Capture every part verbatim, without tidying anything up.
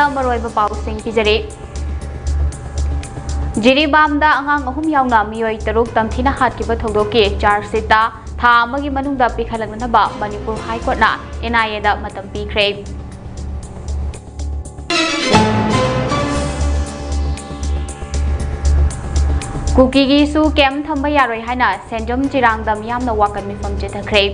ꯃꯔꯨꯑꯣꯏꯕ ꯄꯥꯎꯁꯤꯡ ꯄꯤꯖꯔꯤ꯫ ꯖꯤꯔꯤꯕꯥꯝꯗ ꯑꯉꯥꯡ ꯑꯍꯨꯝ ꯌꯥꯎꯅ ꯃꯤꯑꯣꯏ ꯇꯔꯨꯛ ꯇꯝꯊꯤꯅ ꯍꯥꯠꯈꯤꯕ ꯊꯧꯗꯣꯛꯀꯤ ꯆꯥꯔꯖ ꯁꯤꯠꯇ ꯊꯥ ꯑꯃꯒꯤ ꯃꯅꯨꯡꯗ ꯄꯤꯈꯠꯂꯛꯅꯅꯕ ꯃꯅꯤꯄꯨꯔ ꯍꯥꯏ ꯀꯣꯔꯠꯅ ꯑꯦꯟ ꯑꯥꯏ ꯑꯦꯗ ꯃꯇꯝ ꯄꯤꯈ꯭ꯔꯦ꯫ ꯀꯨꯀꯤꯒꯤꯁꯨ ꯀꯦꯝ ꯊꯝꯕ ꯌꯥꯔꯣꯏ ꯍꯥꯏꯅ ꯁꯦꯟꯖꯝ ꯆꯤꯔꯥꯡꯗ ꯃꯤꯌꯥꯝꯅ ꯋꯥꯀꯠ ꯃꯤꯐꯝ ꯆꯠꯊꯈ꯭ꯔꯦ꯫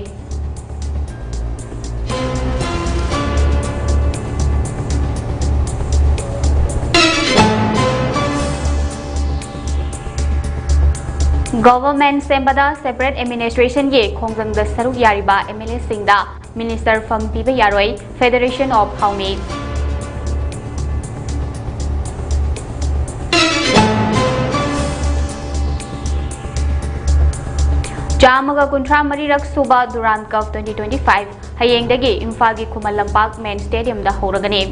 ꯒꯣꯚꯔꯟꯃꯦꯟꯠ ꯁꯦꯝꯕꯗ ꯁꯦꯄꯔꯦꯠ ꯑꯦꯗꯃꯤꯅꯤꯁꯇ꯭ꯔꯦꯁꯟꯒꯤ ꯈꯣꯡꯖꯪꯗ ꯁꯔꯨꯛ ꯌꯥꯔꯤꯕ ꯑꯦꯝ ꯑꯦꯜ ꯑꯦꯁꯤꯡꯗ ꯃꯤꯅꯤꯁꯇꯔ ꯐꯝ ꯄꯤꯕ ꯌꯥꯔꯣꯏ, Federation of Hawmi꯫ ꯆꯥꯝꯃꯒ ꯀꯨꯟꯊ꯭ꯔꯥ ꯃꯔꯤꯔꯛ ꯁꯨꯕ ꯗꯨꯔꯥꯟ ꯀꯞ twenty twenty five ꯍꯌꯦꯡꯗꯒꯤ ꯏꯝꯐꯥꯜꯒꯤ ꯈꯨꯃꯟ ꯂꯝꯄꯥꯛ ꯃꯦꯟ ꯁ꯭ꯇꯦꯗꯤꯌꯝꯗ ꯍꯧꯔꯒꯅꯤ꯫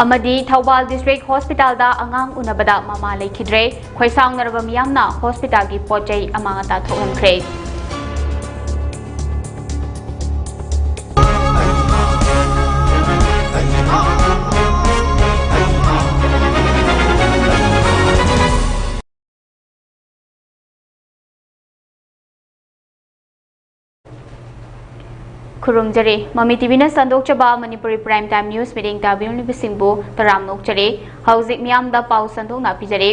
ꯑꯃꯗꯤ ꯊꯧꯕꯥꯜ ꯗꯤꯁꯇ꯭ꯔꯤꯛ ꯍꯣꯁꯄꯤꯇꯥꯜꯗ ꯑꯉꯥꯡ ꯎꯅꯕꯗ ꯃꯃꯥ ꯂꯩꯈꯤꯗ꯭ꯔꯦ꯫ ꯈꯣꯏꯁꯥꯎꯅꯔꯕ ꯃꯤꯌꯥꯝꯅ ꯍꯣꯁꯄꯤꯇꯥꯜꯒꯤ ꯄꯣꯠ ꯆꯩ ꯑꯃꯥꯡ ꯑꯇꯥ ꯊꯣꯛꯍꯟꯈ꯭ꯔꯦ꯫ ꯈꯨꯔꯨꯝꯖꯔꯤ꯫ ꯃꯃꯤ ꯇꯤꯚꯤꯅ ꯁꯟꯗꯣꯛꯆꯕ ꯃꯅꯤꯄꯨꯔꯤ Prime Time News ꯃꯤꯠꯌꯦꯡ ꯇꯥꯕꯤꯔꯝꯂꯤꯕꯁꯤꯡꯕꯨ ꯇꯔꯥꯝꯅ ꯑꯣꯛꯆꯔꯤ꯫ ꯍꯧꯖꯤꯛ ꯃꯤꯌꯥꯝꯗ ꯄꯥꯎ ꯁꯟꯗꯣꯛꯅ ꯄꯤꯖꯔꯤ꯫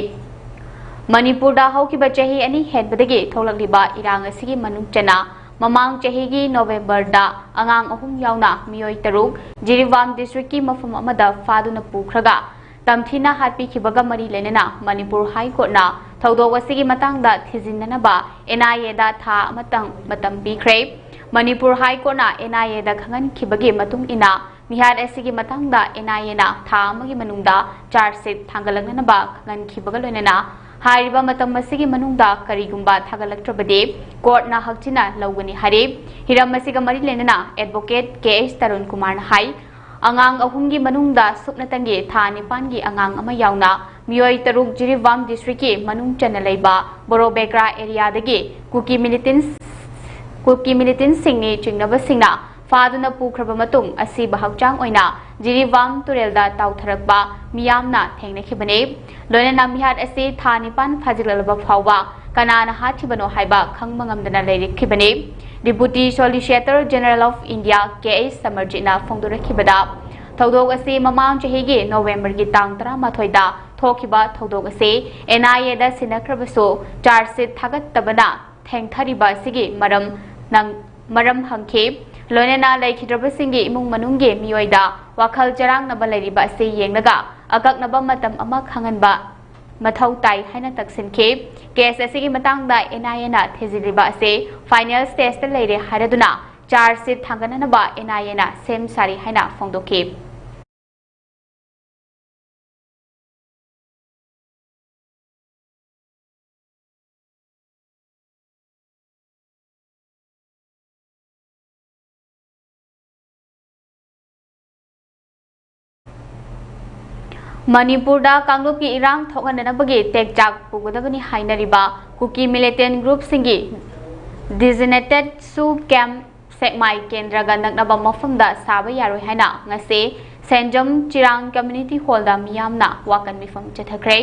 ꯃꯅꯤꯄꯨꯔꯗ ꯍꯧꯈꯤꯕ ꯆꯍꯤ ꯑꯅꯤ ꯍꯦꯟꯕꯗꯒꯤ ꯊꯣꯛꯂꯛꯂꯤꯕ ꯏꯔꯥꯡ ꯑꯁꯤꯒꯤ ꯃꯅꯨꯡ ꯆꯟꯅ ꯃꯃꯥꯡ ꯆꯍꯤꯒꯤ ꯅꯣꯕꯦꯝꯕꯔꯗ ꯑꯉꯥꯡ ꯑꯍꯨꯝ ꯌꯥꯎꯅ ꯃꯤꯑꯣꯏ ꯇꯔꯨꯛ ꯖꯤꯔꯤꯕꯥꯝ ꯗꯤꯁꯇ꯭ꯔꯤꯛꯀꯤ ꯃꯐꯝ ꯑꯃꯗ ꯐꯥꯗꯨꯅ ꯄꯨꯈ꯭ꯔꯒ ꯇꯝꯊꯤꯅ ꯍꯥꯠꯄꯤꯈꯤꯕꯒ ꯃꯔꯤ ꯂꯩꯅꯅ ꯃꯅꯤꯄꯨꯔ ꯍꯥꯏ ꯀꯣꯔꯠꯅ ꯊꯧꯗꯣꯛ ꯑꯁꯤꯒꯤ ꯃꯇꯥꯡꯗ ꯊꯤꯖꯤꯟꯅꯅꯕ ꯑꯦꯟ ꯑꯥꯏ ꯑꯦꯗ ꯊꯥ ꯑꯃꯇꯪ ꯃꯇꯝ ꯄꯤꯈ꯭ꯔꯦ꯫ ꯃꯅꯤꯄꯨꯔ ꯍꯥꯏ ꯀꯣꯔꯠꯅ ꯑꯦꯟ ꯑꯥꯏ ꯑꯦꯗ ꯈꯪꯍꯟꯈꯤꯕꯒꯤ ꯃꯇꯨꯡ ꯏꯟꯅ, ꯃꯤꯍꯥꯠ ꯑꯁꯤꯒꯤ ꯃꯇꯥꯡꯗ ꯑꯦꯟ ꯑꯥꯏ ꯑꯦꯅ ꯊꯥ ꯑꯃꯒꯤ ꯃꯅꯨꯡꯗ ꯆꯥꯔꯖ ꯁꯤꯠ ꯊꯥꯡꯒꯠꯂꯛꯅꯅꯕ ꯈꯪꯍꯟꯈꯤꯕꯒ ꯂꯣꯏꯅꯅ, ꯍꯥꯏꯔꯤꯕ ꯃꯇꯝ ꯑꯁꯤꯒꯤ ꯃꯅꯨꯡꯗ ꯀꯔꯤꯒꯨꯝꯕ ꯊꯥꯒꯠꯂꯛꯇ꯭ꯔꯕꯗꯤ ꯀꯣꯔꯠꯅ ꯍꯛꯆꯤꯟꯅ ꯂꯧꯒꯅꯤ ꯍꯥꯏꯔꯤ꯫ ꯍꯤꯔꯝ ꯑꯁꯤꯒ ꯃꯔꯤ ꯂꯩꯅꯅ ꯑꯦꯗꯚꯣꯀꯦꯠ ꯀꯦ ꯑꯩꯆ ꯇꯔꯨꯟ ꯀꯨꯃꯥꯔꯅ ꯍꯥꯏ, ꯑꯉꯥꯡ ꯑꯍꯨꯝꯒꯤ ꯃꯅꯨꯡꯗ ꯁꯨꯞꯅꯇꯪꯒꯤ ꯊꯥ ꯅꯤꯄꯥꯟꯒꯤ ꯑꯉꯥꯡ ꯑꯃ ꯌꯥꯎꯅ ꯃꯤꯑꯣꯏ ꯇꯔꯨꯛ ꯖꯤꯔꯤꯕꯥꯝ ꯗꯤꯁꯇ꯭ꯔꯤꯛꯀꯤ ꯃꯅꯨꯡ ꯆꯟꯅ ꯂꯩꯕ ꯕꯣꯔꯣꯕꯦꯒ꯭ꯔꯥ ꯑꯦꯔꯤꯌꯥꯗꯒꯤ ꯀꯨꯀꯤ ꯃꯤꯂꯤꯇꯦꯟꯁ, ꯀꯨꯀꯤ ꯃꯤꯂꯤꯇꯦꯟꯁꯁꯤꯡꯅꯤ ꯆꯤꯡꯅꯕꯁꯤꯡꯅ ꯐꯥꯗꯨꯅ ꯄꯨꯈ꯭ꯔꯕ ꯃꯇꯨꯡ ꯑꯁꯤꯕ ꯍꯛꯆꯥꯡ ꯑꯣꯏꯅ ꯖꯤꯔꯤꯕꯥꯝ ꯇꯨꯔꯦꯜꯗ ꯇꯥꯎꯊꯔꯛꯄ ꯃꯤꯌꯥꯝꯅ ꯊꯦꯡꯅꯈꯤꯕꯅꯤ꯫ ꯂꯣꯏꯅꯅ ꯃꯤꯍꯥꯠ ꯑꯁꯤ ꯊꯥ ꯅꯤꯄꯥꯟ ꯐꯥꯖꯤꯜꯂꯛꯂꯕ ꯐꯥꯎꯕ ꯀꯅꯥꯅ ꯍꯥꯠꯈꯤꯕꯅꯣ ꯍꯥꯏꯕ ꯈꯪꯕ ꯉꯝꯗꯅ ꯂꯩꯔꯛꯈꯤꯕꯅꯤ꯫ Deputy Solicitor General of India K H ꯁꯃꯔꯖꯤꯠꯅ ꯐꯣꯡꯗꯣꯔꯛꯈꯤꯕꯗ, ꯊꯧꯗꯣꯛ ꯑꯁꯤ ꯃꯃꯥꯡ ꯆꯍꯤꯒꯤ ꯅꯣꯕꯦꯝꯕꯔꯒꯤ ꯇꯥꯡ ꯇꯔꯥꯃꯥꯊꯣꯏꯗ ꯊꯣꯛꯈꯤꯕ ꯊꯧꯗꯣꯛ ꯑꯁꯤ ꯑꯦꯟ ꯑꯥꯏ ꯑꯦꯗ ꯁꯤꯟꯅꯈ꯭ꯔꯕꯁꯨ ꯆꯥꯔꯖ ꯁꯤꯠ ꯊꯥꯒꯠꯇꯕꯅ ꯊꯦꯡꯊꯔꯤꯕ ꯑꯁꯤꯒꯤ ꯃꯔꯝ ꯅꯪ-, ꯃꯔꯝ ꯍꯪꯈꯤ꯫ ꯂꯣꯏꯅꯅ ꯂꯩꯈꯤꯗ꯭ꯔꯕꯁꯤꯡꯒꯤ ꯏꯃꯨꯡ ꯃꯅꯨꯡꯒꯤ ꯃꯤꯑꯣꯏꯗ ꯋꯥꯈꯜ ꯆꯔꯥꯡꯅꯕ ꯂꯩꯔꯤꯕ ꯑꯁꯤ ꯌꯦꯡꯂꯒ ꯑꯀꯛꯅꯕ ꯃꯇꯝ ꯑꯃ ꯈꯪꯍꯟꯕ ꯃꯊꯧ ꯇꯥꯏ ꯍꯥꯏꯅ ꯇꯛꯁꯤꯟꯈꯤ꯫ ꯀꯦꯁ ꯑꯁꯤꯒꯤ ꯃꯇꯥꯡꯗ ꯑꯦꯟ ꯑꯥꯏ ꯑꯦꯅ ꯊꯤꯖꯤꯜꯂꯤꯕ ꯑꯁꯤ ꯐꯥꯏꯅꯦꯜ ꯁ꯭ꯇꯦꯖꯇ ꯂꯩꯔꯦ ꯍꯥꯏꯔꯗꯨꯅ ꯆꯥꯔꯖ ꯁꯤꯠ ꯊꯥꯡꯒꯠꯅꯅꯕ ꯑꯦꯟ ꯑꯥꯏ ꯑꯦꯅ ꯁꯦꯝ ꯁꯥꯔꯤ ꯍꯥꯏꯅ ꯐꯣꯡꯗꯣꯛꯈꯤ꯫ ꯃꯅꯤꯄꯨꯔꯗ ꯀꯥꯡꯂꯨꯞꯀꯤ ꯏꯔꯥꯡ ꯊꯣꯛꯍꯟꯗꯅꯕꯒꯤ ꯇꯦꯛꯆꯥꯛ ꯄꯨꯒꯗꯕꯅꯤ ꯍꯥꯏꯅꯔꯤꯕ ꯀꯨꯀꯤ ꯃꯤꯂꯤꯇꯦꯟ ꯒ꯭ꯔꯨꯞꯁꯤꯡꯒꯤ ꯗꯤꯖꯤꯅꯦꯇꯦꯠ ꯁꯨ ꯀꯦꯝ ꯁꯦꯛꯃꯥꯏ ꯀꯦꯟꯗ꯭ꯔꯒ ꯅꯛꯅꯕ ꯃꯐꯝꯗ ꯁꯥꯕ ꯌꯥꯔꯣꯏ ꯍꯥꯏꯅ ꯉꯁꯤ ꯁꯦꯟꯖꯝ ꯆꯤꯔꯥꯡ ꯀꯝꯃ꯭ꯌꯨꯅꯤꯇꯤ ꯍꯣꯜꯗ ꯃꯤꯌꯥꯝꯅ ꯋꯥꯀꯟ ꯃꯤꯐꯝ ꯆꯠꯊꯈ꯭ꯔꯦ꯫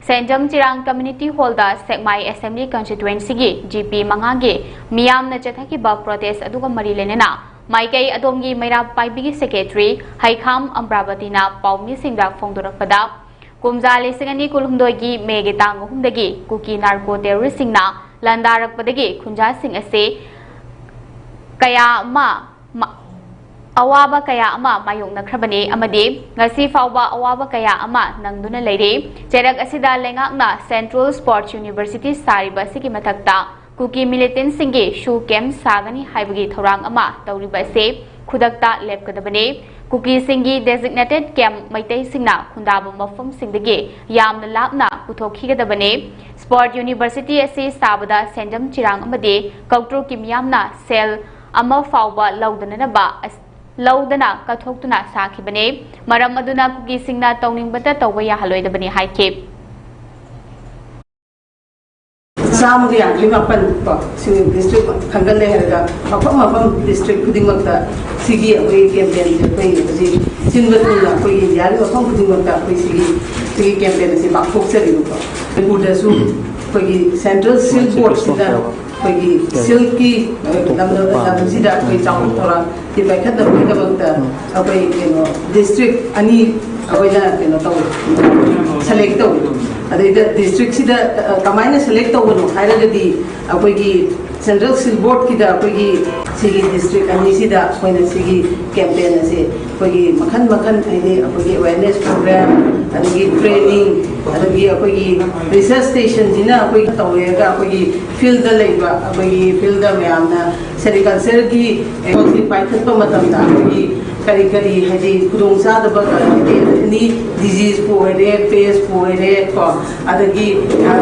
ꯁꯦꯟꯖꯝ ꯆꯤꯔꯥꯡ ꯀꯝꯃ꯭ꯌꯨꯅꯤꯇꯤ ꯍꯣꯜꯗ ꯁꯦꯛꯃꯥꯏ ꯑꯦꯁꯦꯝꯕ꯭ꯂꯤ ꯀꯟꯁꯇꯤꯇ꯭ꯋꯦꯟꯁꯤꯒꯤ ꯖꯤ ꯄꯤ ꯃꯉꯥꯒꯤ ꯃꯤꯌꯥꯝꯅ ꯆꯠꯊꯈꯤꯕ ꯄ꯭ꯔꯣꯇꯦꯁ ꯑꯗꯨꯒ ꯃꯔꯤ ꯂꯩꯅꯅ ꯃꯥꯏꯀꯩ ꯑꯗꯣꯝꯒꯤ ꯃꯩꯔꯥ ꯄꯥꯏꯕꯤꯒꯤ ꯁꯦꯀ꯭ꯔꯦꯇꯔꯤ ꯍꯩꯈꯥꯝ ꯑꯝꯕ꯭ꯔꯥꯕꯇꯤꯅ ꯄꯥꯎꯃꯤꯁꯤꯡꯗ ꯐꯣꯡꯗꯣꯔꯛꯄꯗ, ꯀꯨꯝꯖꯥ ꯂꯤꯁꯤꯡ ꯑꯅꯤ ꯀꯨꯟꯍꯨꯝꯗꯣꯏꯒꯤ ꯃꯦꯒꯤ ꯇꯥꯡ ꯑꯍꯨꯝꯗꯒꯤ ꯀꯨꯀꯤ ꯅꯥꯔꯀꯣ ꯇꯦꯔꯣꯔꯤꯁꯁꯤꯡꯅ ꯂꯥꯟꯗꯥꯔꯛꯄꯗꯒꯤ ꯈꯨꯟꯖꯥꯁꯤꯡ ꯑꯁꯤ ꯀꯌꯥ ꯑꯃ ꯃ-, ꯑꯋꯥꯕ ꯀꯌꯥ ꯑꯃ ꯃꯥꯌꯣꯛꯅꯈ꯭ꯔꯕꯅꯤ ꯑꯃꯗꯤ ꯉꯁꯤ ꯐꯥꯎꯕ ꯑꯋꯥꯕ ꯀꯌꯥ ꯑꯃ ꯅꯪꯗꯨꯅ ꯂꯩꯔꯤ꯫ ꯆꯩꯔꯛ ꯑꯁꯤꯗ ꯂꯩꯉꯥꯛꯅ ꯁꯦꯟꯇ꯭ꯔꯦꯜ ꯁ꯭ꯄꯣꯔꯠꯁ ꯌꯨꯅꯤꯚꯔꯁꯤꯇꯤ ꯁꯥꯔꯤꯕ ꯑꯁꯤꯒꯤ ꯃꯊꯛꯇ ꯀꯨꯀꯤ ꯃꯤꯂꯤꯇꯦꯟꯁꯤꯡꯒꯤ ꯁꯨ ꯀꯦꯝ ꯁꯥꯒꯅꯤ ꯍꯥꯏꯕꯒꯤ ꯊꯧꯔꯥꯡ ꯑꯃ ꯇꯧꯔꯤꯕ ꯑꯁꯤ ꯈꯨꯗꯛꯇ ꯂꯦꯞꯀꯗꯕꯅꯤ꯫ ꯀꯨꯀꯤꯁꯤꯡꯒꯤ ꯗꯦꯖꯤꯒꯅꯦꯇꯦꯗ ꯀꯦꯝ ꯃꯩꯇꯩꯁꯤꯡꯅ ꯈꯨꯟꯗꯥꯕ ꯃꯐꯝꯁꯤꯡꯗꯒꯤ ꯌꯥꯝꯅ ꯂꯥꯞꯅ ꯄꯨꯊꯣꯛꯈꯤꯒꯗꯕꯅꯤ꯫ ꯁ꯭ꯄꯣꯔꯠ ꯌꯨꯅꯤꯚꯔꯁꯤꯇꯤ ꯑꯁꯤ ꯁꯥꯕꯗ ꯁꯦꯟꯖꯝ ꯆꯤꯔꯥꯡ ꯑꯃꯗꯤ ꯀꯧꯇ꯭ꯔꯨꯛꯀꯤ ꯃꯤꯌꯥꯝꯅ ꯁꯦꯜ ꯑꯃ ꯐꯥꯎꯕ ꯂꯧꯗꯅꯅꯕ ꯑꯁ-, ꯂꯧꯗꯅ ꯀꯠꯊꯣꯛꯇꯨꯅ ꯁꯥꯈꯤꯕꯅꯤ꯫ ꯃꯔꯝ ꯑꯗꯨꯅ ꯀꯨꯀꯤꯁꯤꯡꯅ ꯇꯧꯅꯤꯡꯕꯇ ꯇꯧꯕ ꯌꯥꯍꯜꯂꯣꯏꯗꯕꯅꯤ ꯍꯥꯏꯈꯤ꯫ ꯆꯥꯝꯃꯒ ꯌꯥꯡꯈꯩ ꯃꯥꯄꯟ ꯀꯣ, ꯁꯤ ꯗꯤꯁꯇ꯭ꯔꯤꯛ ꯈꯟꯒꯠꯂꯦ ꯍꯥꯏꯔꯒ ꯃꯐꯝ ꯃꯐꯝ ꯗꯤꯁꯇ꯭ꯔꯤꯛ ꯈꯨꯗꯤꯡꯃꯛꯇ ꯁꯤꯒꯤ ꯑꯩꯈꯣꯏꯒꯤ ꯀꯦꯝꯄꯦꯟꯁꯦ ꯑꯩꯈꯣꯏ ꯍꯧꯖꯤꯛ ꯁꯤꯟꯕ ꯊꯨꯡꯅ ꯑꯩꯈꯣꯏꯒꯤ ꯏꯟꯗꯤꯌꯥꯒꯤ ꯃꯐꯝ ꯈꯨꯗꯤꯡꯃꯛꯇ ꯑꯩꯈꯣꯏ ꯁꯤꯒꯤ, ꯁꯤꯒꯤ ꯀꯦꯝꯄꯦꯟ ꯑꯁꯤ ꯄꯥꯡꯊꯣꯛꯆꯔꯤꯕꯀꯣ꯫ ꯃꯅꯤꯄꯨꯔꯗꯁꯨ ꯑꯩꯈꯣꯏꯒꯤ ꯁꯦꯟꯇ꯭ꯔꯦꯜ ꯁꯤꯜ ꯕꯣꯔꯗꯁꯤꯅ ꯑꯩꯈꯣꯏꯒꯤ ꯁꯤꯜꯀꯤ, ꯑ, ꯂꯝꯗꯝ, ꯂꯝꯁꯤꯗ ꯑꯩꯈꯣꯏ ꯆꯥꯎꯈꯠ ꯊꯧꯔꯥꯡ ꯁꯤ ꯄꯥꯏꯈꯠꯅꯕꯒꯤꯗꯃꯛꯇ ꯑꯩꯈꯣꯏ ꯀꯩꯅꯣ ꯗꯤꯁꯇ꯭ꯔꯤꯛ ꯑꯅꯤ ꯑꯩꯈꯣꯏꯅ ꯀꯩꯅꯣ ꯇꯧꯋꯦ, ꯁꯦꯂꯦꯛ ꯇꯧꯋꯦ꯫ ꯑꯗꯩꯗ ꯗꯤꯁꯇ꯭ꯔꯤꯛꯁꯤꯗ, ꯑ, ꯀꯃꯥꯏꯅ ꯁꯦꯂꯦꯛ ꯇꯧꯕꯅꯣ ꯍꯥꯏꯔꯒꯗꯤ ꯑꯩꯈꯣꯏꯒꯤ ꯁꯦꯟꯇ꯭ꯔꯦꯜ ꯁꯤꯜ ꯕꯣꯔꯗꯀꯤꯗ ꯑꯩꯈꯣꯏꯒꯤ ꯁꯤꯒꯤ ꯗꯤꯁꯇ꯭ꯔꯤꯛ ꯑꯅꯤꯁꯤꯗ ꯑꯩꯈꯣꯏꯅ ꯁꯤꯒꯤ ꯀꯦꯝꯄꯦꯟ ꯑꯁꯤ ꯑꯩꯈꯣꯏꯒꯤ ꯃꯈꯜ ꯃꯈꯜ, ꯍꯥꯏꯗꯤ ꯑꯩꯈꯣꯏꯒꯤ ꯑꯦꯋꯦꯔꯅꯦꯁ ꯄ꯭ꯔꯣꯒ꯭ꯔꯥꯝ, ꯑꯗꯒꯤ ꯇ꯭ꯔꯦꯅꯤꯡ, ꯑꯗꯒꯤ ꯑꯩꯈꯣꯏꯒꯤ ꯔꯤꯁꯔꯁ ꯁ꯭ꯇꯦꯁꯟꯁꯤꯅ ꯑꯩꯈꯣꯏ ꯇꯧꯔꯦꯒ ꯑꯩꯈꯣꯏꯒꯤ ꯐꯤꯜꯗ ꯂꯩꯕ, ꯑꯩꯈꯣꯏꯒꯤ ꯐꯤꯜꯗ ꯃꯌꯥꯝꯅ ꯁꯦꯔꯤꯀꯜꯆꯔꯒꯤ ꯊꯕꯛꯁꯤ ꯄꯥꯏꯈꯠꯄ ꯃꯇꯝꯗ ꯑꯩꯈꯣꯏꯒꯤ ꯀꯔꯤ ꯀꯔꯤ, ꯍꯥꯏꯗꯤ ꯈꯨꯗꯣꯡꯆꯥꯗꯕ, ꯍꯥꯏꯗꯤ ꯑꯦꯅꯤ ꯗꯤꯖꯤꯖꯄꯨ ꯑꯣꯏꯔꯦ, ꯄꯦꯁꯄꯨ ꯑꯣꯏꯔꯦ ꯀꯣ, ꯑꯗꯒꯤ, ꯑ,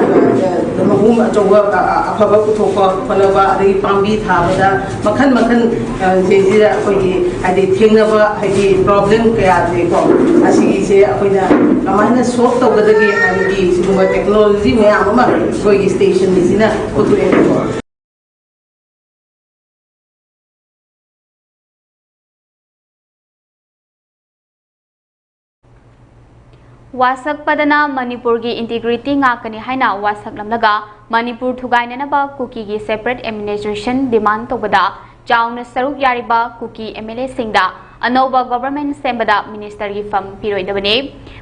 ꯑ, ꯃꯍꯨꯝ ꯑꯆꯧꯕ, ꯑ, ꯑ, ꯑꯐꯕ ꯄꯨꯊꯣꯛꯄ ꯈꯣꯠꯅꯕ, ꯑꯗꯒꯤ ꯄꯥꯝꯕꯤ ꯊꯥꯕꯗ ꯃꯈꯜ ꯃꯈꯜ, ꯑ, ꯁꯤꯗꯩꯁꯤꯗ ꯑꯩꯈꯣꯏꯒꯤ ꯍꯥꯏꯗꯤ ꯊꯦꯡꯅꯕ ꯍꯥꯏꯗꯤ ꯄ꯭ꯔꯣꯕ꯭ꯂꯦꯝ ꯀꯌꯥꯁꯦꯀꯣ, ꯑꯁꯤꯒꯤꯁꯦ ꯑꯩꯈꯣꯏꯅ ꯀꯃꯥꯏꯅ ꯁꯣꯜꯕ ꯇꯧꯒꯗꯒꯦ ꯍꯥꯏꯕꯒꯤ ꯁꯤꯒꯨꯝꯕ ꯇꯦꯛꯅꯣꯂꯣꯖꯤ ꯃꯌꯥꯝ ꯑꯃ ꯑꯩꯈꯣꯏꯒꯤ ꯁ꯭ꯇꯦꯁꯟ ꯑꯁꯤꯅ ꯄꯨꯊꯣꯛꯑꯦꯕꯀꯣ꯫ ꯋꯥꯁꯛꯄꯗꯅ ꯃꯅꯤꯄꯨꯔꯒꯤ ꯏꯟꯇꯤꯒ꯭ꯔꯤꯇꯤ ꯉꯥꯛꯀꯅꯤ ꯍꯥꯏꯅ ꯋꯥꯁꯛꯂꯝꯂꯒ ꯃꯅꯤꯄꯨꯔ ꯊꯨꯒꯥꯏꯅꯅꯕ ꯀꯨꯀꯤꯒꯤ ꯁꯦꯄꯔꯦꯠ ꯑꯦꯗꯃꯤꯅꯤꯁꯇ꯭ꯔꯦꯁꯟ ꯗꯤꯃꯥꯟ ꯇꯧꯕꯗ ꯆꯥꯎꯅ ꯁꯔꯨꯛ ꯌꯥꯔꯤꯕ ꯀꯨꯀꯤ ꯑꯦꯝ ꯑꯦꯜ ꯑꯦꯁꯤꯡꯗ ꯑꯅꯧꯕ ꯒꯣꯚꯔꯟꯃꯦꯟꯠ ꯁꯦꯝꯕꯗ ꯃꯤꯅꯤꯁꯇꯔꯒꯤ ꯐꯝ ꯄꯤꯔꯣꯏꯗꯕꯅꯤ꯫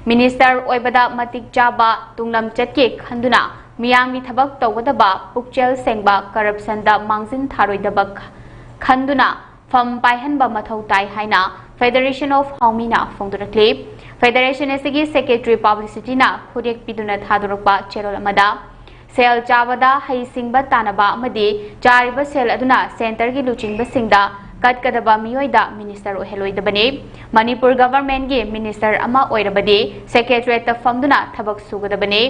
ꯃꯤꯅꯤꯁꯇꯔ ꯑꯣꯏꯕꯗ ꯃꯇꯤꯛ ꯆꯥꯕ ꯇꯨꯡꯂꯝꯆꯠꯀꯤ ꯈꯟꯗꯨꯅ ꯃꯤꯌꯥꯝꯒꯤ ꯊꯕꯛ ꯇꯧꯒꯗꯕ, ꯄꯨꯛꯆꯦꯜ ꯁꯦꯡꯕ, ꯀꯔꯞꯁꯟꯗ ꯃꯥꯡꯖꯤꯟ ꯊꯥꯔꯣꯏꯗꯕ ꯈ-, ꯈꯟꯗꯨꯅ ꯐꯝ ꯄꯥꯏꯍꯟꯕ ꯃꯊꯧ ꯇꯥꯏ ꯍꯥꯏꯅ ꯐꯦꯗꯔꯦꯁꯟ ꯑꯣꯐ ꯍꯥꯎꯃꯤꯅ ꯐꯣꯡꯗꯣꯔꯛꯂꯤ꯫ ꯐꯦꯗꯔꯦꯁꯟ ꯑꯁꯤꯒꯤ ꯁꯦꯀ꯭ꯔꯦꯇꯔꯤ ꯄꯕ꯭ꯂꯤꯁꯤꯇꯤꯅ ꯈꯨꯠꯌꯦꯛ ꯄꯤꯗꯨꯅ ꯊꯥꯗꯣꯔꯛꯄ ꯆꯦꯔꯣꯜ ꯑꯃꯗ, ꯁꯦꯜ ꯆꯥꯕꯗ ꯍꯩꯁꯤꯡꯕ ꯇꯥꯟꯅꯕ ꯑꯃꯗꯤ ꯆꯥꯔꯤꯕ ꯁꯦꯜ ꯑꯗꯨꯅ ꯁꯦꯟꯇꯔꯒꯤ ꯂꯨꯆꯤꯡꯕꯁꯤꯡꯗ ꯀꯠꯀꯗꯕ ꯃꯤꯑꯣꯏꯗ ꯃꯤꯅꯤꯁꯇꯔ ꯑꯣꯏꯍꯜꯂꯣꯏꯗꯕꯅꯤ꯫ ꯃꯅꯤꯄꯨꯔ ꯒꯚꯔꯟꯃꯦꯟꯠꯒꯤ ꯃꯤꯅꯤꯁꯇꯔ ꯑꯃ ꯑꯣꯏꯔꯕꯗꯤ ꯁꯦꯀ꯭ꯔꯦꯇꯔꯤꯌꯦꯠꯇ ꯐꯝꯗꯨꯅ ꯊꯕꯛ ꯁꯨꯒꯗꯕꯅꯤ꯫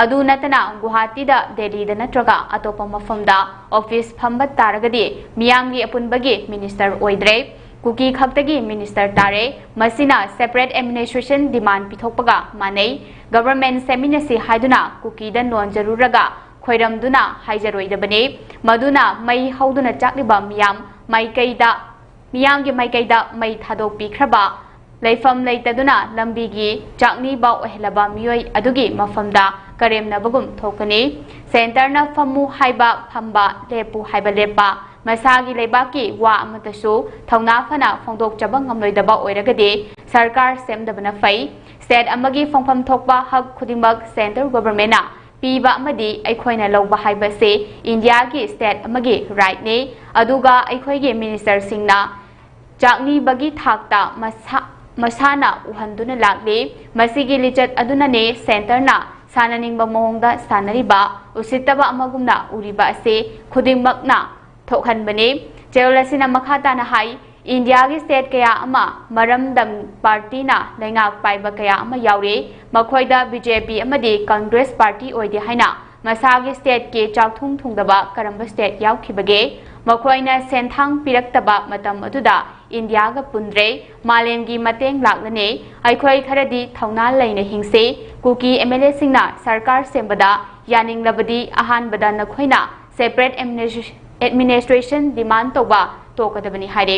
ꯑꯗꯨ ꯅꯠꯇꯅ ꯒꯨꯋꯥꯍꯥꯇꯤꯗ, ꯗꯦꯜꯂꯤꯗ ꯅꯠꯇ꯭ꯔꯒ ꯑꯇꯣꯞꯄ ꯃꯐꯝꯗ ꯑꯣꯐꯤꯁ ꯐꯝꯕ ꯇꯥꯔꯒꯗꯤ ꯃꯤꯌꯥꯝꯒꯤ ꯑꯄꯨꯟꯕꯒꯤ ꯃꯤꯅꯤꯁꯇꯔ ꯑꯣꯏꯗ꯭ꯔꯦ꯫ ꯀꯨꯀꯤ ꯈꯛꯇꯒꯤ ꯃꯤꯅꯤꯁꯇꯔ ꯇꯥꯔꯦ꯫ ꯃꯁꯤꯅ separate administration demand ꯄꯤꯊꯣꯛꯄꯒ ꯃꯥꯟꯅꯩ꯫ Government ꯁꯦꯝꯃꯤꯟꯅꯁꯤ ꯍꯥꯏꯗꯨꯅ ꯀꯨꯀꯤꯗ ꯅꯣꯟꯖꯔꯨꯔꯒ ꯈꯣꯏꯔꯝꯗꯨꯅ ꯍꯥꯏꯖꯔꯣꯏꯗꯕꯅꯤ꯫ ꯃꯗꯨꯅ ꯃꯩ ꯍꯧꯗꯨꯅ ꯆꯥꯛꯂꯤꯕ ꯃꯤꯌꯥꯝ ꯃꯥꯏꯀꯩꯗ, ꯃꯤꯌꯥꯝꯒꯤ ꯃꯥꯏꯀꯩꯗ ꯃꯩ ꯊꯥꯗꯣꯛꯄꯤꯈ꯭ꯔꯕ, ꯂꯩꯐꯝ ꯂꯩꯇꯗꯨꯅ ꯂꯝꯕꯤꯒꯤ ꯆꯥꯛꯅꯤꯕ ꯑꯣꯏꯍꯜꯂꯕ ꯃꯤꯑꯣꯏ ꯑꯗꯨꯒꯤ ꯃꯐꯝꯗ ꯀꯔꯦꯝꯅꯕꯒꯨꯝ ꯊꯣꯛꯀꯅꯤ꯫ Centreꯅ ꯐꯝꯃꯨ ꯍꯥꯏꯕ ꯐꯝꯕ, ꯂꯦꯞꯄꯨ ꯍꯥꯏꯕ ꯂꯦꯞꯄ, ꯃꯁꯥꯒꯤ ꯂꯩꯕꯥꯛꯀꯤ ꯋꯥ ꯑꯃꯠꯇꯁꯨ ꯊꯧꯅꯥ ꯐꯅ ꯐꯣꯡꯗꯣꯛꯆꯕ ꯉꯝꯂꯣꯏꯗꯕ ꯑꯣꯏꯔꯒꯗꯤ ꯁꯔꯀꯥꯔ ꯁꯦꯝꯗꯕꯅ ꯐꯩ꯫ State ꯑꯃꯒꯤ ꯐꯪꯐꯝ ꯊꯣꯛꯄ ꯍꯛ ꯈꯨꯗꯤꯡꯃꯛ Centre Governmentꯅ ꯄꯤꯕ ꯑꯃꯗꯤ ꯑꯩꯈꯣꯏꯅ ꯂꯧꯕ ꯍꯥꯏꯕ ꯑꯁꯤ ꯏꯟꯗꯤꯌꯥꯒꯤ state ꯑꯃꯒꯤ rightꯅꯤ꯫ ꯑꯗꯨꯒ ꯑꯩꯈꯣꯏꯒꯤ ꯃꯤꯅꯤꯁꯇꯔꯁꯤꯡꯅ ꯆꯥꯛꯅꯤꯕꯒꯤ ꯊꯥꯛꯇ ꯃꯁꯥ-, ꯃꯁꯥꯅ ꯎꯍꯟꯗꯨꯅ ꯂꯥꯛꯂꯤ꯫ ꯃꯁꯤꯒꯤ ꯂꯤꯆꯠ ꯑꯗꯨꯅꯅꯦ Centreꯅ ꯁꯥꯟꯅꯅꯤꯡꯕ ꯃꯑꯣꯡꯗ ꯁꯥꯟꯅꯔꯤꯕ, ꯎꯁꯤꯠꯇꯕ ꯑꯃꯒꯨꯝꯅ ꯎꯔꯤꯕ ꯑꯁꯤ ꯈꯨꯗꯤꯡꯃꯛꯅ ꯊꯣꯛꯍꯟꯕꯅꯤ꯫ ꯆꯦꯔꯣꯜ ꯑꯁꯤꯅ ꯃꯈꯥ ꯇꯥꯅ ꯍꯥꯏ, ꯏꯟꯗꯤꯌꯥꯒꯤ state ꯀꯌꯥ ꯑꯃ ꯃꯔꯝꯗꯝ partyꯅ ꯂꯩꯉꯥꯛ ꯄꯥꯏꯕ ꯀꯌꯥ ꯑꯃ ꯌꯥꯎꯔꯤ꯫ ꯃꯈꯣꯏꯗ BJP ꯑꯃꯗꯤ Congress party ꯑꯣꯏꯗꯦ ꯍꯥꯏꯅ ꯃꯁꯥꯒꯤ stateꯀꯤ ꯆꯥꯛꯊꯨꯡ ꯊꯨꯡꯗꯕ ꯀꯔꯝꯕ state ꯌꯥꯎꯈꯤꯕꯒꯦ? ꯃꯈꯣꯏꯅ ꯁꯦꯟꯊꯥꯡ ꯄꯤꯔꯛꯇꯕ ꯃꯇꯝ ꯑꯗꯨꯗ ꯏꯟꯗꯤꯌꯥꯒ ꯄꯨꯟꯗ꯭ꯔꯦ꯫ ꯃꯥꯂꯦꯝꯒꯤ ꯃꯇꯦꯡ ꯂꯥꯛꯂꯅꯤ꯫ ꯑꯩꯈꯣꯏ ꯈꯔꯗꯤ ꯊꯧꯅꯥ ꯂꯩꯅ ꯍꯤꯡꯁꯤ꯫ ꯀꯨꯀꯤ MLAꯁꯤꯡꯅ ꯁꯔꯀꯥꯔ ꯁꯦꯝꯕꯗ ꯌꯥꯅꯤꯡꯂꯕꯗꯤ ꯑꯍꯥꯟꯕꯗ ꯅꯈꯣꯏꯅ separate administration demand ꯇꯧꯕ ꯇꯣꯛꯀꯗꯕꯅꯤ ꯍꯥꯏꯔꯦ꯫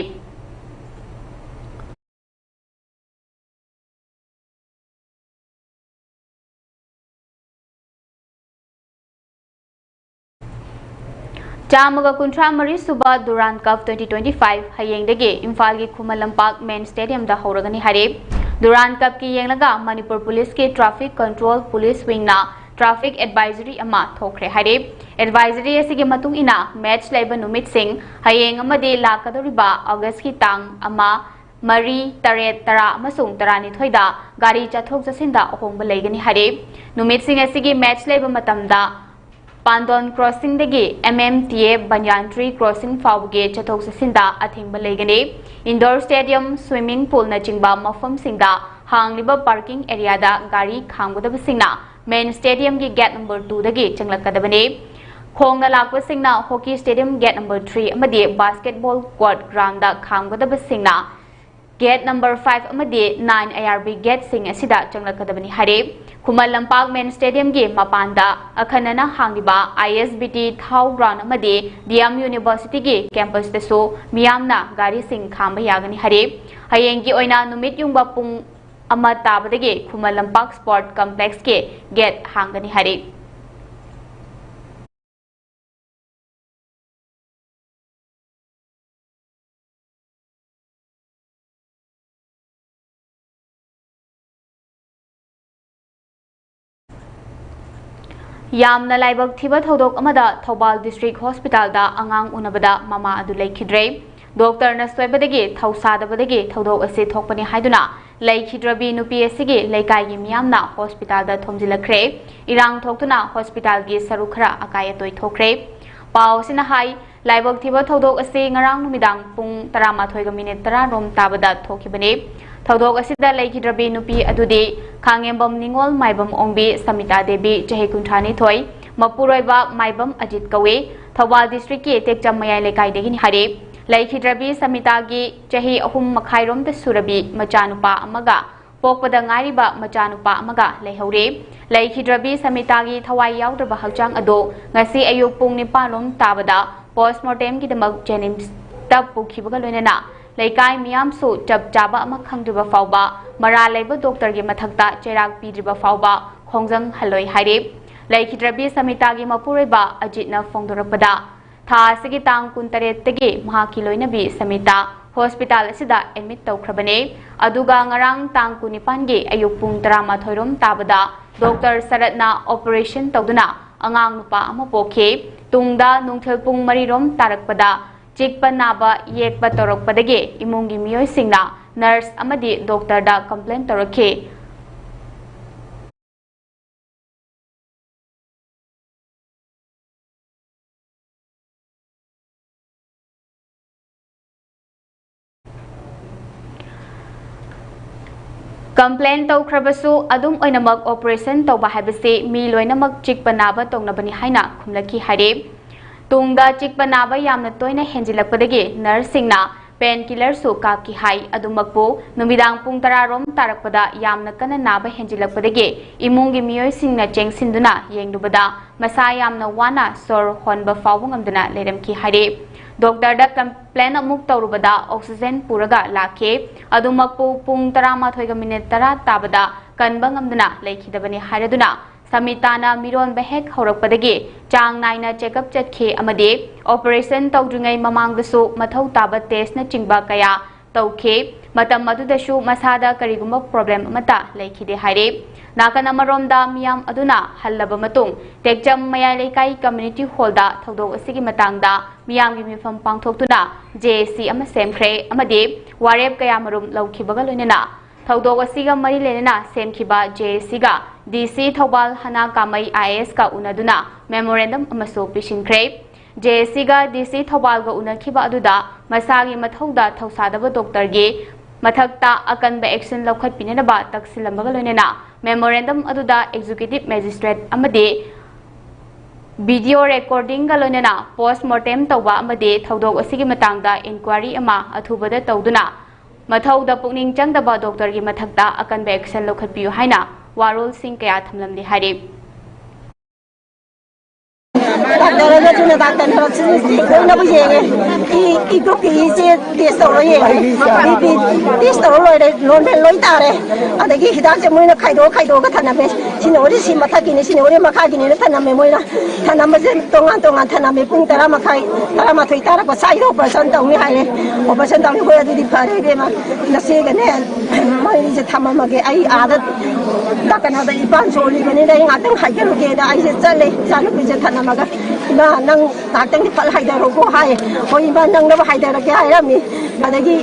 ꯆꯥꯝꯃꯒ ꯀꯨꯟꯊ꯭ꯔꯥ ꯃꯔꯤ ꯁꯨꯕ Durand Cup twenty twenty-five ꯍꯌꯦꯡꯗꯒꯤ ꯏꯝꯐꯥꯜꯒꯤ ꯈꯨꯃꯟ ꯂꯝꯄꯥꯛ main stadiumꯗ ꯍꯧꯔꯒꯅꯤ ꯍꯥꯏꯔꯦ꯫ Durand Cupꯀꯤ ꯌꯦꯡꯂꯒ ꯃꯅꯤꯄꯨꯔ ꯄꯨꯂꯤꯁꯀꯤ traffic control police wingꯅ traffic advisory ꯑꯃ ꯊꯣꯛꯈ꯭ꯔꯦ ꯍꯥꯏꯔꯦ꯫ Advisory ꯑꯁꯤꯒꯤ ꯃꯇꯨꯡ ꯏꯟꯅ match ꯂꯩꯕ ꯅꯨꯃꯤꯠꯁꯤꯡ ꯍꯌꯦꯡ ꯑꯃꯗꯤ ꯂꯥꯛꯀꯗꯧꯔꯤꯕ Augustꯀꯤ ꯇꯥꯡ ꯑꯃ, ꯃꯔꯤ, ꯇꯔꯦꯠ, ꯇꯔꯥ ꯑꯃꯁꯨꯡ ꯇꯔꯥꯅꯤꯊꯣꯏꯗ ꯒꯥꯔꯤ ꯆꯠꯊꯣꯛ ꯆꯠꯁꯤꯟꯗ ꯑꯍꯣꯡꯕ ꯂꯩꯒꯅꯤ ꯍꯥꯏꯔꯦ꯫ ꯅꯨꯃꯤꯠꯁꯤꯡ ꯑꯁꯤꯒꯤ match ꯂꯩꯕ ꯃꯇꯝꯗ ꯄꯥꯟꯗꯣꯟ crossingꯗꯒꯤ MMTA Banyan Tree crossing ꯐꯥꯎꯕꯒꯤ ꯆꯠꯊꯣꯛ ꯆꯠꯁꯤꯟꯗ ꯑꯊꯤꯡꯕ ꯂꯩꯒꯅꯤ꯫ Indoor stadium, swimming poolꯅꯆꯤꯡꯕ ꯃꯐꯝꯁꯤꯡꯗ ꯍꯥꯡꯂꯤꯕ parking areaꯗ ꯒꯥꯔꯤ ꯈꯥꯝꯒꯗꯕꯁꯤꯡꯅ main stadiumꯒꯤ gate number twoꯗꯒꯤ ꯆꯪꯂꯛꯀꯗꯕꯅꯤ꯫ ꯈꯣꯡꯅ ꯂꯥꯛꯄꯁꯤꯡꯅ hockey stadium gate number three ꯑꯃꯗꯤ basketball court ground ꯈꯥꯝꯒꯗꯕꯁꯤꯡꯅ gate number five ꯑꯃꯗꯤ nine IRB gateꯁꯤꯡ ꯑꯁꯤꯗ ꯆꯪꯂꯛꯀꯗꯕꯅꯤ ꯍꯥꯏꯔꯤ꯫ ꯈꯨꯃꯟ ꯂꯝꯄꯥꯛ main stadiumꯒꯤ ꯃꯄꯥꯟꯗ ꯑꯈꯟꯅꯅ ꯍꯥꯡꯂꯤꯕ ISBT ꯊꯥꯎ ground ꯑꯃꯗꯤ DM Universityꯒꯤ campusꯇꯁꯨ ꯃꯤꯌꯥꯝꯅ ꯒꯥꯔꯤꯁꯤꯡ ꯈꯥꯝꯕ ꯌꯥꯒꯅꯤ ꯍꯥꯏꯔꯤ꯫ ꯍꯌꯦꯡꯒꯤ ꯑꯣꯏꯅ ꯅꯨꯃꯤꯠ ꯌꯨꯡꯕ ꯄꯨꯡ ꯑꯃ ꯇꯥꯕꯗꯒꯤ ꯈꯨꯃꯟ ꯂꯝꯄꯥꯛ sport complexꯀꯤ gate ꯍꯥꯡꯒꯅꯤ ꯍꯥꯏꯔꯤ꯫ ꯌꯥꯝꯅ ꯂꯥꯏꯕꯛ ꯊꯤꯕ ꯊꯧꯗꯣꯛ ꯑꯃꯗ ꯊꯧꯕꯥꯜ district hospitalꯗ ꯑꯉꯥꯡ ꯎꯅꯕꯗ ꯃꯃꯥ ꯑꯗꯨ ꯂꯩꯈꯤꯗ꯭ꯔꯦ꯫ ꯗꯣꯛꯇꯔꯅ ꯁꯣꯏꯕꯗꯒꯤ ꯊꯧꯁꯥꯗꯕꯗꯒꯤ ꯊꯧꯗꯣꯛ ꯑꯁꯤ ꯊꯣꯛꯄꯅꯤ ꯍꯥꯏꯗꯨꯅ ꯂꯩꯈꯤꯗ꯭ꯔꯕꯤ ꯅꯨꯄꯤ ꯑꯁꯤꯒꯤ ꯂꯩꯀꯥꯏꯒꯤ ꯃꯤꯌꯥꯝꯅ hospitalꯗ ꯊꯣꯝꯖꯤꯜꯂꯛꯈ꯭ꯔꯦ꯫ ꯏꯔꯥꯡ ꯊꯣꯛꯇꯨꯅ hospitalꯒꯤ ꯁꯔꯨꯛ ꯈꯔ ꯑꯀꯥꯏ ꯑꯇꯣꯏ ꯊꯣꯛꯈ꯭ꯔꯦ꯫ ꯄꯥꯎ ꯑꯁꯤꯅ ꯍꯥꯏ, ꯂꯥꯏꯕꯛ ꯊꯤꯕ ꯊꯧꯗꯣꯛ ꯑꯁꯤ ꯉꯔꯥꯡ ꯅꯨꯃꯤꯗꯥꯡ ꯄꯨꯡ ꯇꯔꯥꯃꯥꯊꯣꯏꯒ minute ꯇꯔꯥ ꯔꯣꯝ ꯇꯥꯕꯗ ꯊꯣꯛꯈꯤꯕꯅꯤ꯫ ꯊꯧꯗꯣꯛ ꯑꯁꯤꯗ ꯂꯩꯈꯤꯗ꯭ꯔꯕꯤ ꯅꯨꯄꯤ ꯑꯗꯨꯗꯤ ꯈꯥꯉꯦꯝꯕꯝ ꯅꯤꯉꯣꯜ ꯃꯥꯏꯕꯝ ꯑꯣꯡꯕꯤ ꯁꯃꯤꯇꯥ ꯗꯦꯕꯤ, ꯆꯍꯤ ꯀꯨꯟꯊ꯭ꯔꯥ ꯅꯤꯊꯣꯏ, ꯃꯄꯨꯔꯣꯏꯕ ꯃꯥꯏꯕꯝ ꯑꯖꯤꯠ ꯀꯧꯏ꯫ ꯊꯧꯕꯥꯜ districtꯀꯤ ꯇꯦꯛꯆꯝ ꯃꯌꯥꯏ ꯂꯩꯀꯥꯏꯗꯒꯤꯅꯤ ꯍꯥꯏꯔꯤ꯫ ꯂꯩꯈꯤꯗ꯭ꯔꯕꯤ ꯁꯃꯤꯇꯥꯒꯤ ꯆꯍꯤ ꯑꯍꯨꯝ ꯃꯈꯥꯏꯔꯣꯝꯗ ꯁꯨꯔꯕꯤ ꯃꯆꯥꯅꯨꯄꯥ ꯑꯃꯒ ꯄꯣꯛꯄꯗ ꯉꯥꯏꯔꯤꯕ ꯃꯆꯥꯅꯨꯄꯥ ꯑꯃꯒ ꯂꯩꯍꯧꯔꯦ꯫ ꯂꯩꯈꯤꯗ꯭ꯔꯕꯤ ꯁꯃꯤꯇꯥꯒꯤ ꯊꯋꯥꯏ ꯌꯥꯎꯗ꯭ꯔꯕ ꯍꯛꯆꯥꯡ ꯑꯗꯨ ꯉꯁꯤ ꯑꯌꯨꯛ ꯄꯨꯡ ꯅꯤꯄꯥꯟ ꯔꯣꯝ ꯇꯥꯕꯗ postmortemꯒꯤꯗꯃꯛ JNIMSꯇ ꯄꯨꯈꯤꯕꯒ ꯂꯣꯏꯅꯅ ꯂꯩꯀꯥꯏ ꯃꯤꯌꯥꯝꯁꯨ ꯆꯞ ꯆꯥꯕ ꯑꯃ ꯈꯪꯗ꯭ꯔꯤꯕ ꯐꯥꯎꯕ ꯃꯔꯥꯜ ꯂꯩꯕ ꯗꯣꯛꯇꯔꯒꯤ ꯃꯊꯛꯇ ꯆꯩꯔꯥꯛ ꯄꯤꯗ꯭ꯔꯤꯕ ꯐꯥꯎꯕ ꯈꯣꯡꯖꯪ ꯍꯜꯂꯣꯏ ꯍꯥꯏꯔꯤ꯫ ꯂꯩꯈꯤꯗ꯭ꯔꯕꯤ ꯁꯃꯤꯇꯥꯒꯤ ꯃꯄꯨꯔꯣꯏꯕ ꯑꯖꯤꯠꯅ ꯐꯣꯡꯗꯣꯔꯛꯄꯗ, ꯊꯥ ꯑꯁꯤꯒꯤ ꯇꯥꯡ ꯀꯨꯟꯇꯔꯦꯠꯇꯒꯤ ꯃꯍꯥꯛꯀꯤ ꯂꯣꯏꯅꯕꯤ ꯁꯃꯤꯇꯥ hospital ꯑꯁꯤꯗ admit ꯇꯧꯈ꯭ꯔꯕꯅꯤ꯫ ꯑꯗꯨꯒ ꯉꯔꯥꯡ ꯇꯥꯡ ꯀꯨꯟꯅꯤꯄꯥꯟꯒꯤ ꯑꯌꯨꯛ ꯄꯨꯡ ꯇꯔꯥꯃꯥꯊꯣꯏ ꯔꯣꯝ ꯇꯥꯕꯗ ꯗꯣꯛꯇꯔ ꯁꯔꯠꯅ operation ꯇꯧꯗꯨꯅ ꯑꯉꯥꯡ ꯅꯨꯄꯥ ꯑꯃ ꯄꯣꯛꯈꯤ꯫ ꯇꯨꯡꯗ ꯅꯨꯡꯊꯤꯜ ꯄꯨꯡ ꯃꯔꯤ ꯔꯣꯝ ꯇꯥꯔꯛꯄꯗ ꯆꯤꯛꯄ ꯅꯥꯕ ꯌꯦꯛꯄ ꯇꯧꯔꯛꯄꯗꯒꯤ ꯏꯃꯨꯡꯒꯤ ꯃꯤꯑꯣꯏꯁꯤꯡꯅ nurse ꯑꯃꯗꯤ ꯗꯣꯛꯇꯔꯗ complain ꯇꯧꯔꯛꯈꯤ꯫ ꯀꯝꯄ꯭ꯂꯦꯟ ꯇꯧꯈ꯭ꯔꯕꯁꯨ ꯑꯗꯨꯝ ꯑꯣꯏꯅꯃꯛ ꯑꯣꯄꯔꯦꯁꯟ ꯇꯧꯕ ꯍꯥꯏꯕꯁꯤ ꯃꯤ ꯂꯣꯏꯅꯃꯛ ꯆꯤꯛꯄ ꯅꯥꯕ ꯇꯧꯅꯕꯅꯤ ꯍꯥꯏꯅ ꯈꯨꯝꯂꯛꯈꯤ ꯍꯥꯏꯔꯤ꯫ ꯇꯨꯡꯗ ꯆꯤꯛꯄ ꯅꯥꯕ ꯌꯥꯝꯅ ꯇꯣꯏꯅ ꯍꯦꯟꯖꯤꯜꯂꯛꯄꯗꯒꯤ ꯅꯔꯁꯁꯤꯡꯅ ꯄꯦꯟ ꯀꯤꯂꯔꯁꯨ ꯀꯥꯞꯈꯤ ꯍꯥꯏ꯫ ꯑꯗꯨꯃꯛꯄꯨ ꯅꯨꯃꯤꯗꯥꯡ ꯄꯨꯡ ꯇꯔꯥ ꯔꯣꯝ ꯇꯥꯔꯛꯄꯗ ꯌꯥꯝꯅ ꯀꯟꯅ ꯅꯥꯕ ꯍꯦꯟꯖꯤꯜꯂꯛꯄꯗꯒꯤ ꯏꯃꯨꯡꯒꯤ ꯃꯤꯑꯣꯏꯁꯤꯡꯅ ꯆꯦꯡꯁꯤꯟꯗꯨꯅ ꯌꯦꯡꯂꯨꯕꯗ ꯃꯁꯥ ꯌꯥꯝꯅ ꯋꯥꯅ ꯁꯣꯔ ꯍꯣꯟꯕ ꯐꯥꯎꯕ ꯉꯝꯗꯅ ꯂꯩꯔꯝꯈꯤ ꯍꯥꯏꯔꯤ꯫ ꯗꯣꯛꯇꯔꯗ ꯀꯝꯄ꯭ꯂꯦꯟ ꯑꯃꯨꯛ ꯇꯧꯔꯨꯕꯗ ꯑꯣꯛꯁꯤꯖꯦꯟ ꯄꯨꯔꯒ ꯂꯥꯛꯈꯤ꯫ ꯑꯗꯨꯃꯛꯄꯨ ꯄꯨꯡ ꯇꯔꯥꯃꯥꯊꯣꯏꯒ ꯃꯤꯅꯤꯠ ꯇꯔꯥ ꯇꯥꯕꯗ ꯀꯟꯕ ꯉꯝꯗꯅ ꯂꯩꯈꯤꯗꯕꯅꯤ ꯍꯥꯏꯔꯗꯨꯅ ꯁꯃꯤꯇꯥꯅ ꯃꯤꯔꯣꯟꯕ ꯍꯦꯛ ꯍꯧꯔꯛꯄꯗꯒꯤ ꯆꯥꯡ ꯅꯥꯏꯅ ꯆꯦꯛꯑꯞ ꯆꯠꯈꯤ ꯑꯃꯗꯤ ꯑꯣꯄꯔꯦꯁꯟ ꯇꯧꯗ꯭ꯔꯤꯉꯩ ꯃꯃꯥꯡꯗꯁꯨ ꯃꯊꯧ ꯇꯥꯕ ꯇꯦꯁꯅꯆꯤꯡꯕ ꯀꯌꯥ ꯇꯧꯈꯤ꯫ ꯃꯇꯝ ꯑꯗꯨꯗꯁꯨ ꯃꯁꯥꯗ ꯀꯔꯤꯒꯨꯝꯕ ꯄ꯭ꯔꯣꯕ꯭ꯂꯦꯝ ꯑꯃꯠꯇ ꯂꯩꯈꯤꯗꯦ ꯍꯥꯏꯔꯤ꯫ ꯅꯥꯀꯟ ꯑꯃꯔꯣꯝꯗ ꯃꯤꯌꯥꯝ ꯑꯗꯨꯅ ꯍꯜꯂꯕ ꯃꯇꯨꯡ ꯇꯦꯛꯆꯝ ꯃꯌꯥꯏ ꯂꯩꯀꯥꯏ ꯀꯝꯃ꯭ꯌꯨꯅꯤꯇꯤ ꯍꯣꯜꯗ ꯊꯧꯗꯣꯛ ꯑꯁꯤꯒꯤ ꯃꯇꯥꯡꯗ ꯃꯤꯌꯥꯝꯒꯤ ꯃꯤꯐꯝ ꯄꯥꯡꯊꯣꯛꯇꯨꯅ ꯖꯦ ꯑꯦꯁ ꯁꯤ ꯑꯃ ꯁꯦꯝꯈ꯭ꯔꯦ ꯑꯃꯗꯤ ꯋꯥꯔꯦꯞ ꯀꯌꯥꯃꯔꯨꯝ ꯂꯧꯈꯤꯕꯒ ꯂꯣꯏꯅꯅ ꯊꯧꯗꯣꯛ ꯑꯁꯤꯒ ꯃꯔꯤ ꯂꯩꯅꯅ ꯁꯦꯝꯈꯤꯕ ꯖꯦ ꯑꯦꯁ ꯁꯤꯒ ꯗꯤ ꯁꯤ ꯊꯧꯕꯥꯜ ꯍꯅꯥ ꯀꯥꯃꯩ ꯑꯥꯏ ꯑꯦ ꯑꯦꯁꯀ ꯎꯅꯗꯨꯅ ꯃꯦꯃꯣꯔꯦꯟꯗꯝ ꯑꯃꯁꯨ ꯄꯤꯁꯤꯟꯈ꯭ꯔꯦ꯫ ꯖꯦ ꯑꯦꯁ ꯁꯤꯒ ꯗꯤ ꯁꯤ ꯊꯧꯕꯥꯜꯒ ꯎꯅꯈꯤꯕ ꯑꯗꯨꯗ ꯃꯁꯥꯒꯤ ꯃꯊꯧꯗ ꯊꯧꯁꯥꯗꯕ ꯗꯣꯛꯇꯔꯒꯤ ꯃꯊꯛꯇ ꯑꯀꯟꯕ ꯑꯦꯛꯁꯟ ꯂꯧꯈꯠꯄꯤꯅꯅꯕ ꯇꯛꯁꯤꯜꯂꯝꯕꯒ ꯂꯣꯏꯅꯅ ꯃꯦꯃꯣꯔꯦꯟꯗꯝ ꯑꯗꯨꯗ ꯑꯦꯛꯖꯤꯀ꯭ꯌꯨꯇꯤꯚ ꯃꯦꯖꯤꯁꯇ꯭ꯔꯦꯠ ꯑꯃꯗꯤ ꯚꯤꯗꯤꯑꯣ ꯔꯦꯀꯣꯔꯗꯤꯡꯒ ꯂꯣꯏꯅꯅ ꯄꯣꯁꯃꯣꯔꯇꯦꯝ ꯇꯧꯕ ꯑꯃꯗꯤ ꯊꯧꯗꯣꯛ ꯑꯁꯤꯒꯤ ꯃꯇꯥꯡꯗ ꯏꯟꯀ꯭ꯋꯥꯏꯔꯤ ꯑꯃ ꯑꯊꯨꯕꯗ ꯇꯧꯗꯨꯅ ꯃꯊꯧꯗ ꯄꯨꯛꯅꯤꯡ ꯆꯪꯗꯕ ꯗꯣꯛꯇꯔꯒꯤ ꯃꯊꯛꯇ ꯑꯀꯟꯕ ꯑꯦꯛꯁꯟ ꯂꯧꯈꯠꯄꯤꯌꯨ ꯍꯥꯏꯅ ꯋꯥꯔꯣꯜꯁꯤꯡ ꯀꯌꯥ ꯊꯝꯂꯝꯂꯤ ꯍꯥꯏꯔꯤ꯫ ꯗꯥꯛꯇꯔ ꯑꯗꯨꯅ ꯗꯥꯛꯇꯔꯅ ꯂꯣꯏꯅꯕ ꯌꯦꯡꯉꯦ꯫ ꯏ ꯏ ꯒ꯭ꯔꯨꯞꯀꯤ ꯏꯁꯦ ꯇꯦꯁ ꯇꯧꯔ ꯌꯦꯡꯉꯦ꯫ ꯕꯤ ꯄꯤ ꯇꯦꯁ ꯇꯧꯔ ꯂꯣꯏꯔꯦ, ꯅꯣꯔꯃꯦꯜ ꯂꯣꯏ ꯇꯥꯔꯦ꯫ ꯑꯗꯒꯤ ꯍꯤꯗꯥꯛꯁꯦ ꯃꯣꯏꯅ ꯈꯥꯏꯗꯣꯛꯑ ꯈꯥꯏꯗꯣꯛꯑꯒ ꯊꯅꯝꯃꯦ꯫ ꯁꯤꯅ ꯍꯣꯔꯦꯟ ꯁꯤ ꯃꯊꯛꯀꯤꯅꯤ, ꯁꯤꯅ ꯍꯣꯔꯦꯟ ꯃꯈꯥꯒꯤꯅꯤꯅ ꯊꯅꯝꯃꯦ꯫ ꯃꯣꯏꯅ ꯊꯅꯝꯕꯁꯦ ꯇꯣꯉꯥꯟ ꯇꯣꯉꯥꯟ ꯊꯅꯝꯃꯦ꯫ ꯄꯨꯡ ꯇꯔꯥ ꯃꯈꯥꯏ, ꯇꯔꯥꯃꯥꯊꯣꯏ ꯇꯥꯔꯛꯄ ꯁ꯭ꯋꯥꯏꯗ ꯑꯣꯄꯔꯦꯁꯟ ꯇꯧꯅꯤ ꯍꯥꯏꯔꯦ꯫ ꯑꯣꯄꯔꯦꯁꯟ ꯇꯧꯅꯤ꯫ ꯍꯣꯏ, ꯑꯗꯨꯗꯤ ꯐꯔꯦ ꯏꯕꯦꯝꯃ, ꯅꯆꯦꯒꯅꯦ ꯃꯣꯏꯁꯦ ꯊꯝꯃꯝꯃꯒꯦ꯫ ꯑꯩ ꯑꯥꯗ ꯀꯩꯅꯣꯗ ꯏꯄꯥꯟ ꯁꯣꯜꯂꯤꯕꯅꯤꯅ ꯑꯩ ꯉꯥꯛꯇꯪ ꯍꯥꯏꯒꯠꯂꯨꯒꯦꯅ ꯑꯩꯁꯦ ꯆꯠꯂꯦ꯫ ꯏꯆꯥꯅꯨꯄꯤꯁꯦ ꯊꯝꯃꯝꯃꯒ, "ꯏꯃꯥ, ꯅꯪ ꯉꯥꯛꯇꯪꯗꯤ ꯐꯠ ꯍꯥꯏꯊꯔꯣꯀꯣ" ꯍꯥꯏ꯫ "ꯍꯣꯏ ꯏꯃꯥ, ꯅꯪꯅꯕ ꯍꯥꯏꯊꯔꯛꯀꯦ" ꯍꯥꯏꯔꯝꯃꯤ꯫ ꯑꯗꯒꯤ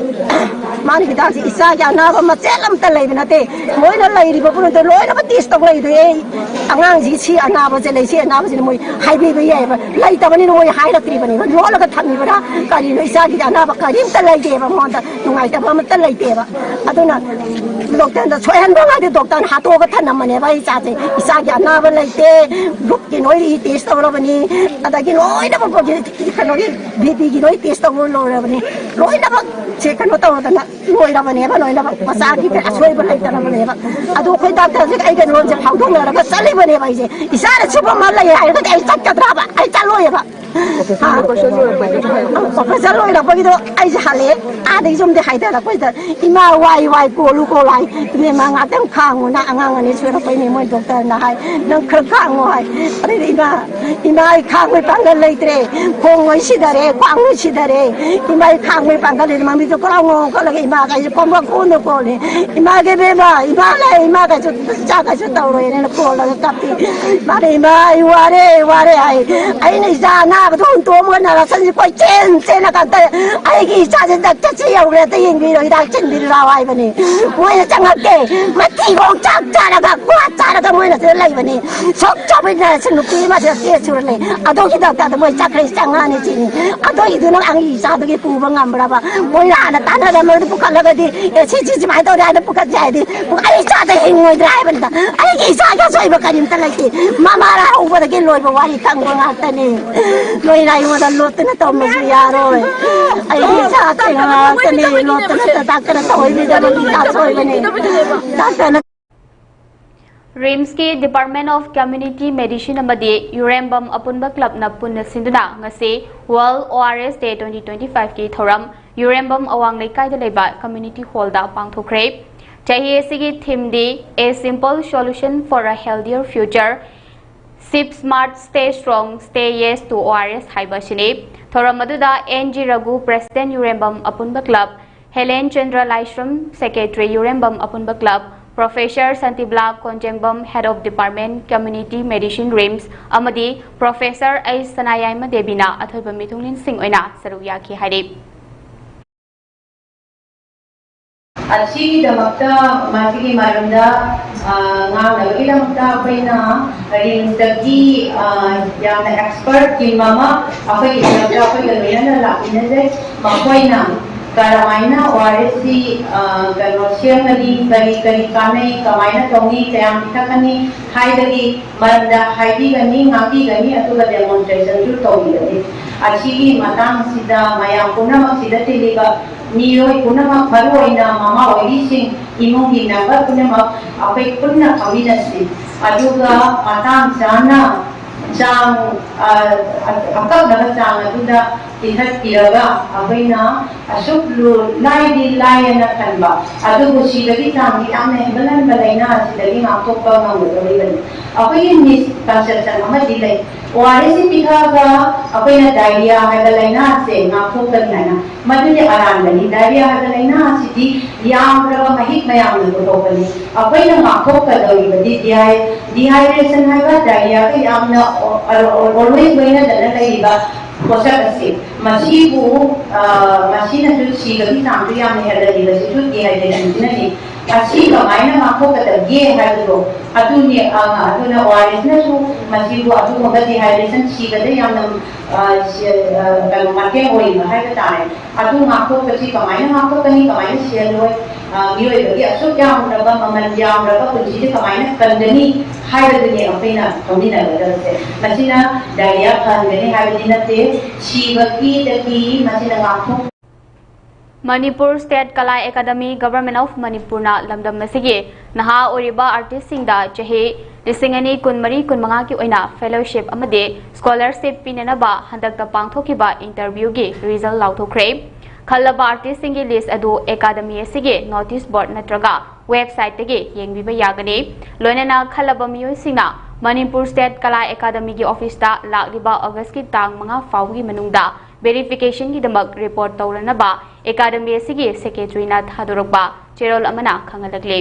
ꯃꯥꯅ ꯍꯤꯗꯥꯛꯁꯤ ꯏꯆꯥꯒꯤ ꯑꯅꯥꯕ ꯃꯆꯦꯠ ꯑꯃꯠꯇ ꯂꯩꯕ ꯅꯠꯇꯦ꯫ ꯃꯣꯏꯅ ꯂꯩꯔꯤꯕ ꯄꯨꯝꯅꯃꯛꯇ ꯂꯣꯏꯅꯃꯛ ꯇꯦꯁ ꯇꯧ ꯂꯩꯗꯣꯏ꯫ ꯑꯉꯥꯡꯁꯤ ꯁꯤ ꯑꯅꯥꯕꯁꯦ ꯂꯩ, ꯁꯤ ꯑꯅꯥꯕꯁꯤꯅ ꯃꯣꯏ ꯍꯥꯏꯕꯤꯕ ꯌꯥꯏꯑꯕ꯫ ꯂꯩꯇꯕꯅꯤꯅ ꯃꯣꯏ ꯍꯥꯏꯔꯛꯇ꯭ꯔꯤꯕꯅꯦꯕ꯫ ꯂꯣꯜꯂꯒ ꯊꯝꯃꯤꯕ꯭ꯔꯥ ꯀꯔꯤꯅꯣ? ꯏꯆꯥꯒꯤꯗꯤ ꯑꯅꯥꯕ ꯀꯔꯤꯝꯇ ꯂꯩꯇꯦꯕ, ꯃꯉꯣꯟꯗ ꯅꯨꯡꯉꯥꯏꯇꯕ ꯑꯃꯠꯇ ꯂꯩꯇꯦꯕ꯫ ꯑꯗꯨꯅ ꯗꯣꯛꯇꯔꯗ ꯁꯣꯏꯍꯟꯕ ꯉꯥꯛꯇꯦ꯫ ꯗꯣꯛꯇꯔꯅ ꯍꯥꯠꯇꯣꯛꯑꯒ ꯊꯝꯃꯝꯕꯅꯦꯕ ꯑꯩ ꯏꯆꯥꯁꯦ꯫ ꯏꯆꯥꯒꯤ ꯑꯅꯥꯕ ꯂꯩꯇꯦ, ꯒ꯭ꯔꯨꯞꯀꯤ ꯅꯣꯏ ꯇꯦꯁ ꯇꯧꯔꯕꯅꯤ, ꯑꯗꯒꯤ ꯂꯣꯏꯅꯃꯛ ꯀꯩꯅꯣꯒꯤ ꯕꯤ ꯄꯤꯒꯤ ꯅꯣꯏ ꯇꯦꯁ ꯇꯧꯕ ꯂꯣꯏꯔꯕꯅꯤ꯫ ꯂꯣꯏꯅꯃꯛ ꯁꯦ ꯀꯩꯅꯣ ꯇꯧꯔꯗꯅ ꯂꯣꯏꯔꯕꯅꯦꯕ, ꯂꯣꯏꯅꯃꯛ ꯃꯆꯥꯒꯤ ꯑꯁꯣꯏꯕ ꯂꯩꯇꯅꯕꯅꯦꯕ꯫ ꯑꯗꯣ ꯑꯩꯈꯣꯏ ꯗꯥꯛꯇꯔꯁꯤꯒ ꯑꯩꯒ ꯂꯣꯟꯁꯦ ꯐꯥꯎꯗꯣꯛꯅꯔꯒ ꯆꯠꯂꯤꯕꯅꯦꯕ ꯑꯩꯁꯦ꯫ ꯏꯆꯥꯅ ꯁꯨꯝꯕ ꯑꯃ ꯂꯩ ꯍꯥꯏꯔꯒꯗꯤ ꯑꯩ ꯆꯠꯀꯗ꯭ꯔꯕ? ꯑꯩ ꯆꯠꯂꯣꯏꯌꯦꯕ꯫ ꯑꯣꯄꯔꯦꯁꯟ ꯂꯣꯏꯔꯛꯄꯒꯤꯗꯣ ꯑꯩꯁꯦ ꯍꯜꯂꯛꯑꯦ꯫ ꯑꯥꯗꯒꯤ ꯌꯨꯝꯗꯤ ꯍꯥꯏꯊꯔꯛꯄꯁꯤꯗ, "ꯏꯃꯥ, ꯋꯥꯏ, ꯋꯥꯏ, ꯀꯣꯜꯂꯨ, ꯀꯣꯜꯂꯨ" ꯍꯥꯏ꯫ "ꯏꯕꯦꯝꯃ, ꯉꯥꯛꯇꯪ ꯈꯥꯡꯉꯨ, ꯅꯪ ꯑꯉꯥꯡ ꯑꯅꯤ ꯁꯣꯏꯔꯛꯄꯩꯅꯦ ꯃꯣꯏ ꯗꯣꯛꯇꯔꯅ" ꯍꯥꯏ꯫ "ꯅꯪ ꯈꯔ ꯈꯥꯡꯉꯣ" ꯍꯥꯏ꯫ ꯑꯗꯩꯗꯤ ꯏꯃꯥ, ꯏꯃꯥ, ꯑꯩ ꯈꯥꯡꯕꯩ ꯄꯥꯡꯒꯜ ꯂꯩꯇ꯭ꯔꯦ꯫ ꯈꯣꯡ ꯂꯣꯏ ꯁꯤꯊꯔꯦ, ꯈ꯭ꯋꯥꯡ ꯂꯣꯏ ꯁꯤꯊꯔꯦ꯫ ꯏꯃꯥ, ꯑꯩ ꯈꯥꯡꯕꯩ ꯄꯥꯡꯒꯜ ꯂꯩꯇ꯭ꯔꯦ꯫ ꯃꯃꯤꯠꯇꯣ ꯀꯣꯂꯥꯎ ꯉꯥꯎ ꯀꯣꯜꯂꯒ ꯏꯃꯥꯒ ꯑꯩꯁꯦ ꯀꯣꯝꯕ ꯀꯣꯟꯗ ꯀꯣꯜꯂꯦ꯫ "ꯏꯃꯥꯒꯤ ꯏꯕꯦꯝꯃ, ꯏꯃꯥ ꯂꯩ, ꯏꯃꯥ ꯀꯩꯁꯨ ꯆꯥꯛ ꯀꯩꯁꯨ ꯇꯧꯔꯣꯏꯅ" ꯀꯣꯜꯂꯒ ꯀꯞꯄꯤ꯫ ꯃꯥꯅ, "ꯏꯃꯥ, ꯑꯩ ꯋꯥꯔꯦ, ꯋꯥꯔꯦ" ꯍꯥꯏ꯫ ꯑꯩꯅ ꯏꯆꯥ ꯑꯅꯥꯕꯗꯣ ꯍꯨꯟꯇꯣꯛꯑꯝꯃꯒ ꯅꯔꯁꯟꯁꯦ ꯀꯣꯏ ꯆꯦꯟ ꯆꯦꯜꯂꯒ ꯑꯝꯇ ꯑꯩꯒꯤ ꯏꯆꯥꯁꯦ ꯗꯥꯛꯇꯔꯁꯦ ꯌꯧꯔꯦ, ꯑꯝꯇ ꯌꯦꯡꯕꯤꯔꯣ, ꯍꯤꯗꯥꯛ ꯊꯤꯟꯕꯤꯔꯣ ꯂꯥꯎ ꯍꯥꯏꯕꯅꯤ꯫ ꯃꯣꯏꯅ ꯆꯪꯉꯛꯇꯦ꯫ ꯃꯊꯤꯕꯣꯡ ꯆꯥꯛ ꯆꯥꯔꯒ, ꯀ꯭ꯋꯥ ꯆꯥꯔꯒ ꯃꯣꯏꯅ ꯁꯤꯗ ꯂꯩꯕꯅꯤ꯫ ꯁꯨꯛ ꯆꯥꯎꯕꯤ ꯅꯔꯁ ꯅꯨꯄꯤ ꯑꯃ ꯁꯤꯗ ꯇꯦꯁ ꯁꯨꯔ ꯂꯩ꯫ ꯑꯗꯨꯒꯤ ꯗꯥꯛꯇꯔꯗ ꯃꯣꯏ ꯆꯠꯈ꯭ꯔꯦ, ꯆꯪꯉꯛꯑꯅꯤ ꯁꯤꯅꯤ꯫ ꯑꯗꯨꯒꯤꯗꯨꯅ ꯑꯩꯒꯤ ꯏꯆꯥꯗꯨꯒꯤ ꯄꯨꯕ ꯉꯝꯕ꯭ꯔꯕ? ꯃꯣꯏꯅ ꯍꯥꯟꯅ ꯇꯥꯟꯅꯔꯝꯃꯒ ꯄꯨꯈꯠꯂꯒꯗꯤ, "ꯑꯦ, ꯁꯤ, ꯁꯤ ꯁꯨꯃꯥꯏꯅ ꯇꯧꯔꯦ" ꯍꯥꯏꯅ ꯄꯨꯈꯠꯁꯦ ꯍꯥꯏꯗꯤ, ꯑꯩ ꯏꯆꯥꯗ ꯍꯤꯡꯉꯣꯏꯗ꯭ꯔꯥ ꯍꯥꯏꯕꯅꯤꯗ꯫ ꯑꯩꯒꯤ ꯏꯆꯥꯒꯤ ꯑꯁꯣꯏꯕ ꯀꯔꯤꯝꯇ ꯂꯩꯇꯦ꯫ ꯃꯃꯥꯅ ꯍꯧꯕꯗꯒꯤ ꯂꯣꯏꯕ ꯋꯥꯔꯤ ꯈꯪꯕ ꯉꯥꯛꯇꯅꯤ꯫ ꯅꯣꯏꯅ ꯑꯩꯉꯣꯟꯗ ꯂꯣꯠꯇꯅ ꯇꯧꯕꯁꯨ ꯌꯥꯔꯣꯏ꯫ ꯑꯩꯒꯤ ꯏꯆꯥ ꯑꯁꯣꯏꯕ ꯉꯥꯛꯇꯅꯤ꯫ ꯂꯣꯠꯇꯅ ꯗꯥꯛꯇꯔ ꯇꯧꯍꯩꯕꯤꯗꯕꯒꯤ ꯏꯆꯥ ꯑꯁꯣꯏꯕꯅꯤ꯫ ꯗꯥꯛꯇꯔꯅ ꯔꯤꯝꯁꯀꯤ Department of Community Medicine ꯑꯃꯗꯤ ꯌꯨꯔꯦꯝꯕꯝ ꯑꯄꯨꯟꯕ ꯀ꯭ꯂꯕꯅ ꯄꯨꯟꯅ ꯁꯤꯟꯗꯨꯅ ꯉꯁꯤ World O R S Day twenty twenty-five ꯀꯤ ꯊꯧꯔꯝ ꯌꯨꯔꯦꯝꯕꯝ ꯑꯋꯥꯡ ꯂꯩꯀꯥꯏꯗ ꯂꯩꯕ community hall ꯗ ꯄꯥꯡꯊꯣꯛꯈ꯭ꯔꯦ꯫ ꯆꯍꯤ ꯑꯁꯤꯒꯤ theme D A Simple Solution for a Healthier Future, Sip Smart, Stay Strong, Stay Yes to O R S ꯍꯥꯏꯕ ꯑꯁꯤꯅꯤ꯫ ꯊꯧꯔꯝ ꯑꯗꯨꯗ N G ꯔꯘꯨ, President ꯌꯨꯔꯦꯝꯕꯝ ꯑꯄꯨꯟꯕ ꯀ꯭ꯂꯕ, ꯍꯦꯂꯦꯟ ꯆꯟꯗ꯭ꯔ ꯂꯥꯏꯁ꯭ꯔꯝ, Secretary ꯌꯨꯔꯦꯝꯕꯝ ꯑꯄꯨꯟꯕ club, Professor Shantibala ꯀꯣꯟꯖꯦꯡꯕꯝ, Head of Department, Community Medicine, RIMS, ꯑꯃꯗꯤ Professor H ꯁꯅꯥꯌꯥꯏꯃ ꯗꯦꯕꯤꯅ ꯑꯊꯣꯏꯕ ꯃꯤꯊꯨꯡꯂꯦꯟꯁꯤꯡ ꯑꯣꯏꯅ ꯁꯔꯨꯛ ꯌꯥꯈꯤ ꯍꯥꯏꯔꯤ꯫ ꯑꯁꯤꯒꯤꯗꯃꯛꯇ, ꯃꯁꯤꯒꯤ ꯃꯔꯝꯗ, ꯑ, ꯉꯥꯡꯅꯕꯒꯤꯗꯃꯛꯇ ꯑꯩꯈꯣꯏꯅ ꯔꯤꯝꯁꯇꯒꯤ, ꯑ, ꯌꯥꯝꯅ ꯑꯦꯛꯁꯄꯔꯠ ꯇꯤꯝ ꯑꯃ ꯑꯩꯈꯣꯏꯒꯤꯗꯃꯛꯇ ꯑꯩꯈꯣꯏꯒ ꯂꯣꯏꯅꯅ ꯂꯥꯛꯃꯤꯟꯅꯖꯩ꯫ ꯃꯈꯣꯏꯅ ꯀꯔꯝꯍꯥꯏꯅ ꯑꯣ ꯑꯥꯔ ꯑꯦꯁꯁꯤ, ꯑ, ꯀꯩꯅꯣ, ꯁꯦꯝꯒꯅꯤ, ꯀꯔꯤ ꯀꯔꯤ ꯀꯥꯟꯅꯩ, ꯀꯃꯥꯏꯅ ꯇꯧꯅꯤ, ꯀꯌꯥꯝ ꯄꯤꯊꯛꯀꯅꯤ ꯍꯥꯏꯕꯒꯤ ꯃꯔꯝꯗ ꯍꯥꯏꯕꯤꯒꯅꯤ, ꯉꯥꯡꯕꯤꯒꯅꯤ, ꯑꯗꯨꯒ ꯗꯦꯃꯣꯟꯁꯇ꯭ꯔꯦꯁꯟꯁꯨ ꯇꯧꯕꯤꯒꯅꯤ꯫ ꯑꯁꯤꯒꯤ ꯃꯇꯥꯡꯁꯤꯗ ꯃꯌꯥꯝ ꯄꯨꯝꯅꯃꯛꯁꯤꯗ ꯇꯤꯜꯂꯤꯕ ꯃꯤꯑꯣꯏ ꯄꯨꯝꯅꯃꯛ, ꯃꯔꯨꯑꯣꯏꯅ ꯃꯃꯥ ꯑꯣꯏꯕꯤꯁꯤꯡ, ꯏꯃꯨꯡꯒꯤ ꯃꯦꯝꯕꯔ ꯄꯨꯝꯅꯃꯛ ꯑꯩꯈꯣꯏ ꯄꯨꯟꯅ ꯐꯝꯃꯤꯟꯅꯁꯤ꯫ ꯑꯗꯨꯒ ꯃꯇꯥꯡ ꯆꯥꯅ ꯆꯥꯡ, ꯑ, ꯑꯀꯛꯅꯕ ꯆꯥꯡ ꯑꯗꯨꯗ ꯄꯤꯈꯠꯄꯤꯔꯒ ꯑꯩꯈꯣꯏꯅ ꯑꯁꯨꯛ ꯂꯨ-, ꯂꯥꯏꯗꯤ ꯂꯥꯏꯌꯦꯅ ꯈꯟꯕ, ꯑꯗꯨꯕꯨ ꯁꯤꯕꯒꯤ ꯆꯥꯡꯗꯤ ꯌꯥꯝꯅ ꯍꯦꯟꯒꯠꯍꯟꯕ ꯂꯥꯏꯅꯥ ꯑꯁꯤꯗꯒꯤ ꯉꯥꯛꯊꯣꯛꯄ ꯉꯝꯒꯗꯧꯔꯤꯕꯅꯤ꯫ ꯑꯩꯈꯣꯏꯒꯤ ꯃꯤꯁꯀꯟꯁꯦꯞꯁꯟ ꯑꯃꯗꯤ ꯂꯩ, ꯑꯣ ꯑꯥꯔ ꯑꯦꯁ ꯁꯤ ꯄꯤꯊꯛꯑꯒ ꯑꯩꯈꯣꯏꯅ ꯗꯥꯏꯔꯤꯌꯥ ꯍꯥꯏꯕ ꯂꯥꯏꯅꯥ ꯑꯁꯤ ꯉꯥꯛꯊꯣꯛꯀꯅꯤ ꯍꯥꯏꯅ꯫ ꯃꯗꯨꯗꯤ ꯑꯔꯥꯟꯕꯅꯤ꯫ ꯗꯥꯏꯔꯤꯌꯥ ꯍꯥꯏꯕ ꯂꯥꯏꯅꯥ ꯑꯁꯤꯗꯤ ꯌꯥꯝꯗ꯭ꯔꯕ ꯃꯍꯤꯛ ꯃꯌꯥꯝꯅ ꯄꯨꯊꯣꯛꯄꯅꯤ꯫ ꯑꯩꯈꯣꯏꯅ ꯉꯥꯛꯊꯣꯛꯀꯗꯧꯔꯤꯕꯗꯤ ꯗꯤꯍꯥꯏ-, ꯗꯤꯍꯥꯏꯗ꯭ꯔꯦꯁꯟ ꯍꯥꯏꯕ ꯗꯥꯏꯔꯤꯌꯥꯒ ꯌꯥꯝꯅ ꯑꯣ-, ꯑꯣ-, ꯑꯣꯜꯋꯦꯁ ꯂꯣꯏꯅꯗꯅ ꯂꯩꯔꯤꯕ ꯄꯣꯠꯁꯛ ꯑꯁꯤ꯫ ꯃꯁꯤꯕꯨ, ꯑ, ꯃꯁꯤꯅꯁꯨ ꯁꯤꯕꯒꯤ ꯆꯥꯡꯁꯨ ꯌꯥꯝꯅ ꯍꯦꯜꯍꯜꯂꯤꯕꯁꯤꯁꯨ ꯗꯤꯍꯥꯏꯗ꯭ꯔꯦꯁꯟꯁꯤꯅꯅꯤ꯫ ꯑꯁꯤ ꯀꯃꯥꯏꯅ ꯉꯥꯛꯊꯣꯛꯀꯗꯒꯦ ꯍꯥꯏꯕꯗꯣ ꯑꯗꯨꯅꯤ, ꯑ, ꯑꯗꯨꯅ ꯑꯣ ꯑꯥꯔ ꯑꯦꯁꯅꯁꯨ ꯃꯁꯤꯕꯨ ꯑꯗꯨꯒꯨꯝꯕ ꯗꯤꯍꯥꯏꯗ꯭ꯔꯦꯁꯟ ꯁꯤꯕꯗ ꯌꯥꯝꯅ, ꯑ, ꯁꯤ-, ꯑ, ꯀꯩꯅꯣ, ꯃꯇꯦꯡ ꯑꯣꯏꯔꯤꯕ ꯍꯥꯏꯕ ꯇꯥꯔꯦ꯫ ꯑꯗꯨ ꯉꯥꯛꯊꯣꯛꯄꯁꯤ ꯀꯃꯥꯏꯅ ꯉꯥꯛꯊꯣꯛꯀꯅꯤ, ꯀꯃꯥꯏꯅ ꯁꯤꯍꯜꯂꯣꯏ, ꯑ, ꯃꯤꯑꯣꯏꯕꯒꯤ ꯑꯁꯨꯛ ꯌꯥꯝꯂꯕ, ꯃꯃꯜ ꯌꯥꯝꯂꯕ ꯄꯨꯟꯁꯤꯁꯦ ꯀꯃꯥꯏꯅ ꯀꯟꯒꯅꯤ ꯍꯥꯏꯕꯗꯨꯅꯤ ꯑꯩꯈꯣꯏꯅ ꯈꯪꯃꯤꯟꯅꯒꯗꯕꯁꯦ꯫ ꯃꯁꯤꯅ ꯗꯥꯏꯔꯤꯌꯥ ꯐꯍꯟꯒꯅꯤ ꯍꯥꯏꯕꯗꯤ ꯅꯠꯇꯦ, ꯁꯤꯕꯒꯤꯗꯒꯤ ꯃꯁꯤꯅ ꯉꯥꯛꯊꯣꯛ- ꯃꯅꯤꯄꯨꯔ ꯁ꯭ꯇꯦꯠ ꯀꯂꯥ ꯑꯦꯀꯥꯗꯃꯤ, ꯒꯚꯔꯟꯃꯦꯟꯠ ꯑꯣꯐ ꯃꯅꯤꯄꯨꯔꯅ ꯂꯝꯗꯝ ꯑꯁꯤꯒꯤ ꯅꯍꯥ ꯑꯣꯏꯔꯤꯕ ꯑꯥꯔꯇꯤꯁꯁꯤꯡꯗ ꯆꯍꯤ ꯂꯤꯁꯤꯡ ꯑꯅꯤ ꯀꯨꯟꯃꯔꯤ ꯀꯨꯟꯃꯉꯥꯒꯤ ꯑꯣꯏꯅ ꯐꯦꯂꯣꯁꯤꯞ ꯑꯃꯗꯤ ꯁ꯭ꯀꯣꯂꯔꯁꯤꯞ ꯄꯤꯅꯅꯕ ꯍꯟꯗꯛꯇ ꯄꯥꯡꯊꯣꯛꯈꯤꯕ ꯏꯟꯇꯔꯚ꯭ꯌꯨꯒꯤ ꯔꯤꯖꯜ ꯂꯥꯎꯊꯣꯛꯈ꯭ꯔꯦ꯫ ꯈꯜꯂꯕ ꯑꯥꯔꯇꯤꯁꯁꯤꯡꯒꯤ ꯂꯤꯁ꯭ꯠ ꯑꯗꯨ ꯑꯦꯀꯥꯗꯃꯤ ꯑꯁꯤꯒꯤ ꯅꯣꯇꯤꯁ ꯕꯣꯔꯗ ꯅꯠꯇ꯭ꯔꯒ ꯋꯦꯕꯁꯥꯏꯠꯇꯒꯤ ꯌꯦꯡꯕꯤꯕ ꯌꯥꯒꯅꯤ꯫ ꯂꯣꯏꯅꯅ ꯈꯜꯂꯕ ꯃꯤꯑꯣꯏꯁꯤꯡꯅ ꯃꯅꯤꯄꯨꯔ ꯁ꯭ꯇꯦꯠ ꯀꯂꯥ ꯑꯦꯀꯥꯗꯃꯤꯒꯤ ꯑꯣꯐꯤꯁꯇ ꯂꯥꯛꯂꯤꯕ ꯑꯣꯒꯁꯀꯤ ꯇꯥꯡ ꯃꯉꯥ ꯐꯥꯎꯕꯒꯤ ꯃꯅꯨꯡꯗ ꯚꯦꯔꯤꯐꯤꯀꯦꯁꯟꯒꯤꯗꯃꯛ ꯔꯤꯄꯣꯔꯠ ꯇꯧꯔꯅꯕ ꯑꯦꯀꯥꯗꯃꯤ ꯑꯁꯤꯒꯤ ꯁꯦꯀ꯭ꯔꯦꯇꯔꯤꯅ ꯊꯥꯗꯣꯔꯛꯄ ꯆꯦꯔꯣꯜ ꯑꯃꯅ ꯈꯪꯍꯜꯂꯛꯂꯤ꯫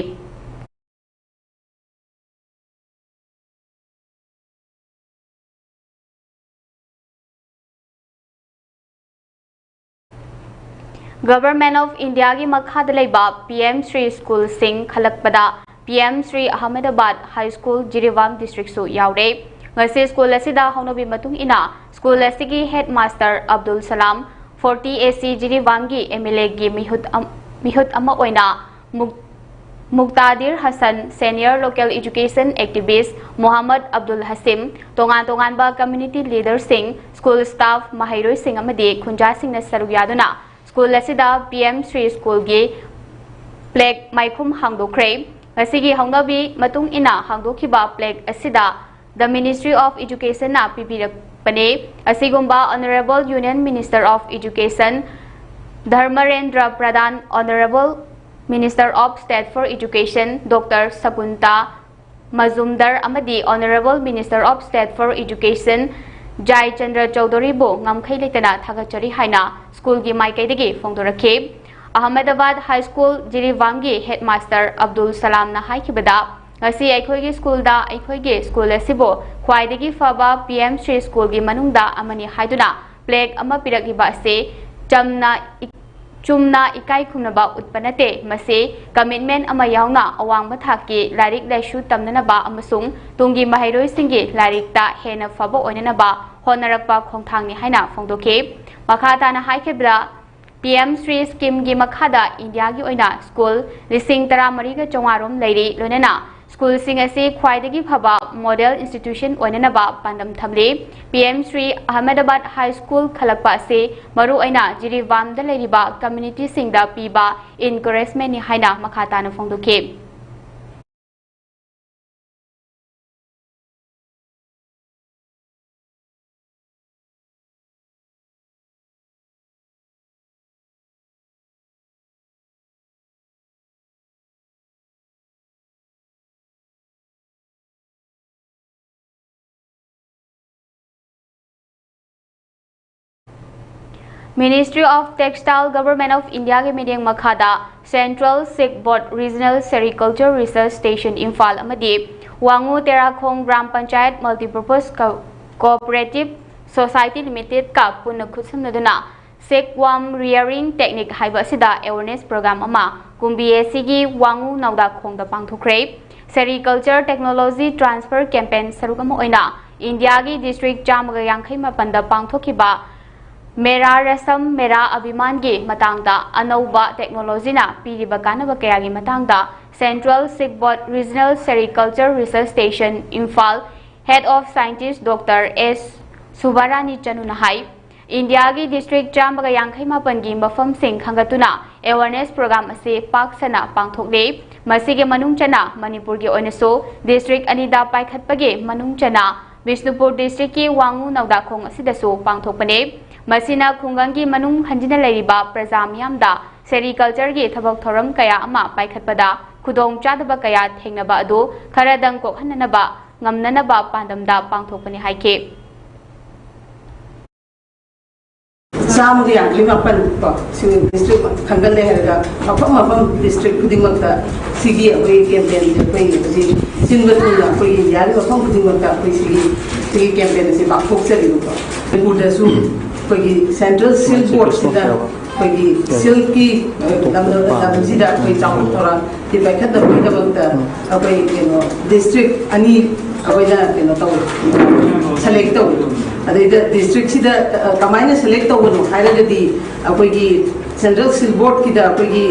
Government of Indiaꯒꯤ ꯃꯈꯥꯗ ꯂꯩꯕ P M Shri Schoolꯁꯤꯡ ꯈꯜꯂꯛꯄꯗ P M Shri Ahmedabad High School, Jiribam Districtꯁꯨ ꯌꯥꯎꯔꯦ꯫ ꯉꯁꯤ ꯁ꯭ꯀꯨꯜ ꯑꯁꯤꯗ ꯍꯧꯅꯕꯤ ꯃꯇꯨꯡ ꯏꯟꯅ ꯁ꯭ꯀꯨꯜ ꯑꯁꯤꯒꯤ headmaster Abdul Salam, forty A C ꯖꯤꯔꯤꯕꯥꯝꯒꯤ M L Aꯒꯤ ꯃꯤꯍꯨꯠ ꯑꯝ-, ꯃꯤꯍꯨꯠ ꯑꯃ ꯑꯣꯏꯅ ꯃꯨꯛ-, ꯃꯨꯛꯇꯥꯗꯤꯔ Hasan, senior local education activist Mohammad Abdul ꯍꯁꯤꯝ, ꯇꯣꯉꯥꯟ ꯇꯣꯉꯥꯟꯕ community leaderꯁꯤꯡ, school staff, ꯃꯍꯩꯔꯣꯏꯁꯤꯡ ꯑꯃꯗꯤ ꯈꯨꯟꯖꯥꯁꯤꯡꯅ ꯁꯔꯨꯛ ꯌꯥꯗꯨꯅ ꯁ꯭ꯀꯨꯜ ꯑꯁꯤꯗ P M Shri Schoolꯒꯤ flag ꯃꯥꯏꯈꯨꯝ ꯍꯥꯡꯗꯣꯛꯈ꯭ꯔꯦ꯫ ꯉꯁꯤꯒꯤ ꯍꯧꯅꯕꯤ ꯃꯇꯨꯡ ꯏꯟꯅ ꯍꯥꯡꯗꯣꯛꯈꯤꯕ flag ꯑꯁꯤꯗ The Ministry of Educationꯅ ꯄꯤꯕꯤꯔꯛꯄꯅꯤ꯫ ꯑꯁꯤꯒꯨꯝꯕ Honourable Union Minister of Education Dharmendra Pradhan, Honourable Minister of State for Education doctor Sukanta Majumdar ꯑꯃꯗꯤ Honourable Minister of State for Education ꯖꯥꯏꯆꯟꯗ꯭ꯔ ꯆꯧꯙꯨꯔꯤꯕꯨ ꯉꯝꯈꯩ ꯂꯩꯇꯅ ꯊꯥꯒꯠꯆꯔꯤ ꯍꯥꯏꯅ ꯁ꯭ꯀꯨꯜꯒꯤ ꯃꯥꯏꯀꯩꯗꯒꯤ ꯐꯣꯡꯗꯣꯔꯛꯈꯤ꯫ Ahmedabad High School, ꯖꯤꯔꯤꯕꯥꯝꯒꯤ headmaster Abdul ꯁꯂꯥꯝꯅ ꯍꯥꯏꯈꯤꯕꯗ, ꯉꯁꯤ ꯑꯩꯈꯣꯏꯒꯤ ꯁ꯭ꯀꯨꯜꯗ ꯑꯩꯈꯣꯏꯒꯤ ꯁ꯭ꯀꯨꯜ ꯑꯁꯤꯕꯨ ꯈ꯭ꯋꯥꯏꯗꯒꯤ ꯐꯕ P M Shri Schoolꯒꯤ ꯃꯅꯨꯡꯗ ꯑꯃꯅꯤ ꯍꯥꯏꯗꯨꯅ flag ꯑꯃ ꯄꯤꯔꯛꯂꯤꯕ ꯑꯁꯤ ꯆꯝꯅ ꯏ-, ꯆꯨꯝꯅ ꯏꯀꯥꯏ ꯈꯨꯝꯅꯕ ꯎꯠꯄ ꯅꯠꯇꯦ, ꯃꯁꯤ commitment ꯑꯃ ꯌꯥꯎꯅ ꯑꯋꯥꯡꯕ ꯊꯥꯛꯀꯤ ꯂꯥꯏꯔꯤꯛ ꯂꯥꯏꯁꯨ ꯇꯝꯅꯅꯕ ꯑꯃꯁꯨꯡ ꯇꯨꯡꯒꯤ ꯃꯍꯩꯔꯣꯏꯁꯤꯡꯒꯤ ꯂꯥꯏꯔꯤꯛꯇ ꯍꯦꯟꯅ ꯐꯕ ꯑꯣꯏꯅꯅꯕ ꯍꯣꯠꯅꯔꯛꯄ ꯈꯣꯡꯊꯥꯡꯅꯤ ꯍꯥꯏꯅ ꯐꯣꯡꯗꯣꯛꯈꯤ꯫ ꯃꯈꯥ ꯇꯥꯅ ꯍꯥꯏꯈꯤꯕꯗ, P M Shri Schemeꯒꯤ ꯃꯈꯥꯗ ꯏꯟꯗꯤꯌꯥꯒꯤ ꯑꯣꯏꯅ ꯁ꯭ꯀꯨꯜ ꯂꯤꯁꯤꯡ ꯇꯔꯥꯃꯔꯤꯒ ꯆꯥꯝꯃꯉꯥ ꯔꯣꯝ ꯂꯩꯔꯤ, ꯂꯣꯏꯅꯅ ꯁ꯭ꯀꯨꯜꯁꯤꯡ ꯑꯁꯤ ꯈ꯭ꯋꯥꯏꯗꯒꯤ ꯐꯕ model institution ꯑꯣꯏꯅꯅꯕ ꯄꯥꯟꯗꯝ ꯊꯝꯂꯤ꯫ P M Shri Ahmedabad High School ꯈꯜꯂꯛꯄ ꯑꯁꯤ ꯃꯔꯨꯑꯣꯏꯅ ꯖꯤꯔꯤꯕꯥꯝꯗ ꯂꯩꯔꯤꯕ communityꯁꯤꯡꯗ ꯄꯤꯕ encouragementꯅꯤ ꯍꯥꯏꯅ ꯃꯈꯥ ꯇꯥꯅ ꯐꯣꯡꯗꯣꯛꯈꯤ꯫ Ministry of Textile, Government of Indiaꯒꯤ ꯃꯤꯠꯌꯦꯡ ꯃꯈꯥꯗ Central Sikh Bodh Regional Sericulture Research Station Imphal ꯑꯃꯗꯤ Wangoo Terakhong Gram Panchayat Multipurpose Co-, Cooperative Society Limitedꯀ ꯄꯨꯟꯅ ꯈꯨꯠꯁꯝꯅꯗꯨꯅ Silkworm Rearing Technique ꯍꯥꯏꯕ ꯑꯁꯤꯗ awareness program ꯑꯃ ꯀꯨꯝꯕꯤ ꯑꯦꯁꯤꯒꯤ ꯋꯥꯉꯨ ꯅꯥꯎꯗꯥꯈꯣꯡꯗ ꯄꯥꯡꯊꯣꯛꯈ꯭ꯔꯦ꯫ Sericulture Technology Transfer Campaign ꯁꯔꯨꯛ ꯑꯃ ꯑꯣꯏꯅ ꯏꯟꯗꯤꯌꯥꯒꯤ district ꯆꯥꯝꯃꯒ ꯌꯥꯡꯈꯩ ꯃꯥꯄꯟꯗ ꯄꯥꯡꯊꯣꯛꯈꯤꯕ ꯃꯦꯔꯥ ꯔꯁꯝ ꯃꯦꯔꯥ ꯑꯚꯤꯃꯥꯟꯒꯤ ꯃꯇꯥꯡꯗ ꯑꯅꯧꯕ technologyꯅ ꯄꯤꯔꯤꯕ ꯀꯥꯟꯅꯕ ꯀꯌꯥꯒꯤ ꯃꯇꯥꯡꯗ Central Silk Board Regional Sericulture Research Station, Imphal, Head of Scientist Doctor S ꯁꯨꯚꯥꯔꯥꯅꯤ ꯆꯅꯨꯅ ꯍꯥꯏ꯫ ꯏꯟꯗꯤꯌꯥꯒꯤ district ꯆꯥꯝꯃꯒ ꯌꯥꯡꯈꯩ ꯃꯥꯄꯟꯒꯤ ꯃꯐꯝꯁꯤꯡ ꯈꯟꯒꯠꯇꯨꯅ awareness program ꯑꯁꯤ ꯄꯥꯛ ꯁꯟꯅ ꯄꯥꯡꯊꯣꯛꯂꯤ꯫ ꯃꯁꯤꯒꯤ ꯃꯅꯨꯡ ꯆꯟꯅ ꯃꯅꯤꯄꯨꯔꯒꯤ ꯑꯣꯏꯅꯁꯨ district ꯑꯅꯤꯗ ꯄꯥꯏꯈꯠꯄꯒꯤ ꯃꯅꯨꯡ ꯆꯟꯅ ꯕꯤꯁꯅꯨꯄꯨꯔ districtꯀꯤ ꯋꯥꯉꯨ ꯅꯧꯗꯥꯈꯣꯡ ꯑꯁꯤꯗꯁꯨ ꯄꯥꯡꯊꯣꯛꯄꯅꯤ꯫ ꯃꯁꯤꯅ ꯈꯨꯡꯒꯪꯒꯤ ꯃꯅꯨꯡ ꯍꯟꯖꯤꯟꯅ ꯂꯩꯔꯤꯕ ꯄ꯭ꯔꯖꯥ ꯃꯤꯌꯥꯝꯗ sericultureꯒꯤ ꯊꯕꯛ ꯊꯧꯔꯝ ꯀꯌꯥ ꯑꯃ ꯄꯥꯏꯈꯠꯄꯗ ꯈꯨꯗꯣꯡ ꯆꯥꯗꯕ ꯀꯌꯥ ꯊꯦꯡꯅꯕ ꯑꯗꯨ ꯈꯔꯗꯪ ꯀꯣꯛꯍꯟꯅꯅꯕ ꯉꯝꯅꯅꯕ ꯄꯥꯟꯗꯝꯗ ꯄꯥꯡꯊꯣꯛꯄꯅꯤ ꯍꯥꯏꯈꯤ꯫ ꯆꯥꯝꯃꯒ ꯌꯥꯡꯈꯩ ꯃꯥꯄꯟ ꯀꯣ ꯁꯤꯒꯤ district ꯈꯟꯒꯠꯂꯦ ꯍꯥꯏꯔꯒ ꯃꯐꯝ ꯃꯐꯝ district ꯈꯨꯗꯤꯡꯃꯛꯇ ꯁꯤꯒꯤ ꯑꯩꯈꯣꯏ campaignꯁꯦ ꯑꯩꯈꯣꯏ ꯍꯧꯖꯤꯛ ꯁꯤꯟꯕ ꯊꯨꯡꯅ ꯑꯩꯈꯣꯏ ꯏꯟꯗꯤꯌꯥꯒꯤ ꯃꯐꯝ ꯈꯨꯗꯤꯡꯃꯛꯇ ꯑꯩꯈꯣꯏ ꯁꯤꯒꯤ ꯁꯤꯒꯤ campaign ꯑꯁꯤ ꯄꯥꯡꯊꯣꯛꯆꯔꯤꯕꯀꯣ꯫ ꯃꯅꯤꯄꯨꯔꯗꯁꯨ ꯑꯩꯈꯣꯏꯒꯤ Central Silk Boardꯁꯤꯗ ꯑꯩꯈꯣꯏꯒꯤ silkꯀꯤ ꯂꯝꯗꯝꯁꯤꯗ ꯑꯩꯈꯣꯏ ꯆꯥꯎꯈꯠ ꯊꯧꯔꯥꯡ ꯁꯤ ꯄꯥꯏꯈꯠꯅꯕꯒꯤꯗꯃꯛꯇ ꯑꯩꯈꯣꯏ ꯀꯩꯅꯣ district ꯑꯅꯤ ꯑꯩꯈꯣꯏꯅ ꯀꯩꯅꯣ ꯇꯧꯋꯦ, select ꯇꯧꯋꯦ꯫ ꯑꯗꯩꯗ districtꯁꯤꯗ ꯀꯃꯥꯏꯅ select ꯇꯧꯕꯅꯣ ꯍꯥꯏꯔꯒꯗꯤ ꯑꯩꯈꯣꯏꯒꯤ Central Silk Boardꯀꯤꯗ ꯑꯩꯈꯣꯏꯒꯤ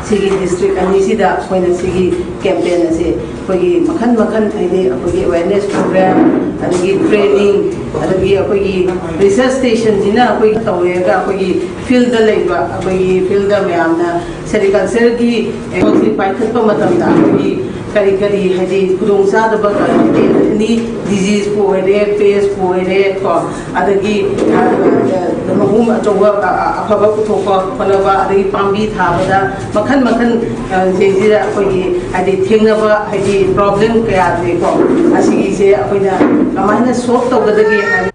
ꯁꯤꯒꯤ district ꯑꯅꯤꯁꯤꯗ ꯑꯩꯈꯣꯏꯅ ꯁꯤꯒꯤ campaign ꯑꯁꯤ ꯑꯩꯈꯣꯏꯒꯤ ꯃꯈꯜ ꯃꯈꯜ ꯍꯥꯏꯗꯤ ꯑꯩꯈꯣꯏꯒꯤ awareness program ꯑꯗꯒꯤ training ꯑꯗꯒꯤ ꯑꯩꯈꯣꯏꯒꯤ research stationꯁꯤꯅ ꯑꯩꯈꯣꯏ ꯇꯧꯔꯦꯒ ꯑꯩꯈꯣꯏꯒꯤ fieldꯗ ꯂꯩꯕ ꯑꯩꯈꯣꯏꯒꯤ fieldꯗ ꯃꯌꯥꯝꯅ sericultureꯒꯤ ꯊꯕꯛꯁꯤ ꯄꯥꯏꯈꯠꯄ ꯃꯇꯝꯗ ꯑꯩꯈꯣꯏꯒꯤ ꯀꯔꯤ ꯀꯔꯤ ꯍꯥꯏꯗꯤ ꯈꯨꯗꯣꯡꯆꯥꯗꯕ ꯀꯔꯤ ꯍꯥꯏꯗꯤ any diseaseꯄꯨ ꯑꯣꯏꯔꯦ, pestꯄꯨ ꯑꯣꯏꯔꯦ ꯀꯣ, ꯑꯗꯒꯤ ꯃꯍꯨꯝ ꯑꯆꯧꯕ ꯑꯐꯕ ꯄꯨꯊꯣꯛꯄ ꯈꯣꯠꯅꯕ ꯑꯗꯒꯤ ꯄꯥꯝꯕꯤ ꯊꯥꯕꯗ ꯃꯈꯜ ꯃꯈꯜ ꯁꯤꯗꯩꯁꯤꯗ ꯑꯩꯈꯣꯏꯒꯤ ꯍꯥꯏꯗꯤ ꯊꯦꯡꯅꯕ ꯍꯥꯏꯗꯤ problem ꯀꯌꯥꯁꯦꯀꯣ ꯑꯁꯤꯒꯤꯁꯦ ꯑꯩꯈꯣꯏꯅ ꯀꯃꯥꯏꯅ solve ꯇꯧꯒꯗꯒꯦ ꯍꯥꯏꯕ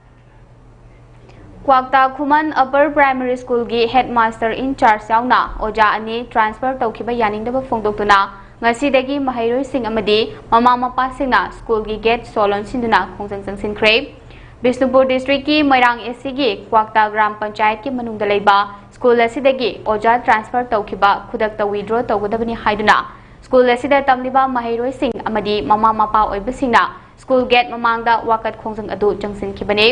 ꯀ꯭ꯋꯥꯛꯇꯥ ꯈꯨꯃꯟ Upper Primary Schoolꯒꯤ headmaster in charge ꯌꯥꯎꯅ ꯑꯣꯖꯥ ꯑꯅꯤ transfer ꯇꯧꯈꯤꯕ ꯌꯥꯅꯤꯡꯗꯕ ꯐꯣꯡꯗꯣꯛꯇꯨꯅ ꯉꯁꯤꯗꯒꯤ ꯃꯍꯩꯔꯣꯏꯁꯤꯡ ꯑꯃꯗꯤ ꯃꯃꯥ ꯃꯄꯥꯁꯤꯡꯅ schoolꯒꯤ gate ꯁꯣ ꯂꯣꯟꯁꯤꯟꯗꯨꯅ ꯈꯣꯡꯖꯪ ꯆꯪꯁꯤꯟꯈ꯭ꯔꯦ꯫ ꯕꯤꯁꯅꯨꯄꯨꯔ ꯗꯤꯁꯇ꯭ꯔꯤꯛꯀꯤ ꯃꯣꯏꯔꯥꯡ ꯑꯦꯁ ꯁꯤꯒꯤ ꯀ꯭ꯋꯥꯛꯇꯥ ꯒ꯭ꯔꯥꯝ ꯄꯟꯆꯥꯌꯠꯀꯤ ꯃꯅꯨꯡꯗ ꯂꯩꯕ ꯁ꯭ꯀꯨꯜ ꯑꯁꯤꯗꯒꯤ ꯑꯣꯖꯥ ꯇ꯭ꯔꯥꯟꯁꯐꯔ ꯇꯧꯈꯤꯕ ꯈꯨꯗꯛꯇ ꯋꯤꯗ꯭ꯔꯣ ꯇꯧꯒꯗꯕꯅꯤ ꯍꯥꯏꯗꯨꯅ ꯁ꯭ꯀꯨꯜ ꯑꯁꯤꯗ ꯇꯝꯂꯤꯕ ꯃꯍꯩꯔꯣꯏꯁꯤꯡ ꯑꯃꯗꯤ ꯃꯃꯥ ꯃꯄꯥ ꯑꯣꯏꯕꯁꯤꯡꯅ ꯁ꯭ꯀꯨꯜ ꯒꯦꯠ ꯃꯃꯥꯡꯗ ꯋꯥꯀꯠ ꯈꯣꯡꯖꯪ ꯑꯗꯨ ꯆꯪꯁꯤꯟꯈꯤꯕꯅꯤ꯫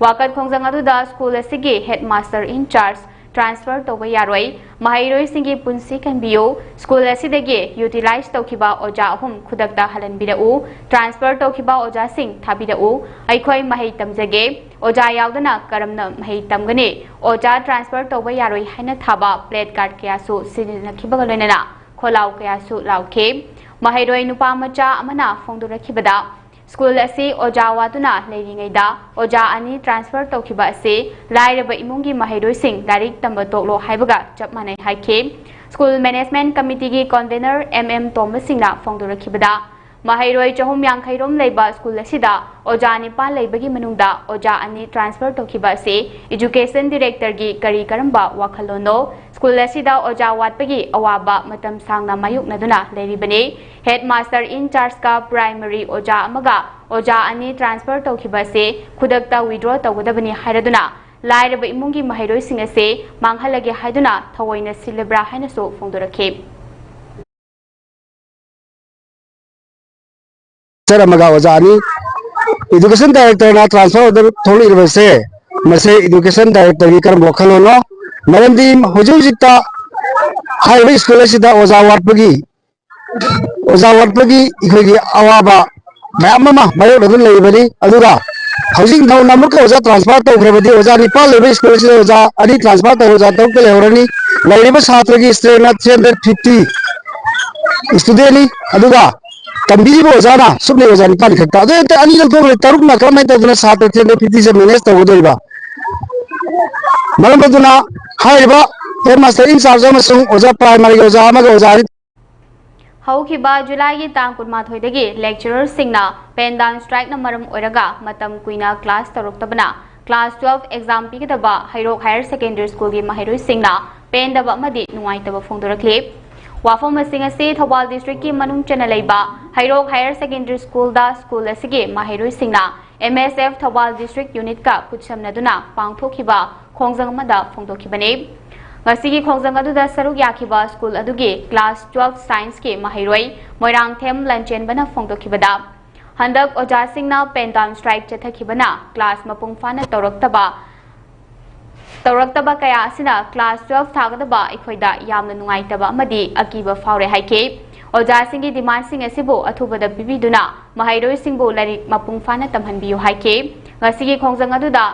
ꯋꯥꯀꯠ ꯈꯣꯡꯖꯪ ꯑꯗꯨꯗ ꯁ꯭ꯀꯨꯜ ꯑꯁꯤꯒꯤ ꯍꯦꯗꯃꯥꯁꯇꯔ ꯏꯟ ꯆꯥꯔꯖ ꯇ꯭ꯔꯥꯟꯁꯐꯔ ꯇꯧꯕ ꯌꯥꯔꯣꯏ, ꯃꯍꯩꯔꯣꯏꯁꯤꯡꯒꯤ ꯄꯨꯟꯁꯤ ꯀꯟꯕꯤꯌꯨ, ꯁ꯭ꯀꯨꯜ ꯑꯁꯤꯗꯒꯤ ꯌꯨꯇꯤꯂꯥꯏꯖ ꯇꯧꯈꯤꯕ ꯑꯣꯖꯥ ꯑꯍꯨꯝ ꯈꯨꯗꯛꯇ ꯍꯜꯍꯟꯕꯤꯔꯛꯎ, ꯇ꯭ꯔꯥꯟꯁꯐꯔ ꯇꯧꯈꯤꯕ ꯑꯣꯖꯥꯁꯤꯡ ꯊꯥꯕꯤꯔꯛꯎ, ꯑꯩꯈꯣꯏ ꯃꯍꯩ ꯇꯝꯖꯒꯦ, ꯑꯣꯖꯥ ꯌꯥꯎꯗꯅ ꯀꯔꯝꯅ ꯃꯍꯩ ꯇꯝꯒꯅꯤ? ꯑꯣꯖꯥ ꯇ꯭ꯔꯥꯟꯁꯐꯔ ꯇꯧꯕ ꯌꯥꯔꯣꯏ ꯍꯥꯏꯅ ꯊꯥꯕ ꯄ꯭ꯂꯦꯠ ꯀꯥꯔꯗ ꯀꯌꯥꯁꯨ ꯁꯤꯖꯤꯟꯅꯈꯤꯕꯒ ꯂꯣꯏꯅꯅ ꯈꯣꯜꯂꯥꯎ ꯀꯌꯥꯁꯨ ꯂꯥꯎꯈꯤ꯫ ꯃꯍꯩꯔꯣꯏ ꯅꯨꯄꯥ ꯃꯆꯥ ꯑꯃꯅ ꯐꯣꯡꯗꯣꯔꯛꯈꯤꯕꯗ, ꯁ꯭ꯀꯨꯜ ꯑꯁꯤ ꯑꯣꯖꯥ ꯋꯥꯠꯇꯨꯅ ꯂꯩꯔꯤꯉꯩꯗ ꯑꯣꯖꯥ ꯑꯅꯤ ꯇ꯭ꯔꯥꯟꯁꯐꯔ ꯇꯧꯈꯤꯕ ꯑꯁꯤ ꯂꯥꯏꯔꯕ ꯏꯃꯨꯡꯒꯤ ꯃꯍꯩꯔꯣꯏꯁꯤꯡ ꯂꯥꯏꯔꯤꯛ ꯇꯝꯕ ꯇꯣꯛꯂꯣ ꯍꯥꯏꯕꯒ ꯆꯞ ꯃꯥꯟꯅꯩ ꯍꯥꯏꯈꯤ꯫ ꯁ꯭ꯀꯨꯜ ꯃꯦꯅꯦꯖꯃꯦꯟꯠ ꯀꯃꯤꯇꯤꯒꯤ ꯀꯟꯚꯦꯅꯔ ꯑꯦꯝ ꯑꯦꯝ ꯇꯣꯝꯕ ꯁꯤꯡꯅ ꯐꯣꯡꯗꯣꯔꯛꯈꯤꯕꯗ, ꯃꯍꯩꯔꯣꯏ ꯆꯍꯨꯝ ꯌꯥꯡꯈꯩ ꯔꯣꯝ ꯂꯩꯕ ꯁ꯭ꯀꯨꯜ ꯑꯁꯤꯗ ꯑꯣꯖꯥ ꯅꯤꯄꯥꯜ ꯂꯩꯕꯒꯤ ꯃꯅꯨꯡꯗ ꯑꯣꯖꯥ ꯑꯅꯤ ꯇ꯭ꯔꯥꯟꯁꯐꯔ ꯇꯧꯈꯤꯕ ꯑꯁꯤ ꯏꯖꯨꯀꯦꯁꯟ ꯗꯤꯔꯦꯛꯇꯔꯒꯤ ꯀꯔꯤ ꯀꯔꯝꯕ ꯋꯥꯈꯜꯂꯣꯟꯅꯣ? ꯁ꯭ꯀꯨꯜ ꯑꯁꯤꯗ ꯑꯣꯖꯥ ꯋꯥꯠꯄꯒꯤ ꯑꯋꯥꯕ ꯃꯇꯝ ꯁꯥꯡꯅ ꯃꯥꯌꯣꯛꯅꯗꯨꯅ ꯂꯩꯔꯤꯕꯅꯤ꯫ ꯍꯦꯗꯃꯥꯁꯇꯔ ꯏꯟ ꯆꯥꯔꯖꯀ ꯄ꯭ꯔꯥꯏꯃꯔꯤ ꯑꯣꯖꯥ ꯑꯃꯒ ꯑꯣꯖꯥ ꯑꯅꯤ ꯇ꯭ꯔꯥꯟꯁꯐꯔ ꯇꯧꯈꯤꯕ ꯑꯁꯤ ꯈꯨꯗꯛꯇ ꯋꯤꯗ꯭ꯔꯣ ꯇꯧꯒꯗꯕꯅꯤ ꯍꯥꯏꯔꯗꯨꯅ ꯂꯥꯏꯔꯕ ꯏꯃꯨꯡꯒꯤ ꯃꯍꯩꯔꯣꯏꯁꯤꯡ ꯑꯁꯤ ꯃꯥꯡꯍꯜꯂꯒꯦ ꯍꯥꯏꯗꯨꯅ ꯊꯑꯣꯏꯅ ꯁꯤꯜꯂꯕ꯭ꯔꯥ ꯍꯥꯏꯅꯁꯨ ꯐꯣꯡꯗꯣꯔꯛꯈꯤ꯫ ꯇꯤꯆꯔ ꯑꯃꯒ ꯑꯣꯖꯥ ꯑꯅꯤ ꯏꯗꯨꯀꯦꯁꯟ ꯗꯥꯏꯔꯦꯛꯇꯔꯅ ꯇ꯭ꯔꯥꯟꯁꯐꯔ ꯑꯣꯔꯗꯔ ꯊꯣꯛꯂꯛꯏꯕꯁꯦ, ꯃꯁꯤ ꯏꯗꯨꯀꯦꯁꯟ ꯗꯥꯏꯔꯦꯛꯇꯔꯒꯤ ꯀꯔꯝꯕ ꯋꯥꯈꯜꯂꯣꯟꯅꯣ? ꯃꯔꯝꯗꯤ ꯍꯧꯖꯤꯛ ꯍꯧꯖꯤꯛꯇ ꯍꯥꯏꯔꯤꯕ ꯁ꯭ꯀꯨꯜ ꯑꯁꯤꯗ ꯑꯣꯖꯥ ꯋꯥꯠꯄꯒꯤ ꯑꯣꯖꯥ ꯋꯥꯠꯄꯒꯤ ꯑꯩꯈꯣꯏꯒꯤ ꯑꯋꯥꯕ ꯃꯌꯥꯝ ꯑꯃ ꯃꯥꯌꯣꯛꯅꯗꯨꯅ ꯂꯩꯔꯤꯕꯅꯤ꯫ ꯑꯗꯨꯒ ꯍꯧꯖꯤꯛ ꯅꯧꯅ ꯑꯃꯨꯛꯀ ꯑꯣꯖꯥ ꯇ꯭ꯔꯥꯟꯁꯐꯔ ꯇꯧꯈ꯭ꯔꯕꯗꯤ ꯑꯣꯖꯥ ꯅꯤꯄꯥꯜ ꯂꯩꯕ ꯁ꯭ꯀꯨꯜ ꯑꯁꯤꯗ ꯑꯣꯖꯥ ꯑꯅꯤ ꯇ꯭ꯔꯥꯟꯁꯐꯔ ꯇꯧꯔ ꯑꯣꯖꯥ ꯇꯔꯨꯛꯇ ꯂꯩꯍꯧꯔꯅꯤ꯫ ꯂꯩꯔꯤꯕ ꯁꯥꯇ꯭ꯔꯒꯤ ꯁ꯭ꯇꯔꯦꯡꯅ ꯊ꯭ꯔꯤ ꯍꯟꯗ꯭ꯔꯦꯠ ꯐꯤꯐꯇꯤ ꯁ꯭ꯇꯨꯗꯦꯟꯅꯤ꯫ ꯑꯗꯨꯒ ꯇꯝꯕꯤꯔꯤꯕ ꯑꯣꯖꯥꯅ ꯁꯨꯞꯅꯩ ꯑꯣꯖꯥ ꯅꯤꯄꯥꯜ ꯈꯛꯇ꯫ ꯑꯗꯨ ꯅꯠꯇꯦ, ꯑꯅꯤ ꯂꯧꯊꯣꯛꯈ꯭ꯔꯦ, ꯇꯔꯨꯛꯅ ꯀꯔꯝꯍꯥꯏꯅ ꯇꯧꯗꯅ ꯁꯥꯇ꯭ꯔ ꯊ꯭ꯔꯤ ꯍꯟꯗ꯭ꯔꯦꯠ ꯐꯤꯐꯇꯤꯁꯦ ꯃꯦꯅꯦꯖ ꯇꯧꯒꯗꯧꯔꯤꯕ? ꯃꯔꯝ ꯑꯗꯨꯅ ꯍꯥꯏꯔꯤꯕ ꯍꯦꯗꯃꯥꯁꯇꯔ ꯏꯟ ꯆꯥꯔꯖ ꯑꯃꯁꯨꯡ ꯑꯣꯖꯥ ꯄ꯭ꯔꯥꯏꯃꯥꯔꯤꯒꯤ ꯑꯣꯖꯥ ꯑꯃꯒ ꯑꯣꯖꯥ ꯑꯅꯤ ꯍꯧꯈꯤꯕ ꯖꯨꯂꯥꯏꯒꯤ ꯇꯥꯡ ꯀꯨꯟꯃꯥꯊꯣꯏꯗꯒꯤ ꯂꯦꯛꯆꯔꯔꯁꯤꯡꯅ ꯄꯦꯟ ꯗꯥꯎꯟ ꯁ꯭ꯇ꯭ꯔꯥꯏꯛꯅ ꯃꯔꯝ ꯑꯣꯏꯔꯒ ꯃꯇꯝ ꯀꯨꯏꯅ ꯀ꯭ꯂꯥꯁ ꯇꯧꯔꯛꯇꯕꯅ ꯀ꯭ꯂꯥꯁ ꯇꯨꯋꯦꯜꯐ ꯑꯦꯛꯖꯥꯝ ꯄꯤꯒꯗꯕ ꯍꯩꯔꯣꯛ ꯍꯥꯌꯔ ꯁꯦꯀꯦꯟꯗꯔꯤ ꯁ꯭ꯀꯨꯜꯒꯤ ꯃꯍꯩꯔꯣꯏꯁꯤꯡꯅ ꯄꯦꯟꯗꯕ ꯑꯃꯗꯤ ꯅꯨꯡꯉꯥꯏꯇꯕ ꯐꯣꯡꯗꯣꯔꯛꯂꯤ꯫ ꯋꯥꯐꯝꯁꯤꯡ ꯑꯁꯤ ꯊꯧꯕꯥꯜ ꯗꯤꯁꯇ꯭ꯔꯤꯛꯀꯤ ꯃꯅꯨꯡ ꯆꯟꯅ ꯂꯩꯕ ꯍꯩꯔꯣꯛ ꯍꯥꯌꯔ ꯁꯦꯀꯦꯟꯗꯔꯤ ꯁ꯭ꯀꯨꯜꯗ ꯁ꯭ꯀꯨꯜ ꯑꯁꯤꯒꯤ ꯃꯍꯩꯔꯣꯏꯁꯤꯡꯅ ꯑꯦꯝ ꯑꯦꯁ ꯑꯦꯐ ꯊꯧꯕꯥꯜ ꯗꯤꯁꯇ꯭ꯔꯤꯛ ꯌꯨꯅꯤꯠꯀ ꯈꯨꯠꯁꯝꯅꯗꯨꯅ ꯄꯥꯡꯊꯣꯛꯈꯤꯕ ꯈꯣꯡꯖꯪ ꯑꯃꯗ ꯐꯣꯡꯗꯣꯛꯈꯤꯕꯅꯤ꯫ ꯉꯁꯤꯒꯤ ꯈꯣꯡꯖꯪ ꯑꯗꯨꯗ ꯁꯔꯨꯛ ꯌꯥꯈꯤꯕ ꯁ꯭ꯀꯨꯜ ꯑꯗꯨꯒꯤ ꯀ꯭ꯂꯥꯁ ꯇꯨꯋꯦꯜꯐ ꯁꯥꯏꯟꯁꯀꯤ ꯃꯍꯩꯔꯣꯏ ꯃꯣꯏꯔꯥꯡꯊꯦꯝ ꯂꯟꯆꯦꯟꯕꯅ ꯐꯣꯡꯗꯣꯛꯈꯤꯕꯗ, ꯍꯟꯗꯛ ꯑꯣꯖꯥꯁꯤꯡꯅ pen down strike ꯆꯠꯊꯈꯤꯕꯅ ꯀ꯭ꯂꯥꯁ ꯃꯄꯨꯡ ꯐꯥꯅ ꯇꯧꯔꯛꯇꯕ ꯇꯧꯔꯛꯇꯕ ꯀꯌꯥ ꯑꯁꯤꯅ ꯀ꯭ꯂꯥꯁ ꯇꯨꯋꯦꯜꯐ ꯊꯥꯒꯗꯕ ꯑꯩꯈꯣꯏꯗ ꯌꯥꯝꯅ ꯅꯨꯡꯉꯥꯏꯇꯕ ꯑꯃꯗꯤ ꯑꯀꯤꯕ ꯐꯥꯎꯔꯦ ꯍꯥꯏꯈꯤ꯫ ꯑꯣꯖꯥꯁꯤꯡꯒꯤ ꯗꯤꯃꯥꯟꯁꯤꯡ ꯑꯁꯤꯕꯨ ꯑꯊꯨꯕꯗ ꯄꯤꯕꯤꯗꯨꯅ ꯃꯍꯩꯔꯣꯏꯁꯤꯡꯕꯨ ꯂꯥꯏꯔꯤꯛ ꯃꯄꯨꯡ ꯐꯥꯅ ꯇꯝꯍꯟꯕꯤꯌꯨ ꯍꯥꯏꯈꯤ꯫ ꯉꯁꯤꯒꯤ ꯈꯣꯡꯖꯪ ꯑꯗꯨꯗ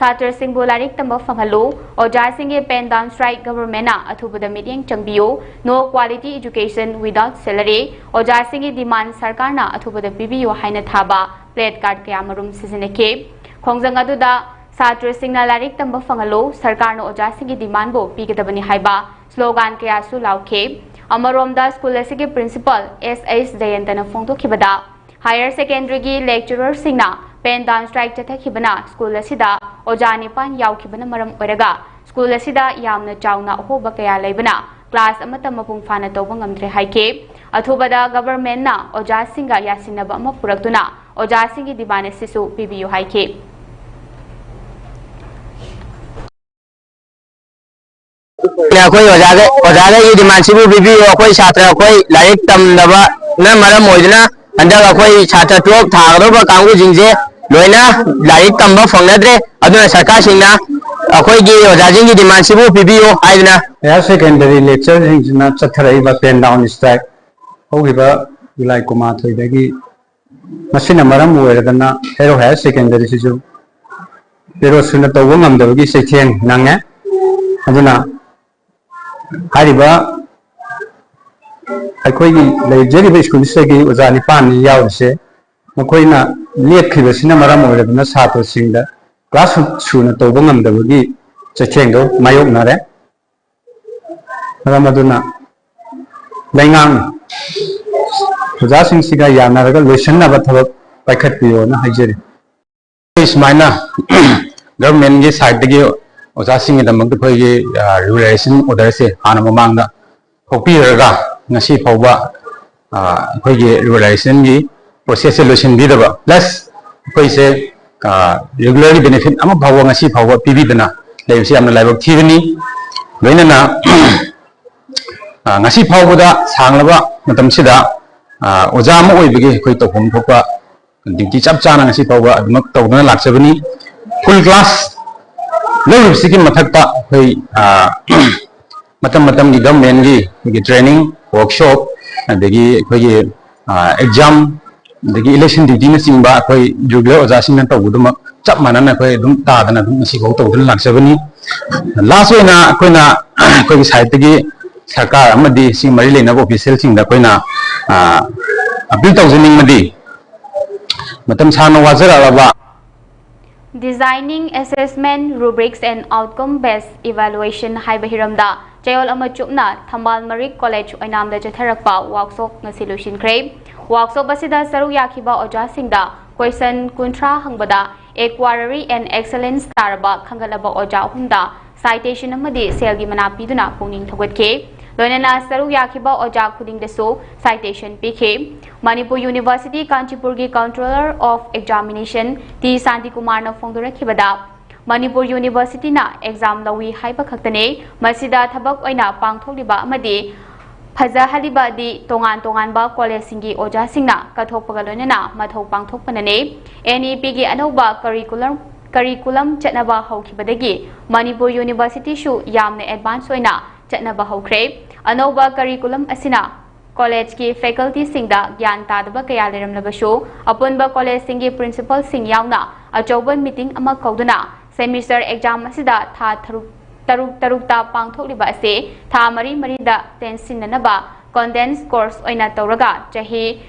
ꯁꯥꯇ꯭ꯔꯁꯤꯡꯕꯨ ꯂꯥꯏꯔꯤꯛ ꯇꯝꯕ ꯐꯪꯍꯜꯂꯨ, ꯑꯣꯖꯥꯁꯤꯡꯒꯤ pen down strike ꯒꯚꯔꯟꯃꯦꯟꯠꯅ ꯑꯊꯨꯕꯗ ꯃꯤꯠꯌꯦꯡ ꯆꯪꯕꯤꯌꯨ, no quality education without salary, ꯑꯣꯖꯥꯁꯤꯡꯒꯤ ꯗꯤꯃꯥꯟ ꯁꯔꯀꯥꯔꯅ ꯑꯊꯨꯕꯗ ꯄꯤꯕꯤꯌꯨ ꯍꯥꯏꯅ ꯊꯥꯕ ꯄ꯭ꯂꯦꯠ ꯀꯥꯔꯗ ꯀꯌꯥꯃꯔꯨꯝ ꯁꯤꯖꯤꯟꯅꯈꯤ꯫ ꯈꯣꯡꯖꯪ ꯑꯗꯨꯗ ꯁꯥꯇ꯭ꯔꯁꯤꯡꯅ ꯂꯥꯏꯔꯤꯛ ꯇꯝꯕ ꯐꯪꯍꯜꯂꯨ, ꯁꯔꯀꯥꯔꯅ ꯑꯣꯖꯥꯁꯤꯡꯒꯤ ꯗꯤꯃꯥꯟꯕꯨ ꯄꯤꯒꯗꯕꯅꯤ ꯍꯥꯏꯕ ꯁ꯭ꯂꯣꯒꯥꯟ ꯀꯌꯥꯁꯨ ꯂꯥꯎꯈꯤ꯫ ꯑꯃꯔꯣꯝꯗ ꯁ꯭ꯀꯨꯜ ꯑꯁꯤꯒꯤ ꯄ꯭ꯔꯤꯟꯁꯤꯄꯥꯜ ꯑꯦꯁ ꯑꯩꯆ ꯖꯌꯟꯇꯅ ꯐꯣꯡꯗꯣꯛꯈꯤꯕꯗ, ꯍꯥꯌꯔ ꯁꯦꯀꯦꯟꯗꯔꯤꯒꯤ ꯂꯦꯛꯆꯔꯔꯁꯤꯡꯅ pen down strike ꯆꯠꯊꯈꯤꯕꯅ ꯁ꯭ꯀꯨꯜ ꯑꯁꯤꯗ ꯑꯣꯖꯥ ꯅꯤꯄꯥꯟ ꯌꯥꯎꯈꯤꯕꯅ ꯃꯔꯝ ꯑꯣꯏꯔꯒ ꯁ꯭ꯀꯨꯜ ꯑꯁꯤꯗ ꯌꯥꯝꯅ ꯆꯥꯎꯅ ꯑꯍꯣꯕ ꯀꯌꯥ ꯂꯩꯕꯅ ꯀ꯭ꯂꯥꯁ ꯑꯃꯠꯇ ꯃꯄꯨꯡ ꯐꯥꯅ ꯇꯧꯕ ꯉꯝꯗ꯭ꯔꯦ ꯍꯥꯏꯈꯤ꯫ ꯑꯊꯨꯕꯗ ꯒꯚꯔꯟꯃꯦꯟꯠꯅ ꯑꯣꯖꯥꯁꯤꯡꯒ ꯌꯥꯁꯤꯟꯅꯕ ꯑꯃ ꯄꯨꯔꯛꯇꯨꯅ ꯑꯣꯖꯥꯁꯤꯡꯒꯤ ꯗꯤꯃꯥꯟ ꯑꯁꯤꯁꯨ ꯄꯤꯕꯤꯌꯨ ꯍꯥꯏꯈꯤ꯫ ꯑꯩꯈꯣꯏ ꯑꯣꯖꯥꯒꯩ ꯑꯣꯖꯥꯒꯩꯒꯤ ꯗꯤꯃꯥꯟꯁꯤꯕꯨ ꯄꯤꯕꯤꯌꯨ꯫ ꯑꯩꯈꯣꯏ ꯁꯥꯇ꯭ꯔ ꯑꯩꯈꯣꯏ ꯂꯥꯏꯔꯤꯛ ꯇꯝꯗꯕꯅ ꯃꯔꯝ ꯑꯣꯏꯗꯨꯅ ꯍꯟꯗꯛ ꯑꯩꯈꯣꯏ ꯁꯥꯇ꯭ꯔ ꯇꯨꯋꯦꯜꯐ ꯊꯥꯒꯗꯧꯕ ꯀꯥꯡꯕꯨꯁꯤꯡꯁꯦ ꯂꯣꯏꯅ ꯂꯥꯏꯔꯤꯛ ꯇꯝꯕ ꯐꯪꯅꯗ꯭ꯔꯦ꯫ ꯑꯗꯨꯅ ꯁꯔꯀꯥꯔꯁꯤꯡꯅ ꯑꯩꯈꯣꯏꯒꯤ ꯑꯣꯖꯥꯁꯤꯡꯒꯤ ꯗꯤꯃꯥꯟꯁꯤꯕꯨ ꯄꯤꯕꯤꯌꯨ ꯍꯥꯏꯗꯨꯅ ꯍꯥꯌꯔ ꯁꯦꯀꯦꯟꯗꯔꯤ ꯂꯦꯛꯆꯔꯁꯤꯡꯁꯤꯅ ꯆꯠꯊꯔꯛꯏꯕ pen down strike ꯍꯧꯈꯤꯕ ꯖꯨꯂꯥꯏ ꯀꯨꯟꯃꯥꯊꯣꯏꯗꯒꯤ ꯃꯁꯤꯅ ꯃꯔꯝ ꯑꯣꯏꯔꯗꯅ ꯍꯩꯔꯣꯛ ꯍꯥꯌꯔ ꯁꯦꯀꯦꯟꯗꯔꯤꯁꯤꯁꯨ ꯄꯦꯔꯣꯠ ꯁꯨꯅ ꯇꯧꯕ ꯉꯝꯗꯕꯒꯤ ꯆꯩꯊꯦꯡ ꯅꯪꯉꯦ꯫ ꯑꯗꯨꯅ ꯍꯥꯏꯔꯤꯕ ꯑꯩꯈꯣꯏꯒꯤ ꯂꯩꯖꯔꯤꯕ ꯁ꯭ꯀꯨꯜꯁꯤꯗꯒꯤ ꯑꯣꯖꯥ ꯅꯤꯄꯥꯟꯅꯤ ꯌꯥꯎꯔꯤꯁꯦ, ꯃꯈꯣꯏꯅ ꯂꯦꯞꯈꯤꯕꯁꯤꯅ ꯃꯔꯝ ꯑꯣꯏꯔꯗꯨꯅ ꯁꯥꯇ꯭ꯔꯁꯤꯡꯗ ꯀ꯭ꯂꯥꯁ ꯁꯨꯅ ꯇꯧꯕ ꯉꯝꯗꯕꯒꯤ ꯆꯩꯊꯦꯡꯗꯣ ꯃꯥꯌꯣꯛꯅꯔꯦ꯫ ꯃꯔꯝ ꯑꯗꯨꯅ ꯂꯩꯉꯥꯛꯅ ꯑꯣꯖꯥꯁꯤꯡꯁꯤꯒ ꯌꯥꯅꯔꯒ ꯂꯣꯏꯁꯤꯟꯅꯕ ꯊꯕꯛ ꯄꯥꯏꯈꯠꯄꯤꯌꯣꯅ ꯍꯥꯏꯖꯔꯤ꯫ ꯑꯩꯈꯣꯏ ꯁꯨꯃꯥꯏꯅ ꯒꯚꯔꯟꯃꯦꯟꯠꯀꯤ ꯁꯥꯏꯠꯇꯒꯤ ꯑꯣꯖꯥꯁꯤꯡꯒꯤꯗꯃꯛꯇ ꯑꯩꯈꯣꯏꯒꯤ, ꯑ, ꯔꯤꯒꯨꯂꯔꯥꯏꯖꯦꯁꯟ ꯑꯣꯔꯗꯔꯁꯦ ꯍꯥꯟꯅ ꯃꯃꯥꯡꯗ ꯊꯣꯛꯄꯤꯔꯒ ꯉꯁꯤ ꯐꯥꯎꯕ, ꯑ, ꯑꯩꯈꯣꯏꯒꯤ ꯔꯤꯒꯨꯂꯔꯥꯏꯖꯦꯁꯟꯒꯤ ꯄ꯭ꯔꯣꯁꯦꯁꯁꯦ ꯂꯣꯏꯁꯤꯟꯕꯤꯗꯕ, ꯄ꯭ꯂꯁ ꯑꯩꯈꯣꯏꯁꯦ ꯔꯤꯒꯨꯂꯔꯒꯤ ꯕꯦꯅꯤꯐꯤꯠ ꯑꯃ ꯐꯥꯎꯕ ꯉꯁꯤ ꯐꯥꯎꯕ ꯄꯤꯕꯤꯗꯅ ꯂꯩꯕꯁꯤ ꯌꯥꯝꯅ ꯂꯥꯏꯕꯛ ꯊꯤꯕꯅꯤ꯫ ꯂꯣꯏꯅꯅ ꯉꯁꯤ ꯐꯥꯎꯕꯗ ꯁꯥꯡꯂꯕ ꯃꯇꯝꯁꯤꯗ ꯑꯣꯖꯥ ꯑꯃ ꯑꯣꯏꯕꯒꯤ ꯑꯩꯈꯣꯏ ꯇꯧꯐꯝ ꯊꯣꯛꯄ ꯗ꯭ꯌꯨꯇꯤ ꯆꯞ ꯆꯥꯅ ꯉꯁꯤ ꯐꯥꯎꯕ ꯑꯗꯨꯃꯛ ꯇꯧꯗꯨꯅ ꯂꯥꯛꯆꯕꯅꯤ꯫ ꯐꯨꯜ ꯀ꯭ꯂꯥꯁ ꯂꯧꯔꯤꯕꯁꯤꯒꯤ ꯃꯊꯛꯇ ꯑꯩꯈꯣꯏ ꯃꯇꯝ ꯃꯇꯝꯒꯤ ꯒꯚꯔꯟꯃꯦꯟꯒꯤ ꯑꯩꯈꯣꯏꯒꯤ ꯇ꯭ꯔꯦꯅꯤꯡ, ꯋꯥꯔꯛꯁꯣꯞ, ꯑꯗꯒꯤ ꯑꯩꯈꯣꯏꯒꯤ ꯑꯦꯛꯖꯥꯝ, ꯑꯗꯒꯤ ꯏꯂꯦꯛꯁꯟ ꯗ꯭ꯌꯨꯇꯤꯅꯆꯤꯡꯕ ꯑꯩꯈꯣꯏ ꯔꯤꯒꯨꯂꯔ ꯑꯣꯖꯥꯁꯤꯡꯅ ꯇꯧꯕꯗꯨꯃꯛ ꯆꯞ ꯃꯥꯟꯅꯅ ꯑꯩꯈꯣꯏ ꯑꯗꯨꯝ ꯇꯥꯗꯅ ꯑꯗꯨꯝ ꯉꯁꯤꯐꯥꯎ ꯇꯧꯗꯨꯅ ꯂꯥꯛꯆꯕꯅꯤ꯫ ꯂꯥꯁ ꯑꯣꯏꯅ ꯑꯩꯈꯣꯏꯅ ꯑꯩꯈꯣꯏꯒꯤ ꯁꯥꯏꯠꯇꯒꯤ ꯁꯔꯀꯥꯔ ꯑꯃꯗꯤ ꯁꯤ ꯃꯔꯤ ꯂꯩꯅꯕ ꯑꯣꯐꯤꯁꯤꯌꯦꯜꯁꯤꯡꯗ ꯑꯩꯈꯣꯏꯅ ꯑꯄꯤꯜ ꯇꯧꯖꯅꯤꯡꯕꯗꯤ, ꯃꯇꯝ ꯁꯥꯡꯅ ꯋꯥꯖꯔꯛꯂꯕ Designing Assessment Rubrics and Outcome Based Evaluation ꯍꯥꯏꯕ ꯍꯤꯔꯝꯗ ꯆꯌꯣꯜ ꯑꯃ ꯆꯨꯞꯅ ꯊꯝꯕꯥꯜ ꯃꯔꯤꯛ ꯀꯣꯂꯦꯖ ꯑꯣꯏꯅꯥꯝꯗ ꯆꯠꯊꯔꯛꯄ ꯋꯥꯛꯁꯣꯞ ꯉꯁꯤ ꯂꯣꯏꯁꯤꯟꯈ꯭ꯔꯦ꯫ ꯋꯥꯛꯁꯣꯞ ꯑꯁꯤꯗ ꯁꯔꯨꯛ ꯌꯥꯈꯤꯕ ꯑꯣꯖꯥꯁꯤꯡꯗ ꯀꯣꯏꯁꯟ ꯀꯨꯟꯊ꯭ꯔꯥ ꯍꯪꯕꯗ A Quarry and Excellence ꯇꯥꯔꯕ ꯈꯟꯒꯠꯂꯕ ꯑꯣꯖꯥ ꯑꯍꯨꯝꯗ ꯁꯥꯏꯇꯦꯁꯟ ꯑꯃꯗꯤ ꯁꯦꯜꯒꯤ ꯃꯅꯥ ꯄꯤꯗꯨꯅ ꯄꯨꯛꯅꯤꯡ ꯊꯧꯒꯠꯈꯤ꯫ ꯂꯣꯏꯅꯅ ꯁꯔꯨꯛ ꯌꯥꯈꯤꯕ ꯑꯣꯖꯥ ꯈꯨꯗꯤꯡꯗꯁꯨ ꯁꯥꯏꯇꯦꯁꯟ ꯄꯤꯈꯤ꯫ ꯃꯅꯤꯄꯨꯔ ꯌꯨꯅꯤꯚꯔꯁꯤꯇꯤ ꯀꯥꯟꯆꯤꯄꯨꯔꯒꯤ Controller of Examination ꯇꯤ ꯁꯥꯟꯇꯤꯀꯨꯃꯥꯔꯅ ꯐꯣꯡꯗꯣꯔꯛꯈꯤꯕꯗ, ꯃꯅꯤꯄꯨꯔ ꯌꯨꯅꯤꯚꯔꯁꯤꯇꯤꯅ ꯑꯦꯛꯖꯥꯝ ꯂꯧꯏ ꯍꯥꯏꯕ ꯈꯛꯇꯅꯤ꯫ ꯃꯁꯤꯗ ꯊꯕꯛ ꯑꯣꯏꯅ ꯄꯥꯡꯊꯣꯛꯂꯤꯕ ꯑꯃꯗꯤ ꯐꯖꯍꯜꯂꯤꯕꯗꯤ ꯇꯣꯉꯥꯟ ꯇꯣꯉꯥꯟꯕ ꯀꯣꯂꯦꯖꯁꯤꯡꯒꯤ ꯑꯣꯖꯥꯁꯤꯡꯅ ꯀꯠꯊꯣꯛꯄꯒ ꯂꯣꯏꯅꯅ ꯃꯊꯧ ꯄꯥꯡꯊꯣꯛꯄꯅꯅꯤ꯫ NEPꯒꯤ ꯑꯅꯧꯕ ꯀꯔꯤꯀꯨꯂꯝ ꯀꯔꯤꯀꯨꯂꯝ ꯆꯠꯅꯕ ꯍꯧꯈꯤꯕꯗꯒꯤ ꯃꯅꯤꯄꯨꯔ ꯌꯨꯅꯤꯚꯔꯁꯤꯇꯤꯁꯨ ꯌꯥꯝꯅ ꯑꯦꯗꯚꯥꯟꯁ ꯑꯣꯏꯅ ꯆꯠꯅꯕ ꯍꯧꯈ꯭ꯔꯦ꯫ ꯑꯅꯧꯕ ꯀꯔꯤꯀꯨꯂꯝ ꯑꯁꯤꯅ ꯀꯣꯂꯦꯖꯀꯤ ꯐꯦꯀꯜꯇꯤꯁꯤꯡꯗ ꯒ꯭ꯌꯥꯟ ꯇꯥꯗꯕ ꯀꯌꯥ ꯂꯩꯔꯝꯂꯕꯁꯨ, ꯑꯄꯨꯟꯕ ꯀꯣꯂꯦꯖꯁꯤꯡꯒꯤ ꯄ꯭ꯔꯤꯟꯁꯤꯄꯜꯁꯤꯡ ꯌꯥꯎꯅ ꯑꯆꯧꯕ ꯃꯤꯇꯤꯡ ꯑꯃ ꯀꯧꯗꯨꯅ ꯁꯦꯃꯤꯁꯇꯔ ꯑꯦꯛꯖꯥꯝ ꯑꯁꯤꯗ ꯊꯥ ꯇꯔꯨꯛ, ꯇꯔꯨꯛ ꯇꯔꯨꯛꯇ ꯄꯥꯡꯊꯣꯛꯂꯤꯕ ꯑꯁꯤ ꯊꯥ ꯃꯔꯤ ꯃꯔꯤꯗ ꯇꯦꯟꯁꯤꯟꯅꯅꯕ ꯀꯣꯟꯗꯦꯟꯁ ꯀꯣꯔꯁ ꯑꯣꯏꯅ ꯇꯧꯔꯒ ꯆꯍꯤ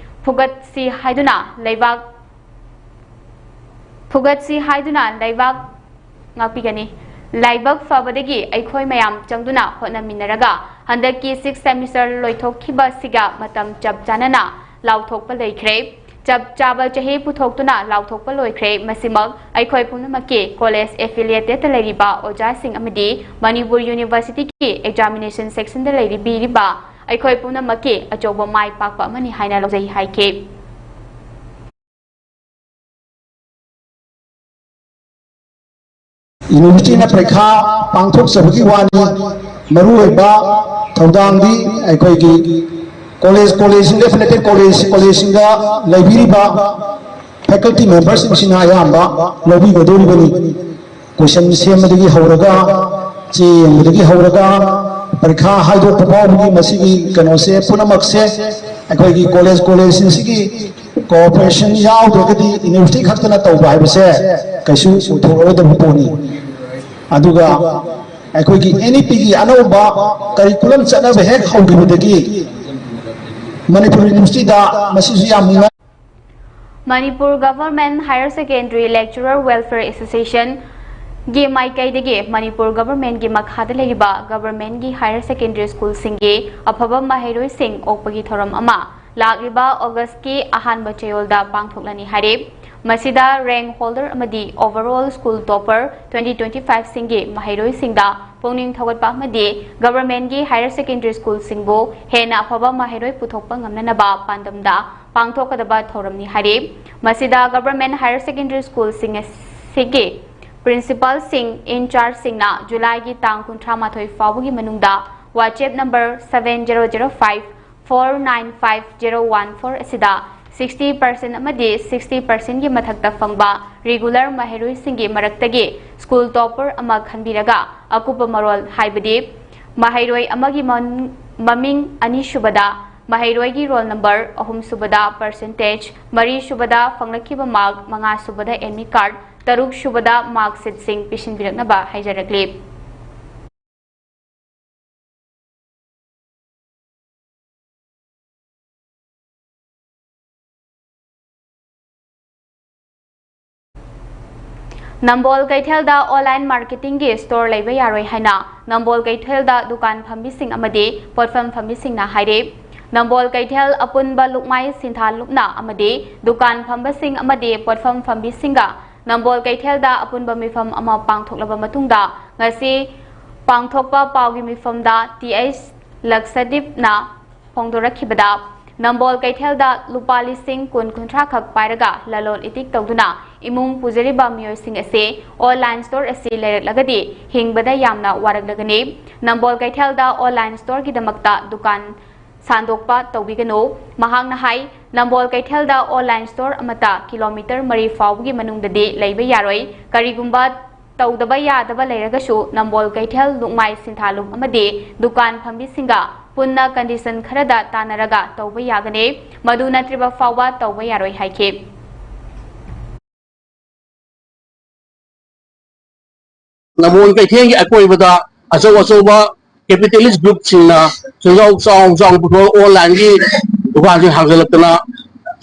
ꯐꯨꯒꯠꯁꯤ ꯍꯥꯏꯗꯨꯅ ꯂꯩꯕꯥꯛ ꯐꯨꯒꯠꯁꯤ ꯍꯥꯏꯗꯨꯅ ꯂꯩꯕꯥꯛ ꯉꯥꯛꯄꯤꯒꯅꯤ꯫ ꯂꯥꯏꯕꯛ ꯐꯕꯗꯒꯤ ꯑꯩꯈꯣꯏ ꯃꯌꯥꯝ ꯆꯪꯗꯨꯅ ꯍꯣꯠꯅꯃꯤꯟꯅꯔꯒ ꯍꯟꯗꯛꯀꯤ sixth semester ꯂꯣꯏꯊꯣꯛꯈꯤꯕꯁꯤꯒ ꯃꯇꯝ ꯆꯞ ꯆꯥꯅꯅ ꯂꯥꯎꯊꯣꯛꯄ ꯂꯩꯈ꯭ꯔꯦ꯫ ꯆꯞ ꯆꯥꯕ ꯆꯍꯤ ꯄꯨꯊꯣꯛꯇꯨꯅ ꯂꯥꯎꯊꯣꯛꯄ ꯂꯣꯏꯈ꯭ꯔꯦ꯫ ꯃꯁꯤꯃꯛ ꯑꯩꯈꯣꯏ ꯄꯨꯝꯅꯃꯛꯀꯤ ꯀꯣꯂꯦꯖ ꯑꯦꯐꯤꯂꯤꯌꯦꯇꯦꯗꯇ ꯂꯩꯔꯤꯕ ꯑꯣꯖꯥꯁꯤꯡ ꯑꯃꯗꯤ ꯃꯅꯤꯄꯨꯔ ꯌꯨꯅꯤꯚꯔꯁꯤꯇꯤꯒꯤ ꯑꯦꯛꯖꯥꯃꯤꯅꯦꯁꯟ ꯁꯦꯛꯁꯟꯗ ꯂꯩꯔꯤꯕꯤꯔꯤꯕ ꯑꯩꯈꯣꯏ ꯄꯨꯝꯅꯃꯛꯀꯤ ꯑꯆꯧꯕ ꯃꯥꯏ ꯄꯥꯛꯄ ꯑꯃꯅꯤ ꯍꯥꯏꯅ ꯂꯧꯖꯩ ꯍꯥꯏꯈꯤ꯫ ꯌꯨꯅꯤꯚꯔꯁꯤꯇꯤꯅ ꯄꯔꯤꯈꯥ ꯄꯥꯡꯊꯣꯛꯆꯕꯒꯤ ꯋꯥꯅꯤ꯫ ꯃꯔꯨꯑꯣꯏꯕ ꯊꯧꯗꯥꯡꯗꯤ ꯑꯩꯈꯣꯏꯒꯤ ꯀꯣꯂꯦꯖ ꯀꯣꯂꯦꯖꯁꯤꯡꯗ ꯑꯦꯐꯤꯂꯦꯇꯦꯠ ꯀꯣꯂꯦꯖ ꯀꯣꯂꯦꯖꯁꯤꯡꯗ ꯂꯩꯕꯤꯔꯤꯕ ꯐꯦꯀꯜꯇꯤ ꯃꯦꯝꯕꯔꯁꯤꯡꯁꯤꯅ ꯑꯌꯥꯝꯕ ꯂꯧꯕꯤꯒꯗꯧꯔꯤꯕꯅꯤ꯫ ꯀꯣꯏꯁꯟ ꯁꯦꯝꯕꯗꯒꯤ ꯍꯧꯔꯒ, ꯆꯦ ꯌꯦꯡꯕꯗꯒꯤ ꯍꯧꯔꯒ, ꯄꯔꯤꯈꯥ ꯍꯥꯏꯗꯣꯛꯄ ꯐꯥꯎꯕꯒꯤ ꯃꯁꯤꯒꯤ ꯀꯩꯅꯣꯁꯦ ꯄꯨꯝꯅꯃꯛꯁꯦ ꯑꯩꯈꯣꯏꯒꯤ ꯀꯣꯂꯦꯖ ꯀꯣꯂꯦꯖꯁꯤꯡꯁꯤꯒꯤ ꯀꯣꯑꯣꯄꯔꯦꯁꯟ ꯌꯥꯎꯗ꯭ꯔꯒꯗꯤ ꯌꯨꯅꯤꯚꯔꯁꯤꯇꯤ ꯈꯛꯇꯅ ꯇꯧꯕ ꯍꯥꯏꯕꯁꯦ ꯀꯩꯁꯨ ꯑꯣꯏꯊꯣꯛꯂꯔꯣꯏꯗꯕ ꯄꯣꯠꯅꯤ꯫ ꯑꯗꯨꯒ ꯑꯩꯈꯣꯏꯒꯤ ꯑꯦꯟ ꯏ ꯄꯤꯒꯤ ꯑꯅꯧꯕ ꯀꯔꯤꯀꯨꯂꯝ ꯆꯠꯅꯕ ꯍꯦꯛ ꯍꯧꯈꯤꯕꯗꯒꯤ ꯃꯅꯤꯄꯨꯔ ꯌꯨꯅꯤꯚꯔꯁꯤꯇꯤꯗ ꯃꯁꯤꯁꯨ ꯌꯥꯝ ꯅꯨꯡꯉꯥꯏ꯫ Manipur Government Higher Secondary Lecturer Welfare Association ꯒꯤ ꯃꯥꯏꯀꯩꯗꯒꯤ ꯃꯅꯤꯄꯨꯔ ꯒꯚꯔꯟꯃꯦꯟꯠꯀꯤ ꯃꯈꯥꯗ ꯂꯩꯔꯤꯕ ꯒꯚꯔꯟꯃꯦꯟꯠꯀꯤ ꯍꯥꯌꯔ ꯁꯦꯀꯦꯟꯗꯔꯤ ꯁ꯭ꯀꯨꯜꯁꯤꯡꯒꯤ ꯑꯐꯕ ꯃꯍꯩꯔꯣꯏꯁꯤꯡ ꯑꯣꯛꯄꯒꯤ ꯊꯧꯔꯝ ꯑꯃ ꯂꯥꯛꯂꯤꯕ ꯑꯣꯒꯁꯀꯤ ꯑꯍꯥꯟꯕ ꯆꯌꯣꯜꯗ ꯄꯥꯡꯊꯣꯛꯂꯅꯤ ꯍꯥꯏꯔꯦ꯫ ꯃꯁꯤꯗ ꯔꯦꯡꯛ ꯍꯣꯜꯗꯔ ꯑꯃꯗꯤ overall school topper twenty twenty ꯐꯥꯏꯚꯁꯤꯡꯒꯤ ꯃꯍꯩꯔꯣꯏꯁꯤꯡꯗ ꯄꯨꯛꯅꯤꯡ ꯊꯧꯒꯠꯄ ꯑꯃꯗꯤ ꯒꯚꯔꯟꯃꯦꯟꯠꯀꯤ ꯍꯥꯌꯔ ꯁꯦꯀꯦꯟꯗꯔꯤ ꯁ꯭ꯀꯨꯜꯁꯤꯡꯕꯨ ꯍꯦꯟꯅ ꯑꯐꯕ ꯃꯍꯩꯔꯣꯏ ꯄꯨꯊꯣꯛꯄ ꯉꯝꯅꯅꯕ ꯄꯥꯟꯗꯝꯗ ꯄꯥꯡꯊꯣꯛꯀꯗꯕ ꯊꯧꯔꯝꯅꯤ ꯍꯥꯏꯔꯤ꯫ ꯃꯁꯤꯗ ꯒꯚꯔꯟꯃꯦꯟꯠ ꯍꯥꯌꯔ ꯁꯦꯀꯦꯟꯗꯔꯤ ꯁ꯭ꯀꯨꯜꯁꯤꯡ ꯑꯁꯤꯒꯤ ꯄ꯭ꯔꯤꯟꯁꯤꯄꯥꯜꯁꯤꯡ, ꯏꯟꯆꯥꯔꯖꯁꯤꯡꯅ ꯖꯨꯂꯥꯏꯒꯤ ꯇꯥꯡ ꯀꯨꯟꯊ꯭ꯔꯥ ꯃꯥꯊꯣꯏ ꯐꯥꯎꯕꯒꯤ ꯃꯅꯨꯡꯗ WhatsApp number seven zero zero five four nine five zero one four ꯑꯁꯤꯗ sixty percent ꯑꯃꯗꯤ sixty percentꯀꯤ ꯃꯊꯛꯇ ꯐꯪꯕ ꯔꯤꯒꯨꯂꯔ ꯃꯍꯩꯔꯣꯏꯁꯤꯡꯒꯤ ꯃꯔꯛꯇꯒꯤ ꯁ꯭ꯀꯨꯜ ꯇꯣꯄꯔ ꯑꯃ ꯈꯟꯕꯤꯔꯒ ꯑꯀꯨꯞꯄ ꯃꯔꯣꯜ ꯍꯥꯏꯕꯗꯤ ꯃꯍꯩꯔꯣꯏ ꯑꯃꯒꯤ ꯃꯟ-, ꯃꯃꯤꯡ, ꯑꯅꯤꯁꯨꯕꯗ ꯃꯍꯩꯔꯣꯏꯒꯤ ꯔꯣꯜ ꯅꯝꯕꯔ, ꯑꯍꯨꯝꯁꯨꯕꯗ ꯄꯔꯁꯦꯟꯇꯦꯖ, ꯃꯔꯤꯁꯨꯕꯗ ꯐꯪꯂꯛꯈꯤꯕ ꯃꯥꯔꯛ, ꯃꯉꯥꯁꯨꯕꯗ ꯑꯦꯗꯃꯤꯠ ꯀꯥꯔꯗ, ꯇꯔꯨꯛꯁꯨꯕꯗ ꯃꯥꯔꯛꯁꯤꯠꯁꯤꯡ ꯄꯤꯁꯤꯟꯕꯤꯔꯛꯅꯕ ꯍꯥꯏꯖꯔꯛꯂꯤ꯫ ꯅꯝꯕꯣꯜ ꯀꯩꯊꯦꯜꯗ ꯑꯣꯟꯂꯥꯏꯟ ꯃꯥꯔꯀꯦꯇꯤꯡꯒꯤ ꯁ꯭ꯇꯣꯔ ꯂꯩꯕ ꯌꯥꯔꯣꯏ ꯍꯥꯏꯅ ꯅꯝꯕꯣꯜ ꯀꯩꯊꯦꯜꯗ ꯗꯨꯀꯥꯟ ꯐꯝꯕꯤꯁꯤꯡ ꯑꯃꯗꯤ ꯄꯣꯠꯐꯝ ꯐꯝꯕꯤꯁꯤꯡꯅ ꯍꯥꯏꯔꯦ꯫ ꯅꯝꯕꯣꯜ ꯀꯩꯊꯦꯜ ꯑꯄꯨꯟꯕ ꯂꯨꯞꯃꯥꯏ ꯁꯤꯟꯊꯥ ꯂꯨꯞꯅ ꯑꯃꯗꯤ ꯗꯨꯀꯥꯟ ꯐꯝꯕꯁꯤꯡ ꯑꯃꯗꯤ ꯄꯣꯠꯐꯝ ꯐꯝꯕꯤꯁꯤꯡꯒ ꯅꯝꯕꯣꯜ ꯀꯩꯊꯦꯜꯗ ꯑꯄꯨꯟꯕ ꯃꯤꯐꯝ ꯑꯃ ꯄꯥꯡꯊꯣꯛꯂꯕ ꯃꯇꯨꯡꯗ ꯉꯁꯤ ꯄꯥꯡꯊꯣꯛꯄ ꯄꯥꯎꯒꯤ ꯃꯤꯐꯝꯗ ꯇꯤ ꯑꯩꯆ ꯂꯛꯁꯗꯤꯞꯅ ꯐꯣꯡꯗꯣꯔꯛꯈꯤꯕꯗ, ꯅꯝꯕꯣꯜ ꯀꯩꯊꯦꯜꯗ ꯂꯨꯄꯥ ꯂꯤꯁꯤꯡ ꯀꯨꯟ ꯀꯨꯟꯊ꯭ꯔꯥ ꯈꯛ ꯄꯥꯏꯔꯒ ꯂꯂꯣꯟ ꯏꯇꯤꯛ ꯇꯧꯗꯨꯅ ꯏꯃꯨꯡ ꯄꯨꯖꯔꯤꯕ ꯃꯤꯑꯣꯏꯁꯤꯡ ꯑꯁꯤ ꯑꯣꯟꯂꯥꯏꯟ ꯁ꯭ꯇꯣꯔ ꯑꯁꯤ ꯂꯩꯔꯛꯂꯒꯗꯤ ꯍꯤꯡꯕꯗ ꯌꯥꯝꯅ ꯋꯥꯔꯛꯂꯒꯅꯤ꯫ ꯅꯝꯕꯣꯜ ꯀꯩꯊꯦꯜꯗ ꯑꯣꯟꯂꯥꯏꯟ ꯁ꯭ꯇꯣꯔꯒꯤꯗꯃꯛꯇ ꯗꯨꯀꯥꯟ ꯁꯥꯟꯗꯣꯛꯄ ꯇꯧꯕꯤꯒꯅꯨ꯫ ꯃꯍꯥꯛꯅ ꯍꯥꯏ, ꯅꯝꯕꯣꯜ ꯀꯩꯊꯦꯜꯗ ꯑꯣꯟꯂꯥꯏꯟ ꯁ꯭ꯇꯣꯔ ꯑꯃꯠꯇ ꯀꯤꯂꯣꯃꯤꯇꯔ ꯃꯔꯤ ꯐꯥꯎꯕꯒꯤ ꯃꯅꯨꯡꯗꯗꯤ ꯂꯩꯕ ꯌꯥꯔꯣꯏ꯫ ꯀꯔꯤꯒꯨꯝꯕ ꯇꯧꯗꯕ ꯌꯥꯗꯕ ꯂꯩꯔꯒꯁꯨ ꯅꯝꯕꯣꯜ ꯀꯩꯊꯦꯜ, ꯂꯨꯛꯃꯥꯏ ꯁꯤꯟꯊꯥꯂꯨꯞ ꯑꯃꯗꯤ ꯗꯨꯀꯥꯟ ꯐꯝꯕꯤꯁꯤꯡꯒ ꯄꯨꯟꯅ ꯀꯟꯗꯤꯁꯟ ꯈꯔꯗ ꯇꯥꯟꯅꯔꯒ ꯇꯧꯕ ꯌꯥꯒꯅꯤ꯫ ꯃꯗꯨ ꯅꯠꯇ꯭ꯔꯤꯕ ꯐꯥꯎꯕ ꯇꯧꯕ ꯌꯥꯔꯣꯏ ꯍꯥꯏꯈꯤ꯫ ꯅꯝꯕꯣꯜ ꯀꯩꯊꯦꯜꯒꯤ ꯑꯀꯣꯏꯕꯗ ꯑꯆꯧ ꯑꯆꯧꯕ ꯀꯦꯄꯤꯇꯦꯂꯤꯁ ꯒ꯭ꯔꯨꯞꯁꯤꯡꯅ ꯁꯦꯟꯖꯥꯎ ꯆꯥꯎ ꯆꯥꯎꯅ ꯄꯨꯊꯣꯛꯑꯒ ꯑꯣꯟꯂꯥꯏꯟꯒꯤ ꯗꯨꯀꯥꯟꯁꯤꯡ ꯍꯥꯡꯖꯜꯂꯛꯇꯅ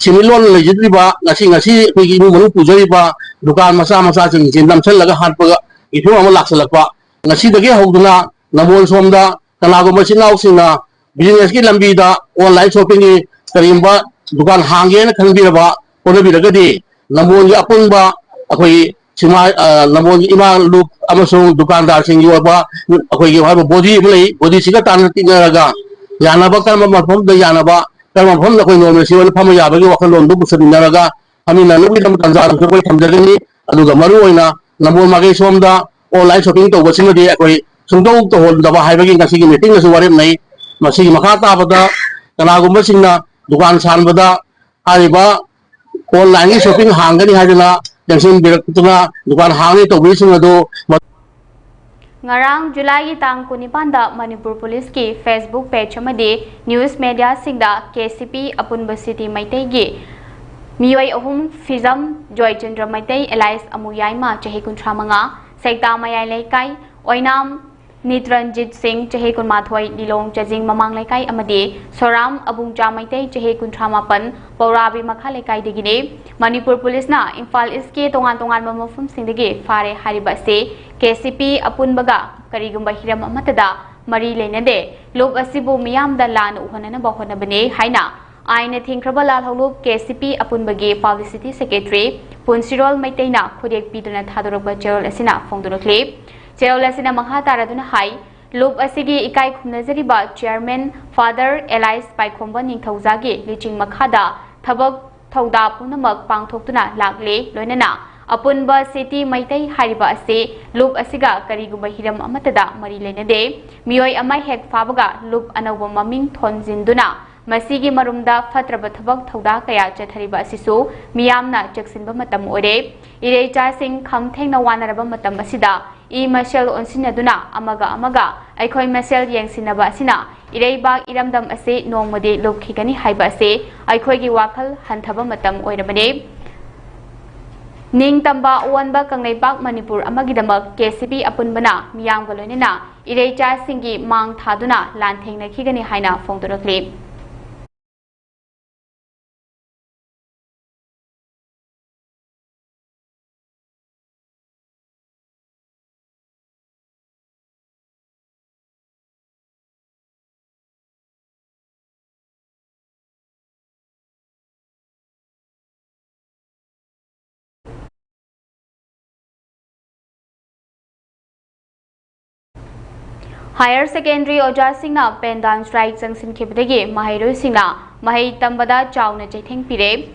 ꯁꯦꯟꯃꯤꯠꯂꯣꯟ ꯂꯩꯖꯗ꯭ꯔꯤꯕ, ꯉꯁꯤ, ꯉꯁꯤ ꯑꯩꯈꯣꯏꯒꯤ ꯏꯃꯨꯡ ꯃꯅꯨꯡ ꯄꯨꯖꯔꯤꯕ ꯗꯨꯀꯥꯟ ꯃꯆꯥ ꯃꯆꯥꯁꯤꯡꯁꯦ ꯅꯝꯁꯤꯜꯂꯒ ꯍꯥꯠꯄꯒꯤ ꯐꯤꯕꯝ ꯑꯃ ꯂꯥꯛꯁꯜꯂꯛꯄ꯫ ꯉꯁꯤꯗꯒꯤ ꯍꯧꯗꯨꯅ ꯅꯝꯕꯣꯜ ꯁꯣꯝꯗ ꯀꯅꯥꯒꯨꯝꯕ ꯏꯆꯤꯟ ꯏꯅꯥꯎꯁꯤꯡꯅ ꯕꯤꯖꯤꯅꯦꯁꯀꯤ ꯂꯝꯕꯤꯗ, ꯑꯣꯟꯂꯥꯏꯟ ꯁꯣꯞꯄꯤꯡꯒꯤ ꯀꯔꯤꯒꯨꯝꯕ ꯗꯨꯀꯥꯟ ꯍꯥꯡꯒꯦꯅ ꯈꯟꯕꯤꯔꯕ, ꯍꯣꯠꯅꯕꯤꯔꯒꯗꯤ ꯅꯝꯕꯣꯜꯒꯤ ꯑꯄꯨꯟꯕ ꯑꯩꯈꯣꯏꯒꯤ ꯁꯤꯃꯥ, ꯑ, ꯅꯝꯕꯣꯜꯒꯤ ꯏꯃꯥ ꯂꯨꯞ ꯑꯃꯁꯨꯡ ꯗꯨꯀꯥꯟꯗꯥꯔꯁꯤꯡꯒꯤ ꯑꯣꯏꯕ ꯑꯩꯈꯣꯏꯒꯤ ꯍꯥꯏꯕ ꯕꯣꯗꯤ ꯑꯃ ꯂꯩ꯫ ꯕꯣꯗꯤꯁꯤꯒ ꯇꯥꯟꯅ ꯇꯤꯟꯅꯔꯒ ꯌꯥꯅꯕ, ꯀꯔꯝꯕ ꯃꯐꯝꯗ ꯌꯥꯅꯕ, ꯀꯔꯝꯕ ꯃꯐꯝꯗ ꯑꯩꯈꯣꯏ ꯅꯣꯔꯃꯦꯜꯁꯤ ꯑꯣꯏꯅ ꯐꯝꯕ ꯌꯥꯕꯒꯤ ꯋꯥꯈꯜꯂꯣꯟꯗꯨ ꯄꯨꯁꯤꯟꯃꯤꯟꯅꯔꯒ ꯐꯝꯃꯤꯟꯅꯅꯕꯒꯤꯗꯃꯛ ꯇꯥꯟꯖꯥ ꯑꯗꯨꯁꯨ ꯑꯩꯈꯣꯏ ꯊꯝꯖꯒꯅꯤ꯫ ꯑꯗꯨꯒ ꯃꯔꯨꯑꯣꯏꯅ ꯅꯝꯕꯣꯜ ꯃꯥꯏꯀꯩ ꯁꯣꯝꯗ ꯑꯣꯟꯂꯥꯏꯟ ꯁꯣꯞꯄꯤꯡ ꯇꯧꯕꯁꯤꯃꯗꯤ ꯑꯩꯈꯣꯏ ꯁꯨꯡꯇꯧ ꯇꯧꯍꯟꯗꯕ ꯍꯥꯏꯕꯒꯤ ꯉꯁꯤꯒꯤ ꯃꯤꯇꯤꯡꯗꯁꯨ ꯋꯥꯔꯦꯞꯅꯩ꯫ ꯃꯁꯤꯒꯤ ꯃꯈꯥ ꯇꯥꯕꯗ ꯀꯅꯥꯒꯨꯝꯕꯁꯤꯡꯅ ꯗꯨꯀꯥꯟ ꯁꯥꯟꯕꯗ ꯍꯥꯏꯔꯤꯕ ꯑꯣꯟꯂꯥꯏꯟꯒꯤ ꯁꯣꯞꯄꯤꯡ ꯍꯥꯡꯒꯅꯤ ꯍꯥꯏꯗꯅ ꯆꯪꯁꯤꯟꯕꯤꯔꯛꯇꯨꯅ ꯗꯨꯀꯥꯟ ꯍꯥꯡꯅꯤ ꯇꯧꯕꯤꯔꯤꯁꯤꯡ ꯑꯗꯨ ꯉꯔꯥꯡ ꯖꯨꯂꯥꯏꯒꯤ ꯇꯥꯡ ꯀꯨꯟꯅꯤꯄꯥꯟꯗ ꯃꯅꯤꯄꯨꯔ ꯄꯨꯂꯤꯁꯀꯤ Facebook ꯄꯦꯖ ꯑꯃꯗꯤ ꯅ꯭ꯌꯨꯁ ꯃꯦꯗꯤꯌꯥꯁꯤꯡꯗ ꯀꯦ ꯁꯤ ꯄꯤ ꯑꯄꯨꯟꯕ ꯁꯤꯇꯤ ꯃꯩꯇꯩꯒꯤ ꯃꯤꯑꯣꯏ ꯑꯍꯨꯝ, ꯐꯤꯖꯝ ꯖꯣꯏꯆꯟꯗ꯭ꯔ ꯃꯩꯇꯩ ꯑꯦꯂꯥꯏꯁ ꯑꯃꯨꯌꯥꯏꯃ ꯆꯍꯤ ꯀꯨꯟꯊ꯭ꯔꯥ ꯃꯉꯥ, ꯁꯦꯛꯇꯥ ꯃꯌꯥꯏ ꯂꯩꯀꯥꯏ, ꯑꯣꯏꯅꯥꯝ ꯅꯤꯇ꯭ꯔꯟꯖꯤꯠ ꯁꯤꯡ ꯆꯍꯤ ꯀꯨꯟꯃꯥꯊꯣꯏ, ꯂꯤꯂꯣꯡ ꯆꯥꯖꯤꯡ ꯃꯃꯥꯡ ꯂꯩꯀꯥꯏ ꯑꯃꯗꯤ ꯁꯣꯔꯥꯝ ꯑꯕꯨꯡꯆꯥ ꯃꯩꯇꯩ ꯆꯍꯤ ꯀꯨꯟꯊ꯭ꯔꯥ ꯃꯥꯄꯟ, ꯄꯧꯔꯥꯕꯤ ꯃꯈꯥ ꯂꯩꯀꯥꯏꯗꯒꯤꯅꯤ꯫ ꯃꯅꯤꯄꯨꯔ ꯄꯨꯂꯤꯁꯅ ꯏꯝꯐꯥꯜ ꯏꯁꯀꯤ ꯇꯣꯉꯥꯟ ꯇꯣꯉꯥꯟꯕ ꯃꯐꯝꯁꯤꯡꯗꯒꯤ ꯐꯥꯔꯦ ꯍꯥꯏꯔꯤꯕ ꯑꯁꯤ ꯀꯦ ꯁꯤ ꯄꯤ ꯑꯄꯨꯟꯕꯒ ꯀꯔꯤꯒꯨꯝꯕ ꯍꯤꯔꯝ ꯑꯃꯠꯇꯗ ꯃꯔꯤ ꯂꯩꯅꯗꯦ꯫ ꯂꯨꯞ ꯑꯁꯤꯕꯨ ꯃꯤꯌꯥꯝꯗ ꯂꯥꯟꯅ ꯎꯍꯟꯅꯅꯕ ꯍꯣꯠꯅꯕꯅꯤ ꯍꯥꯏꯅ ꯑꯥꯏꯟꯅ ꯊꯤꯡꯈ꯭ꯔꯕ ꯂꯥꯜꯍꯧꯂꯨꯞ ꯀꯦ ꯁꯤ ꯄꯤ ꯑꯄꯨꯟꯕꯒꯤ ꯄꯕ꯭ꯂꯤꯁꯤꯇꯤ ꯁꯦꯀ꯭ꯔꯦꯇꯔꯤ ꯄꯨꯟꯁꯤꯔꯣꯜ ꯃꯩꯇꯩꯅ ꯈꯨꯗꯦꯛ ꯄꯤꯗꯨꯅ ꯊꯥꯗꯣꯔꯛꯄ ꯆꯦꯔꯣꯜ ꯑꯁꯤꯅ ꯐꯣꯡꯗꯣꯔꯛꯂꯤ꯫ ꯆꯦꯔꯣꯜ ꯑꯁꯤꯅ ꯃꯈꯥ ꯇꯥꯔꯗꯨꯅ ꯍꯥꯏ, ꯂꯨꯞ ꯑꯁꯤꯒꯤ ꯏꯀꯥꯏ ꯈꯨꯝꯅꯖꯔꯤꯕ ꯆꯤꯌꯔꯃꯦꯟ ꯐꯥꯗꯔ ꯑꯦꯂꯥꯏꯁ ꯄꯥꯏꯈꯣꯝꯕ ꯅꯤꯡꯊꯧꯖꯥꯒꯤ ꯂꯨꯆꯤꯡ ꯃꯈꯥꯗ ꯊꯕꯛ ꯊꯧꯗꯥ ꯄꯨꯝꯅꯃꯛ ꯄꯥꯡꯊꯣꯛꯇꯨꯅ ꯂꯥꯛꯂꯦ꯫ ꯂꯣꯏꯅꯅ ꯑꯄꯨꯟꯕ ꯁꯤꯇꯤ ꯃꯩꯇꯩ ꯍꯥꯏꯔꯤꯕ ꯑꯁꯤ ꯂꯨꯞ ꯑꯁꯤꯒ ꯀꯔꯤꯒꯨꯝꯕ ꯍꯤꯔꯝ ꯑꯃꯠꯇꯗ ꯃꯔꯤ ꯂꯩꯅꯗꯦ꯫ ꯃꯤꯑꯣꯏ ꯑꯃ ꯍꯦꯛ ꯐꯥꯕꯒ ꯂꯨꯞ ꯑꯅꯧꯕ ꯃꯃꯤꯡ ꯊꯣꯟꯖꯤꯟꯗꯨꯅ ꯃꯁꯤꯒꯤ ꯃꯔꯨꯝꯗ ꯐꯠꯇ꯭ꯔꯕ ꯊꯕꯛ ꯊꯧꯗꯥ ꯀꯌꯥ ꯆꯠꯊꯔꯤꯕ ꯑꯁꯤꯁꯨ ꯃꯤꯌꯥꯝꯅ ꯆꯦꯛꯁꯤꯟꯕ ꯃꯇꯝ ꯑꯣꯏꯔꯦ꯫ ꯏꯔꯩꯆꯥꯁꯤꯡ ꯈꯝ ꯊꯦꯡꯅ ꯋꯥꯅꯔꯕ ꯃꯇꯝ ꯑꯁꯤꯗ ꯏ ꯃꯁꯦꯜ ꯑꯣꯟꯁꯤꯟꯅꯗꯨꯅ ꯑꯃꯒ ꯑꯃꯒ ꯑꯩꯈꯣꯏ ꯃꯁꯦꯜ ꯌꯦꯡꯁꯤꯟꯅꯕ ꯑꯁꯤꯅ ꯏꯔꯩꯕꯥꯛ ꯏꯔꯝꯗꯝ ꯑꯁꯤ ꯅꯣꯡꯃꯗꯤ ꯂꯨꯞꯈꯤꯒꯅꯤ ꯍꯥꯏꯕ ꯑꯁꯤ ꯑꯩꯈꯣꯏꯒꯤ ꯋꯥꯈꯜ ꯍꯟꯊꯕ ꯃꯇꯝ ꯑꯣꯏꯔꯕꯅꯤ꯫ ꯅꯤꯡꯇꯝꯕ ꯑꯑꯣꯟꯕ ꯀꯪꯂꯩꯄꯥꯛ ꯃꯅꯤꯄꯨꯔ ꯑꯃꯒꯤꯗꯃꯛ ꯀꯦ ꯁꯤ ꯕꯤ ꯑꯄꯨꯟꯕꯅ ꯃꯤꯌꯥꯝꯒ ꯂꯣꯏꯅꯅ ꯏꯔꯩꯆꯥꯁꯤꯡꯒꯤ ꯃꯥꯡ ꯊꯥꯗꯨꯅ ꯂꯥꯟꯊꯦꯡꯅꯈꯤꯒꯅꯤ ꯍꯥꯏꯅ ꯐꯣꯡꯗꯣꯔꯛꯂꯤ꯫ Higher secondary ꯑꯣꯖꯥꯁꯤꯡꯅ pen down strike ꯆꯪꯁꯤꯟꯈꯤꯕꯗꯒꯤ ꯃꯍꯩꯔꯣꯏꯁꯤꯡꯅ ꯃꯍꯩ ꯇꯝꯕꯗ ꯆꯥꯎꯅ ꯆꯩꯊꯦꯡ ꯄꯤꯔꯦ꯫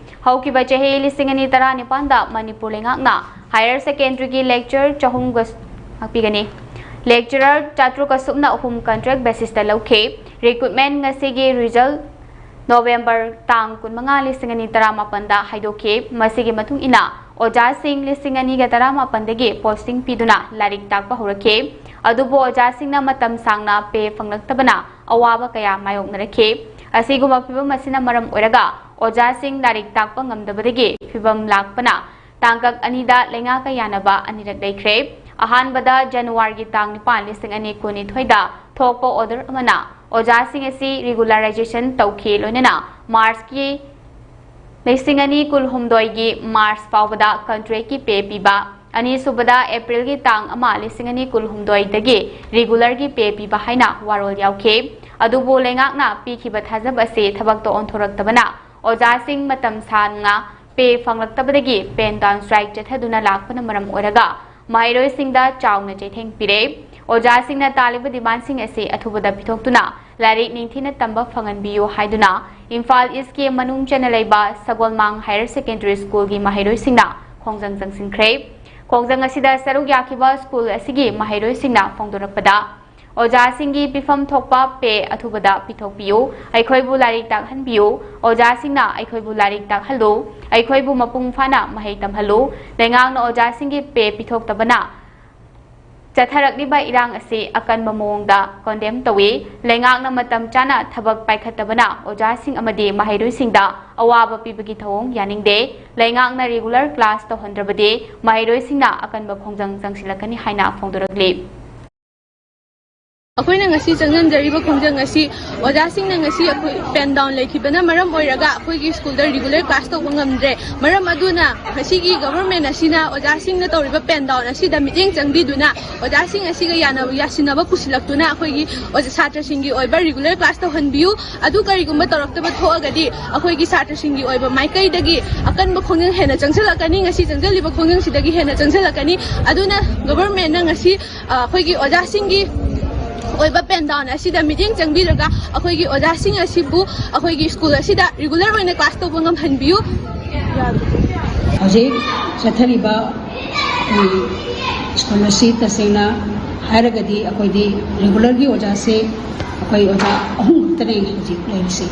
ꯍꯧꯈꯤꯕ ꯆꯍꯤ ꯂꯤꯁꯤꯡ ꯑꯅꯤ ꯇꯔꯥꯅꯤꯄꯥꯟꯗ ꯃꯅꯤꯄꯨꯔ ꯂꯩꯉꯥꯛꯅ higher secondary ꯒꯤ lecture ꯆꯍꯨꯝꯒ, ꯉꯥꯛꯄꯤꯒꯅꯤ, lecturer ꯆꯥꯇ꯭ꯔꯨꯛꯀ ꯁꯨꯞꯅ ꯑꯍꯨꯝ contract basis ꯇ ꯂꯧꯈꯤ꯫ Recruitment ꯉꯁꯤꯒꯤ result November ꯇꯥꯡ ꯀꯨꯟꯃꯉꯥ, ꯂꯤꯁꯤꯡ ꯑꯅꯤ ꯇꯔꯥꯃꯥꯄꯟꯗ ꯍꯥꯏꯗꯣꯛꯈꯤ꯫ ꯃꯁꯤꯒꯤ ꯃꯇꯨꯡ ꯏꯟꯅ ꯑꯣꯖꯥꯁꯤꯡ ꯂꯤꯁꯤꯡ ꯑꯅꯤꯒ ꯇꯔꯥꯃꯥꯄꯟꯗꯒꯤ posting ꯄꯤꯗꯨꯅ ꯂꯥꯏꯔꯤꯛ ꯇꯥꯛꯄ ꯍꯧꯔꯛꯈꯤ꯫ ꯑꯗꯨꯕꯨ ꯑꯣꯖꯥꯁꯤꯡꯅ ꯃꯇꯝ ꯁꯥꯡꯅ pay ꯐꯪꯂꯛꯇꯕꯅ ꯑꯋꯥꯕ ꯀꯌꯥ ꯃꯥꯌꯣꯛꯅꯔꯛꯈꯤ꯫ ꯑꯁꯤꯒꯨꯝꯕ ꯐꯤꯚꯝ ꯑꯁꯤꯅ ꯃꯔꯝ ꯑꯣꯏꯔꯒ ꯑꯣꯖꯥꯁꯤꯡ ꯂꯥꯏꯔꯤꯛ ꯇꯥꯛꯄ ꯉꯝꯗꯕꯗꯒꯤ ꯐꯤꯚꯝ ꯂꯥꯛꯄꯅ ꯇꯥꯡꯀꯛ ꯑꯅꯤꯗ ꯂꯩꯉꯥꯛꯀ ꯌꯥꯅꯕ ꯑꯅꯤꯔꯛ ꯂꯩꯈ꯭ꯔꯦ꯫ ꯑꯍꯥꯟꯕꯗ ꯖꯅꯋꯥꯔꯤꯒꯤ ꯇꯥꯡ ꯅꯤꯄꯥꯟ, ꯂꯤꯁꯤꯡ ꯑꯅꯤ ꯀꯨꯟꯅꯤꯊꯣꯏꯗ ꯊꯣꯛꯄ order ꯑꯃꯅ ꯑꯣꯖꯥꯁꯤꯡ ꯑꯁꯤ regularization ꯇꯧꯈꯤ꯫ ꯂꯣꯏꯅꯅ March ꯀꯤ ꯂꯤꯁꯤꯡ ꯑꯅꯤ ꯀꯨꯟꯍꯨꯝꯗꯣꯏꯒꯤ March ꯐꯥꯎꯕꯗ contract ꯀꯤ pay ꯄꯤꯕ, ꯑꯅꯤꯁꯨꯕꯗ April ꯒꯤ ꯇꯥꯡ ꯑꯃ, ꯂꯤꯁꯤꯡ ꯑꯅꯤ ꯀꯨꯟꯍꯨꯝꯗꯣꯏꯗꯒꯤ regular ꯒꯤ pay ꯄꯤꯕ ꯍꯥꯏꯅ ꯋꯥꯔꯣꯜ ꯌꯥꯎꯈꯤ꯫ ꯑꯗꯨꯕꯨ ꯂꯩꯉꯥꯛꯅ ꯄꯤꯈꯤꯕ ꯊꯥꯖꯕ ꯑꯁꯤ ꯊꯕꯛꯇ ꯑꯣꯟꯊꯣꯔꯛꯇꯕꯅ ꯑꯣꯖꯥꯁꯤꯡ ꯃꯇꯝ ꯁꯥꯡꯅ pay ꯐꯪꯂꯛꯇꯕꯗꯒꯤ pen down strike ꯆꯠꯊꯗꯨꯅ ꯂꯥꯛꯄꯅ ꯃꯔꯝ ꯑꯣꯏꯔꯒ ꯃꯍꯩꯔꯣꯏꯁꯤꯡꯗ ꯆꯥꯎꯅ ꯆꯩꯊꯦꯡ ꯄꯤꯔꯦ꯫ ꯑꯣꯖꯥꯁꯤꯡꯅ ꯇꯥꯜꯂꯤꯕ demand ꯁꯤꯡ ꯑꯁꯤ ꯑꯊꯨꯕꯗ ꯄꯤꯊꯣꯛꯇꯨꯅ ꯂꯥꯏꯔꯤꯛ ꯅꯤꯡꯊꯤꯅ ꯇꯝꯕ ꯐꯪꯍꯟꯕꯤꯌꯨ ꯍꯥꯏꯗꯨꯅ ꯏꯝꯐꯥꯜ ꯏꯁꯀꯤ ꯃꯅꯨꯡ ꯆꯟꯅ ꯂꯩꯕ ꯁꯒꯣꯜꯃꯥꯡ ꯍꯥꯌꯔ ꯁꯦꯀꯦꯟꯗꯔꯤ ꯁ꯭ꯀꯨꯜꯒꯤ ꯃꯍꯩꯔꯣꯏꯁꯤꯡꯅ ꯈꯣꯡꯖꯪ ꯆꯪꯁꯤꯟꯈ꯭ꯔꯦ꯫ ꯈꯣꯡꯖꯪ ꯑꯁꯤꯗ ꯁꯔꯨꯛ ꯌꯥꯈꯤꯕ ꯁ꯭ꯀꯨꯜ ꯑꯁꯤꯒꯤ ꯃꯍꯩꯔꯣꯏꯁꯤꯡꯅ ꯐꯣꯡꯗꯣꯔꯛꯄꯗ, ꯑꯣꯖꯥꯁꯤꯡꯒꯤ ꯄꯤꯐꯝ ꯊꯣꯛꯄ ꯄꯦ ꯑꯊꯨꯕꯗ ꯄꯤꯊꯣꯛꯄꯤꯌꯨ, ꯑꯩꯈꯣꯏꯕꯨ ꯂꯥꯏꯔꯤꯛ ꯇꯥꯛꯍꯟꯕꯤꯌꯨ, ꯑꯣꯖꯥꯁꯤꯡꯅ ꯑꯩꯈꯣꯏꯕꯨ ꯂꯥꯏꯔꯤꯛ ꯇꯥꯛꯍꯜꯂꯨ, ꯑꯩꯈꯣꯏꯕꯨ ꯃꯄꯨꯡ ꯐꯥꯅ ꯃꯍꯩ ꯇꯝꯍꯜꯂꯨ, ꯂꯩꯉꯥꯛꯅ ꯑꯣꯖꯥꯁꯤꯡꯒꯤ ꯄꯦ ꯄꯤꯊꯣꯛꯇꯕꯅ ꯆꯠꯊꯔꯛꯂꯤꯕ ꯏꯔꯥꯡ ꯑꯁꯤ ꯑꯀꯟꯕ ꯃꯑꯣꯡꯗ ꯀꯣꯟꯗꯦꯝ ꯇꯧꯏ꯫ ꯂꯩꯉꯥꯛꯅ ꯃꯇꯝ ꯆꯥꯅ ꯊꯕꯛ ꯄꯥꯏꯈꯠꯇꯕꯅ ꯑꯣꯖꯥꯁꯤꯡ ꯑꯃꯗꯤ ꯃꯍꯩꯔꯣꯏꯁꯤꯡꯗ ꯑꯋꯥꯕ ꯄꯤꯕꯒꯤ ꯊꯧꯑꯣꯡ ꯌꯥꯅꯤꯡꯗꯦ꯫ ꯂꯩꯉꯥꯛꯅ ꯔꯤꯒꯨꯂꯔ ꯀ꯭ꯂꯥꯁ ꯇꯧꯍꯟꯗ꯭ꯔꯕꯗꯤ ꯃꯍꯩꯔꯣꯏꯁꯤꯡꯅ ꯑꯀꯟꯕ ꯈꯣꯡꯖꯪ ꯆꯪꯁꯤꯜꯂꯛꯀꯅꯤ ꯍꯥꯏꯅ ꯐꯣꯡꯗꯣꯔꯛꯂꯤ꯫ ꯑꯩꯈꯣꯏꯅ ꯉꯁꯤ ꯆꯪꯁꯤꯟꯖꯔꯤꯕ ꯈꯣꯡꯖꯪ ꯑꯁꯤ ꯑꯣꯖꯥꯁꯤꯡꯅ ꯉꯁꯤ ꯑꯩꯈꯣꯏ ꯄꯦꯟ ꯗꯥꯎꯟ ꯂꯩꯈꯤꯕꯅ ꯃꯔꯝ ꯑꯣꯏꯔꯒ ꯑꯩꯈꯣꯏꯒꯤ ꯁ꯭ꯀꯨꯜꯗ ꯔꯤꯒꯨꯂꯔ ꯀ꯭ꯂꯥꯁ ꯇꯧꯕ ꯉꯝꯗ꯭ꯔꯦ꯫ ꯃꯔꯝ ꯑꯗꯨꯅ ꯉꯁꯤꯒꯤ ꯒꯚꯔꯟꯃꯦꯟ ꯑꯁꯤꯅ ꯑꯣꯖꯥꯁꯤꯡꯅ ꯇꯧꯔꯤꯕ ꯄꯦꯟ ꯗꯥꯎꯟ ꯑꯁꯤꯗ ꯃꯤꯠꯌꯦꯡ ꯆꯪꯕꯤꯗꯨꯅ ꯑꯣꯖꯥꯁꯤꯡ ꯑꯁꯤꯒ ꯌꯥꯅꯕ, ꯌꯥꯁꯤꯟꯅꯕ ꯄꯨꯁꯤꯜꯂꯛꯇꯨꯅ ꯑꯩꯈꯣꯏꯒꯤ ꯑꯣꯖꯥ, ꯁꯥꯇ꯭ꯔꯁꯤꯡꯒꯤ ꯑꯣꯏꯕ ꯔꯤꯒꯨꯂꯔ ꯀ꯭ꯂꯥꯁ ꯇꯧꯍꯟꯕꯤꯌꯨ꯫ ꯑꯗꯨ ꯀꯔꯤꯒꯨꯝꯕ ꯇꯧꯔꯛꯇꯕ ꯊꯣꯛꯑꯒꯗꯤ ꯑꯩꯈꯣꯏꯒꯤ ꯁꯥꯇ꯭ꯔꯁꯤꯡꯒꯤ ꯑꯣꯏꯕ ꯃꯥꯏꯀꯩꯗꯒꯤ ꯑꯀꯟꯕ ꯈꯣꯡꯖꯪ ꯍꯦꯟꯅ ꯆꯪꯁꯤꯜꯂꯛꯀꯅꯤ꯫ ꯉꯁꯤ ꯆꯪꯁꯤꯜꯂꯤꯕ ꯈꯣꯡꯖꯪꯁꯤꯗꯒꯤ ꯍꯦꯟꯅ ꯆꯪꯁꯤꯜꯂꯛꯀꯅꯤ꯫ ꯑꯗꯨꯅ ꯒꯚꯔꯟꯃꯦꯟꯅ ꯉꯁꯤ ꯑ, ꯑꯩꯈꯣꯏꯒꯤ ꯑꯣꯖꯥꯁꯤꯡꯒꯤ ꯑꯣꯏꯕ ꯄꯦꯟ ꯗꯥꯎꯟ ꯑꯁꯤꯗ ꯃꯤꯠꯌꯦꯡ ꯆꯪꯕꯤꯔꯒ ꯑꯩꯈꯣꯏꯒꯤ ꯑꯣꯖꯥꯁꯤꯡ ꯑꯁꯤꯕꯨ ꯑꯩꯈꯣꯏꯒꯤ ꯁ꯭ꯀꯨꯜ ꯑꯁꯤꯗ ꯔꯤꯒꯨꯂꯔ ꯑꯣꯏꯅ ꯀ꯭ꯂꯥꯁ ꯇꯧꯕ ꯉꯝꯍꯟꯕꯤꯌꯨ꯫ ꯍꯧꯖꯤꯛ ꯆꯠꯊꯔꯤꯕ ꯑꯩꯈꯣꯏ ꯁ꯭ꯀꯨꯜ ꯑꯁꯤ ꯇꯁꯦꯡꯅ ꯍꯥꯏꯔꯒꯗꯤ ꯑꯩꯈꯣꯏꯗꯤ ꯔꯤꯒꯨꯂꯔꯒꯤ ꯑꯣꯖꯥꯁꯦ ꯑꯩꯈꯣꯏ ꯑꯣꯖꯥ ꯑꯍꯨꯝ ꯈꯛꯇꯅꯦ ꯍꯧꯖꯤꯛ ꯂꯩꯔꯤꯁꯦ꯫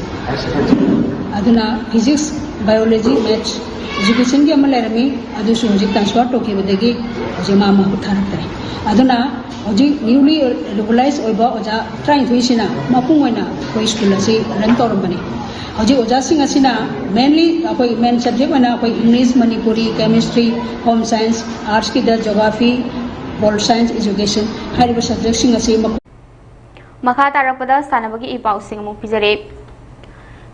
ꯑꯗꯨꯅ ꯐꯤꯖꯤꯛꯁ, ꯕꯥꯏꯑꯣꯂꯣꯖꯤ, ꯃꯦꯠꯁ, ꯏꯖꯨꯀꯦꯁꯟꯒꯤ ꯑꯃ ꯂꯩꯔꯝꯃꯤ, ꯑꯗꯨꯁꯨ ꯍꯧꯖꯤꯛ ꯇ꯭ꯔꯥꯟꯁꯐꯔ ꯇꯧꯈꯤꯕꯗꯒꯤ ꯍꯧꯖꯤꯛ ꯃꯥ ꯃꯍꯨꯠ ꯊꯥꯔꯛꯇ꯭ꯔꯦ꯫ ꯑꯗꯨꯅ ꯍꯧꯖꯤꯛ ꯅ꯭ꯌꯨꯂꯤ ꯔꯤꯒꯨꯂꯔꯥꯏꯖ ꯑꯣꯏꯕ ꯑꯣꯖꯥ ꯇꯔꯥꯅꯤꯊꯣꯏꯁꯤꯅ ꯃꯄꯨꯡ ꯑꯣꯏꯅ ꯑꯩꯈꯣꯏ ꯁ꯭ꯀꯨꯜ ꯑꯁꯤ ꯔꯟ ꯇꯧꯔꯝꯕꯅꯤ꯫ ꯍꯧꯖꯤꯛ ꯑꯣꯖꯥꯁꯤꯡ ꯑꯁꯤꯅ ꯃꯦꯟꯂꯤ ꯑꯩꯈꯣꯏ ꯃꯦꯟ ꯁꯕꯖꯦꯛ ꯑꯣꯏꯅ ꯑꯩꯈꯣꯏ English, Manipuri, chemistry, home science, ꯑꯥꯔꯠꯁꯀꯤꯗ ꯖꯣꯒ꯭ꯔꯥꯐꯤ, ꯄꯣꯜ ꯁꯥꯏꯟꯁ, ꯏꯖꯨꯀꯦꯁꯟ ꯍꯥꯏꯔꯤꯕ ꯁꯕꯖꯦꯛꯁꯤꯡ ꯑꯁꯤ ꯃꯈꯣꯏ ꯃꯈꯥ ꯇꯥꯔꯛꯄꯗ ꯁꯥꯟꯅꯕꯒꯤ ꯏ ꯄꯥꯎꯁꯤꯡ ꯑꯃꯨꯛ ꯄꯤꯖꯔꯤ꯫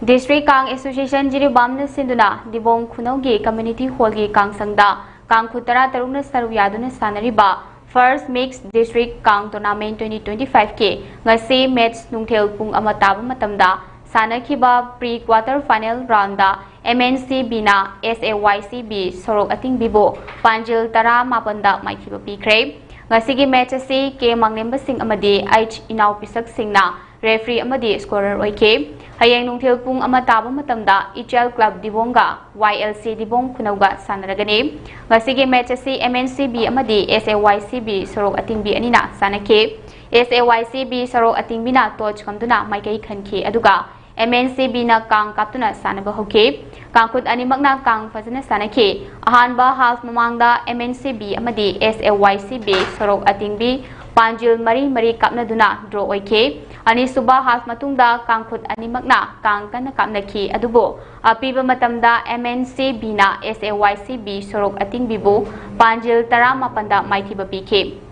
ꯗꯤꯁꯇ꯭ꯔꯤꯛ ꯀꯥꯡ ꯑꯦꯁꯣꯁꯤꯌꯦꯁꯟ ꯖꯤꯔꯤꯕꯥꯝꯅ ꯁꯤꯟꯗꯨꯅ ꯗꯤꯕꯣꯡ ꯈꯨꯅꯧꯒꯤ ꯀꯝꯃ꯭ꯌꯨꯅꯤꯇꯤ ꯍꯣꯜꯒꯤ ꯀꯥꯡ ꯁꯪꯗ ꯀꯥꯡꯈꯨꯠ ꯇꯔꯥ ꯇꯔꯨꯛꯅ ꯁꯔꯨꯛ ꯌꯥꯗꯨꯅ ꯁꯥꯟꯅꯔꯤꯕ ꯐꯥꯔꯁ ꯃꯤꯛꯁ ꯗꯤꯁꯇ꯭ꯔꯤꯛ ꯀꯥꯡ ꯇꯣꯔꯅꯥꯃꯦꯟ ꯇ꯭ꯋꯦꯟꯇꯤ ꯇ꯭ꯋꯦꯟꯇꯤ ꯐꯥꯏꯚꯀꯤ ꯉꯁꯤ ꯃꯦꯠꯆ ꯅꯨꯡꯊꯤꯜ ꯄꯨꯡ ꯑꯃ ꯇꯥꯕ ꯃꯇꯝꯗ ꯁꯥꯟꯅꯈꯤꯕ pre quarter final round M N C ꯕꯤꯅ ꯑꯦꯁ ꯑꯦ ꯋꯥꯏ ꯁꯤ ꯕꯤ ꯁꯣꯔꯣꯛ ꯑꯇꯤꯡꯕꯤꯕꯨ ꯄꯥꯟꯖꯤꯜ ꯇꯔꯥ ꯃꯥꯄꯟꯗ ꯃꯥꯏꯊꯤꯕ ꯄꯤꯈ꯭ꯔꯦ꯫ ꯉꯁꯤꯒꯤ ꯃꯦꯠꯆ ꯑꯁꯤ ꯀꯦ ꯃꯥꯡꯂꯦꯝꯕ ꯁꯤꯡ ꯑꯃꯗꯤ ꯑꯩꯆ ꯏꯅꯥꯎ ꯄꯤꯁꯛ ꯁꯤꯡꯅ referee ꯑꯃꯗꯤ scorer ꯑꯣꯏꯈꯤ꯫ ꯍꯌꯦꯡ ꯅꯨꯡꯊꯤꯜ ꯄꯨꯡ ꯑꯃ ꯇꯥꯕ ꯃꯇꯝꯗ ꯏꯆꯦꯜ club ꯗꯤꯕꯣꯡꯒ Y L C ꯗꯤꯕꯣꯡ ꯈꯨꯅꯧꯒ ꯁꯥꯟꯅꯔꯒꯅꯤ꯫ ꯉꯁꯤꯒꯤ match ꯑꯁꯤ M N C B ꯑꯃꯗꯤ S A Y C B ꯁꯣꯔꯣꯛ ꯑꯇꯤꯡꯕꯤ ꯑꯅꯤꯅ ꯁꯥꯟꯅꯈꯤ꯫ S A Y C B ꯁꯣꯔꯣꯛ ꯑꯇꯤꯡꯕꯤꯅ toss ꯉꯝꯗꯨꯅ ꯃꯥꯏꯀꯩ ꯈꯟꯈꯤ, ꯑꯗꯨꯒ M N C B ꯅ ꯀꯥꯡ ꯀꯥꯞꯇꯨꯅ ꯁꯥꯟꯅꯕ ꯍꯧꯈꯤ꯫ ꯀꯥꯡꯈꯨꯠ ꯑꯅꯤꯃꯛꯅ ꯀꯥꯡ ꯐꯖꯅ ꯁꯥꯟꯅꯈꯤ꯫ ꯑꯍꯥꯟꯕ half ꯃꯃꯥꯡꯗ M N C B ꯑꯃꯗꯤ S A Y C B ꯁꯣꯔꯣꯛ ꯑꯇꯤꯡꯕꯤ ꯄꯥꯟꯖꯤꯜ ꯃꯔꯤ ꯃꯔꯤ ꯀꯥꯞꯅꯗꯨꯅ draw ꯑꯣꯏꯈꯤ꯫ ꯑꯅꯤꯁꯨꯕ half ꯃꯇꯨꯡꯗ ꯀꯥꯡꯈꯨꯠ ꯑꯅꯤꯃꯛꯅ ꯀꯥꯡ ꯀꯟꯅ ꯀꯥꯞꯅꯈꯤ, ꯑꯗꯨꯕꯨ ꯑꯄꯤꯕ ꯃꯇꯝꯗ M N C B ꯅ S A Y C B ꯁꯣꯔꯣꯛ ꯑꯇꯤꯡꯕꯤꯕꯨ ꯄꯥꯟꯖꯤꯜ ꯇꯔꯥꯃꯥꯄꯟꯗ ꯃꯥꯏꯊꯤꯕ ꯄꯤꯈꯤ꯫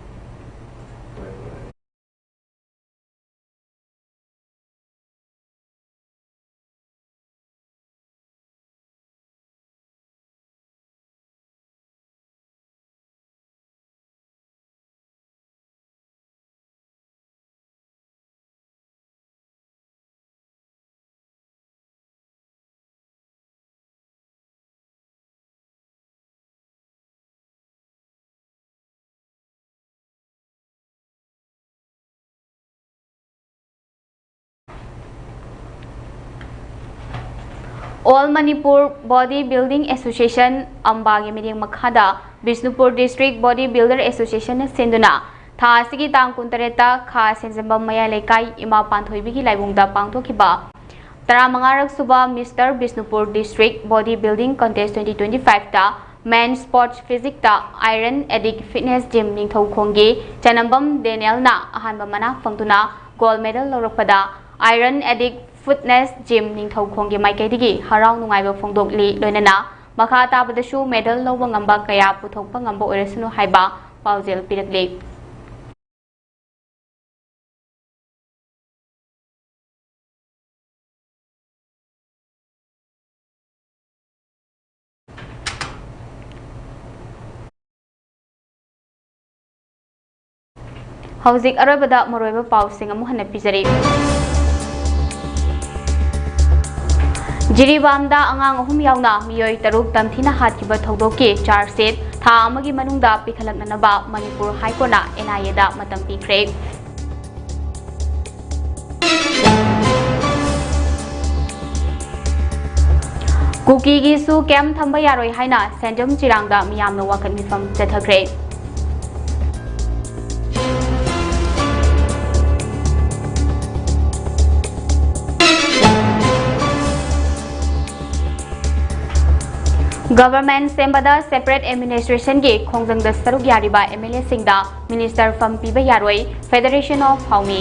All Manipur Body Building Association, ꯑꯝꯕꯥꯒꯤ ꯃꯤꯠꯌꯦꯡ ꯃꯈꯥꯗ Bishnupur District Body Builder Association ꯅ ꯁꯤꯟꯗꯨꯅ ꯊꯥ ꯑꯁꯤꯒꯤ ꯇꯥꯡ ꯀꯨꯟꯇꯔꯦꯠꯇ ꯈꯥ ꯁꯦꯟꯖꯝꯕꯝ ꯃꯌꯥꯏ ꯂꯩꯀꯥꯏ ꯏꯃꯥ ꯄꯥꯟꯊꯣꯏꯕꯤꯒꯤ ꯂꯥꯏꯕꯨꯡꯗ ꯄꯥꯡꯊꯣꯛꯈꯤꯕ ꯇꯔꯥꯃꯉꯥꯔꯛ ꯁꯨꯕ Mister Bishnupur District Body Building Contest twenty twenty-five ꯇ Men Sports Physique ꯇ Iron Addict Fitness Gym ꯅꯤꯡꯊꯧꯈꯣꯡꯒꯤ ꯆꯅꯝꯕꯝ ꯗꯦꯅꯤꯌꯦꯜꯅ ꯑꯍꯥꯟꯕ ꯃꯅꯥ ꯐꯪꯗꯨꯅ gold medal ꯂꯧꯔꯛꯄꯗ, Iron Addict Fitness Gym ꯅꯤꯡꯊꯧꯈꯣꯡꯒꯤ ꯃꯥꯏꯀꯩꯗꯒꯤ ꯍꯔꯥꯎ ꯅꯨꯡꯉꯥꯏꯕ ꯐꯣꯡꯗꯣꯛꯂꯤ꯫ ꯂꯣꯏꯅꯅ ꯃꯈꯥ ꯇꯥꯕꯗꯁꯨ medal ꯂꯧꯕ ꯉꯝꯕ ꯀꯌꯥ ꯄꯨꯊꯣꯛꯄ ꯉꯝꯕ ꯑꯣꯏꯔꯁꯅꯨ ꯍꯥꯏꯕ ꯄꯥꯎꯖꯦꯜ ꯄꯤꯔꯛꯂꯤ꯫ ꯍꯧꯖꯤꯛ ꯑꯔꯣꯏꯕꯗ ꯃꯔꯨꯑꯣꯏꯕ ꯄꯥꯎꯁꯤꯡ ꯑꯃꯨꯛ ꯍꯟꯅ ꯄꯤꯖꯔꯤ꯫ ꯖꯤꯔꯤꯕꯥꯝꯗ ꯑꯉꯥꯡ ꯑꯍꯨꯝ ꯌꯥꯎꯅ ꯃꯤꯑꯣꯏ ꯇꯔꯨꯛ ꯇꯝꯊꯤꯅ ꯍꯥꯠꯈꯤꯕ ꯊꯧꯗꯣꯛꯀꯤ charge sheet ꯊꯥ ꯑꯃꯒꯤ ꯃꯅꯨꯡꯗ ꯄꯤꯈꯠꯂꯛꯅꯅꯕ ꯃꯅꯤꯄꯨꯔ High Court ꯅ N I A ꯗ ꯃꯇꯝ ꯄꯤꯈ꯭ꯔꯦ꯫ ꯀꯨꯀꯤꯒꯤꯁꯨ ꯀꯦꯝꯞ ꯊꯝꯕ ꯌꯥꯔꯣꯏ ꯍꯥꯏꯅ ꯁꯦꯟꯖꯝ ꯆꯤꯔꯥꯡꯗ ꯃꯤꯌꯥꯝꯅ ꯋꯥꯀꯠ ꯃꯤꯐꯝ ꯆꯠꯊꯈ꯭ꯔꯦ꯫ ꯒꯚꯔꯟꯃꯦꯟꯠ ꯁꯦꯝꯕꯗ ꯁꯦꯄꯔꯦꯠ ꯑꯦꯗꯃꯤꯅꯤꯁꯇ꯭ꯔꯦꯁꯟꯒꯤ ꯈꯣꯡꯖꯪꯗ ꯁꯔꯨꯛ ꯌꯥꯔꯤꯕ ꯑꯦꯝ ꯑꯦꯜ ꯑꯦꯁꯤꯡꯗ ꯃꯤꯅꯤꯁꯇꯔ ꯐꯝ ꯄꯤꯕ ꯌꯥꯔꯣꯏ, ꯐꯦꯗꯔꯦꯁꯟ ꯑꯣꯐ ꯍꯥꯎꯃꯤ꯫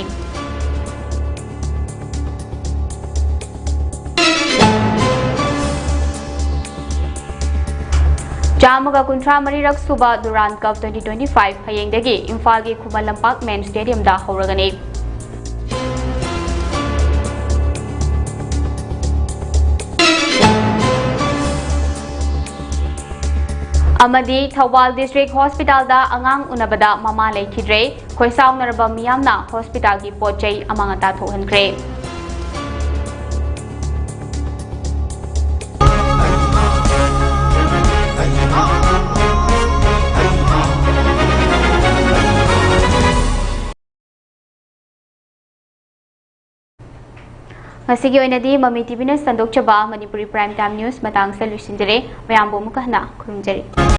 ꯆꯥꯝꯃꯒ ꯀꯨꯟꯊ꯭ꯔꯥ ꯃꯔꯤꯔꯛ ꯁꯨꯕ ꯗꯨꯔꯥꯟ ꯀꯞ twenty twenty five ꯍꯌꯦꯡꯗꯒꯤ ꯏꯝꯐꯥꯜꯒꯤ ꯈꯨꯃꯟ ꯂꯝꯄꯥꯛ ꯃꯦꯟ ꯁ꯭ꯇꯦꯗꯤꯌꯝꯗ ꯍꯧꯔꯒꯅꯤ꯫ ꯑꯃꯗꯤ ꯊꯧꯕꯥꯜ ꯗꯤꯁꯇ꯭ꯔꯤꯛ ꯍꯣꯁꯄꯤꯇꯥꯜꯗ ꯑꯉꯥꯡ ꯎꯅꯕꯗ ꯃꯃꯥ ꯂꯩꯈꯤꯗ꯭ꯔꯦ꯫ ꯈꯣꯏꯁꯥꯎꯅꯔꯕ ꯃꯤꯌꯥꯝꯅ ꯍꯣꯁꯄꯤꯇꯥꯜꯒꯤ ꯄꯣꯠ ꯆꯩ ꯑꯃꯥꯡ ꯑꯇꯥ ꯊꯣꯛꯍꯟꯈ꯭ꯔꯦ꯫ ꯉꯁꯤꯒꯤ ꯑꯣꯏꯅꯗꯤ ꯃꯃꯤ ꯇꯤꯚꯤꯅ ꯁꯟꯗꯣꯛꯆꯕ ꯃꯅꯤꯄꯨꯔꯤ Prime Time News ꯃꯇꯥꯡꯁꯤꯗ ꯂꯣꯏꯁꯤꯟꯖꯔꯦ꯫ ꯃꯌꯥꯝꯕꯨ ꯑꯃꯨꯛꯀ ꯍꯟꯅ ꯈꯨꯔꯨꯝꯖꯔꯤ꯫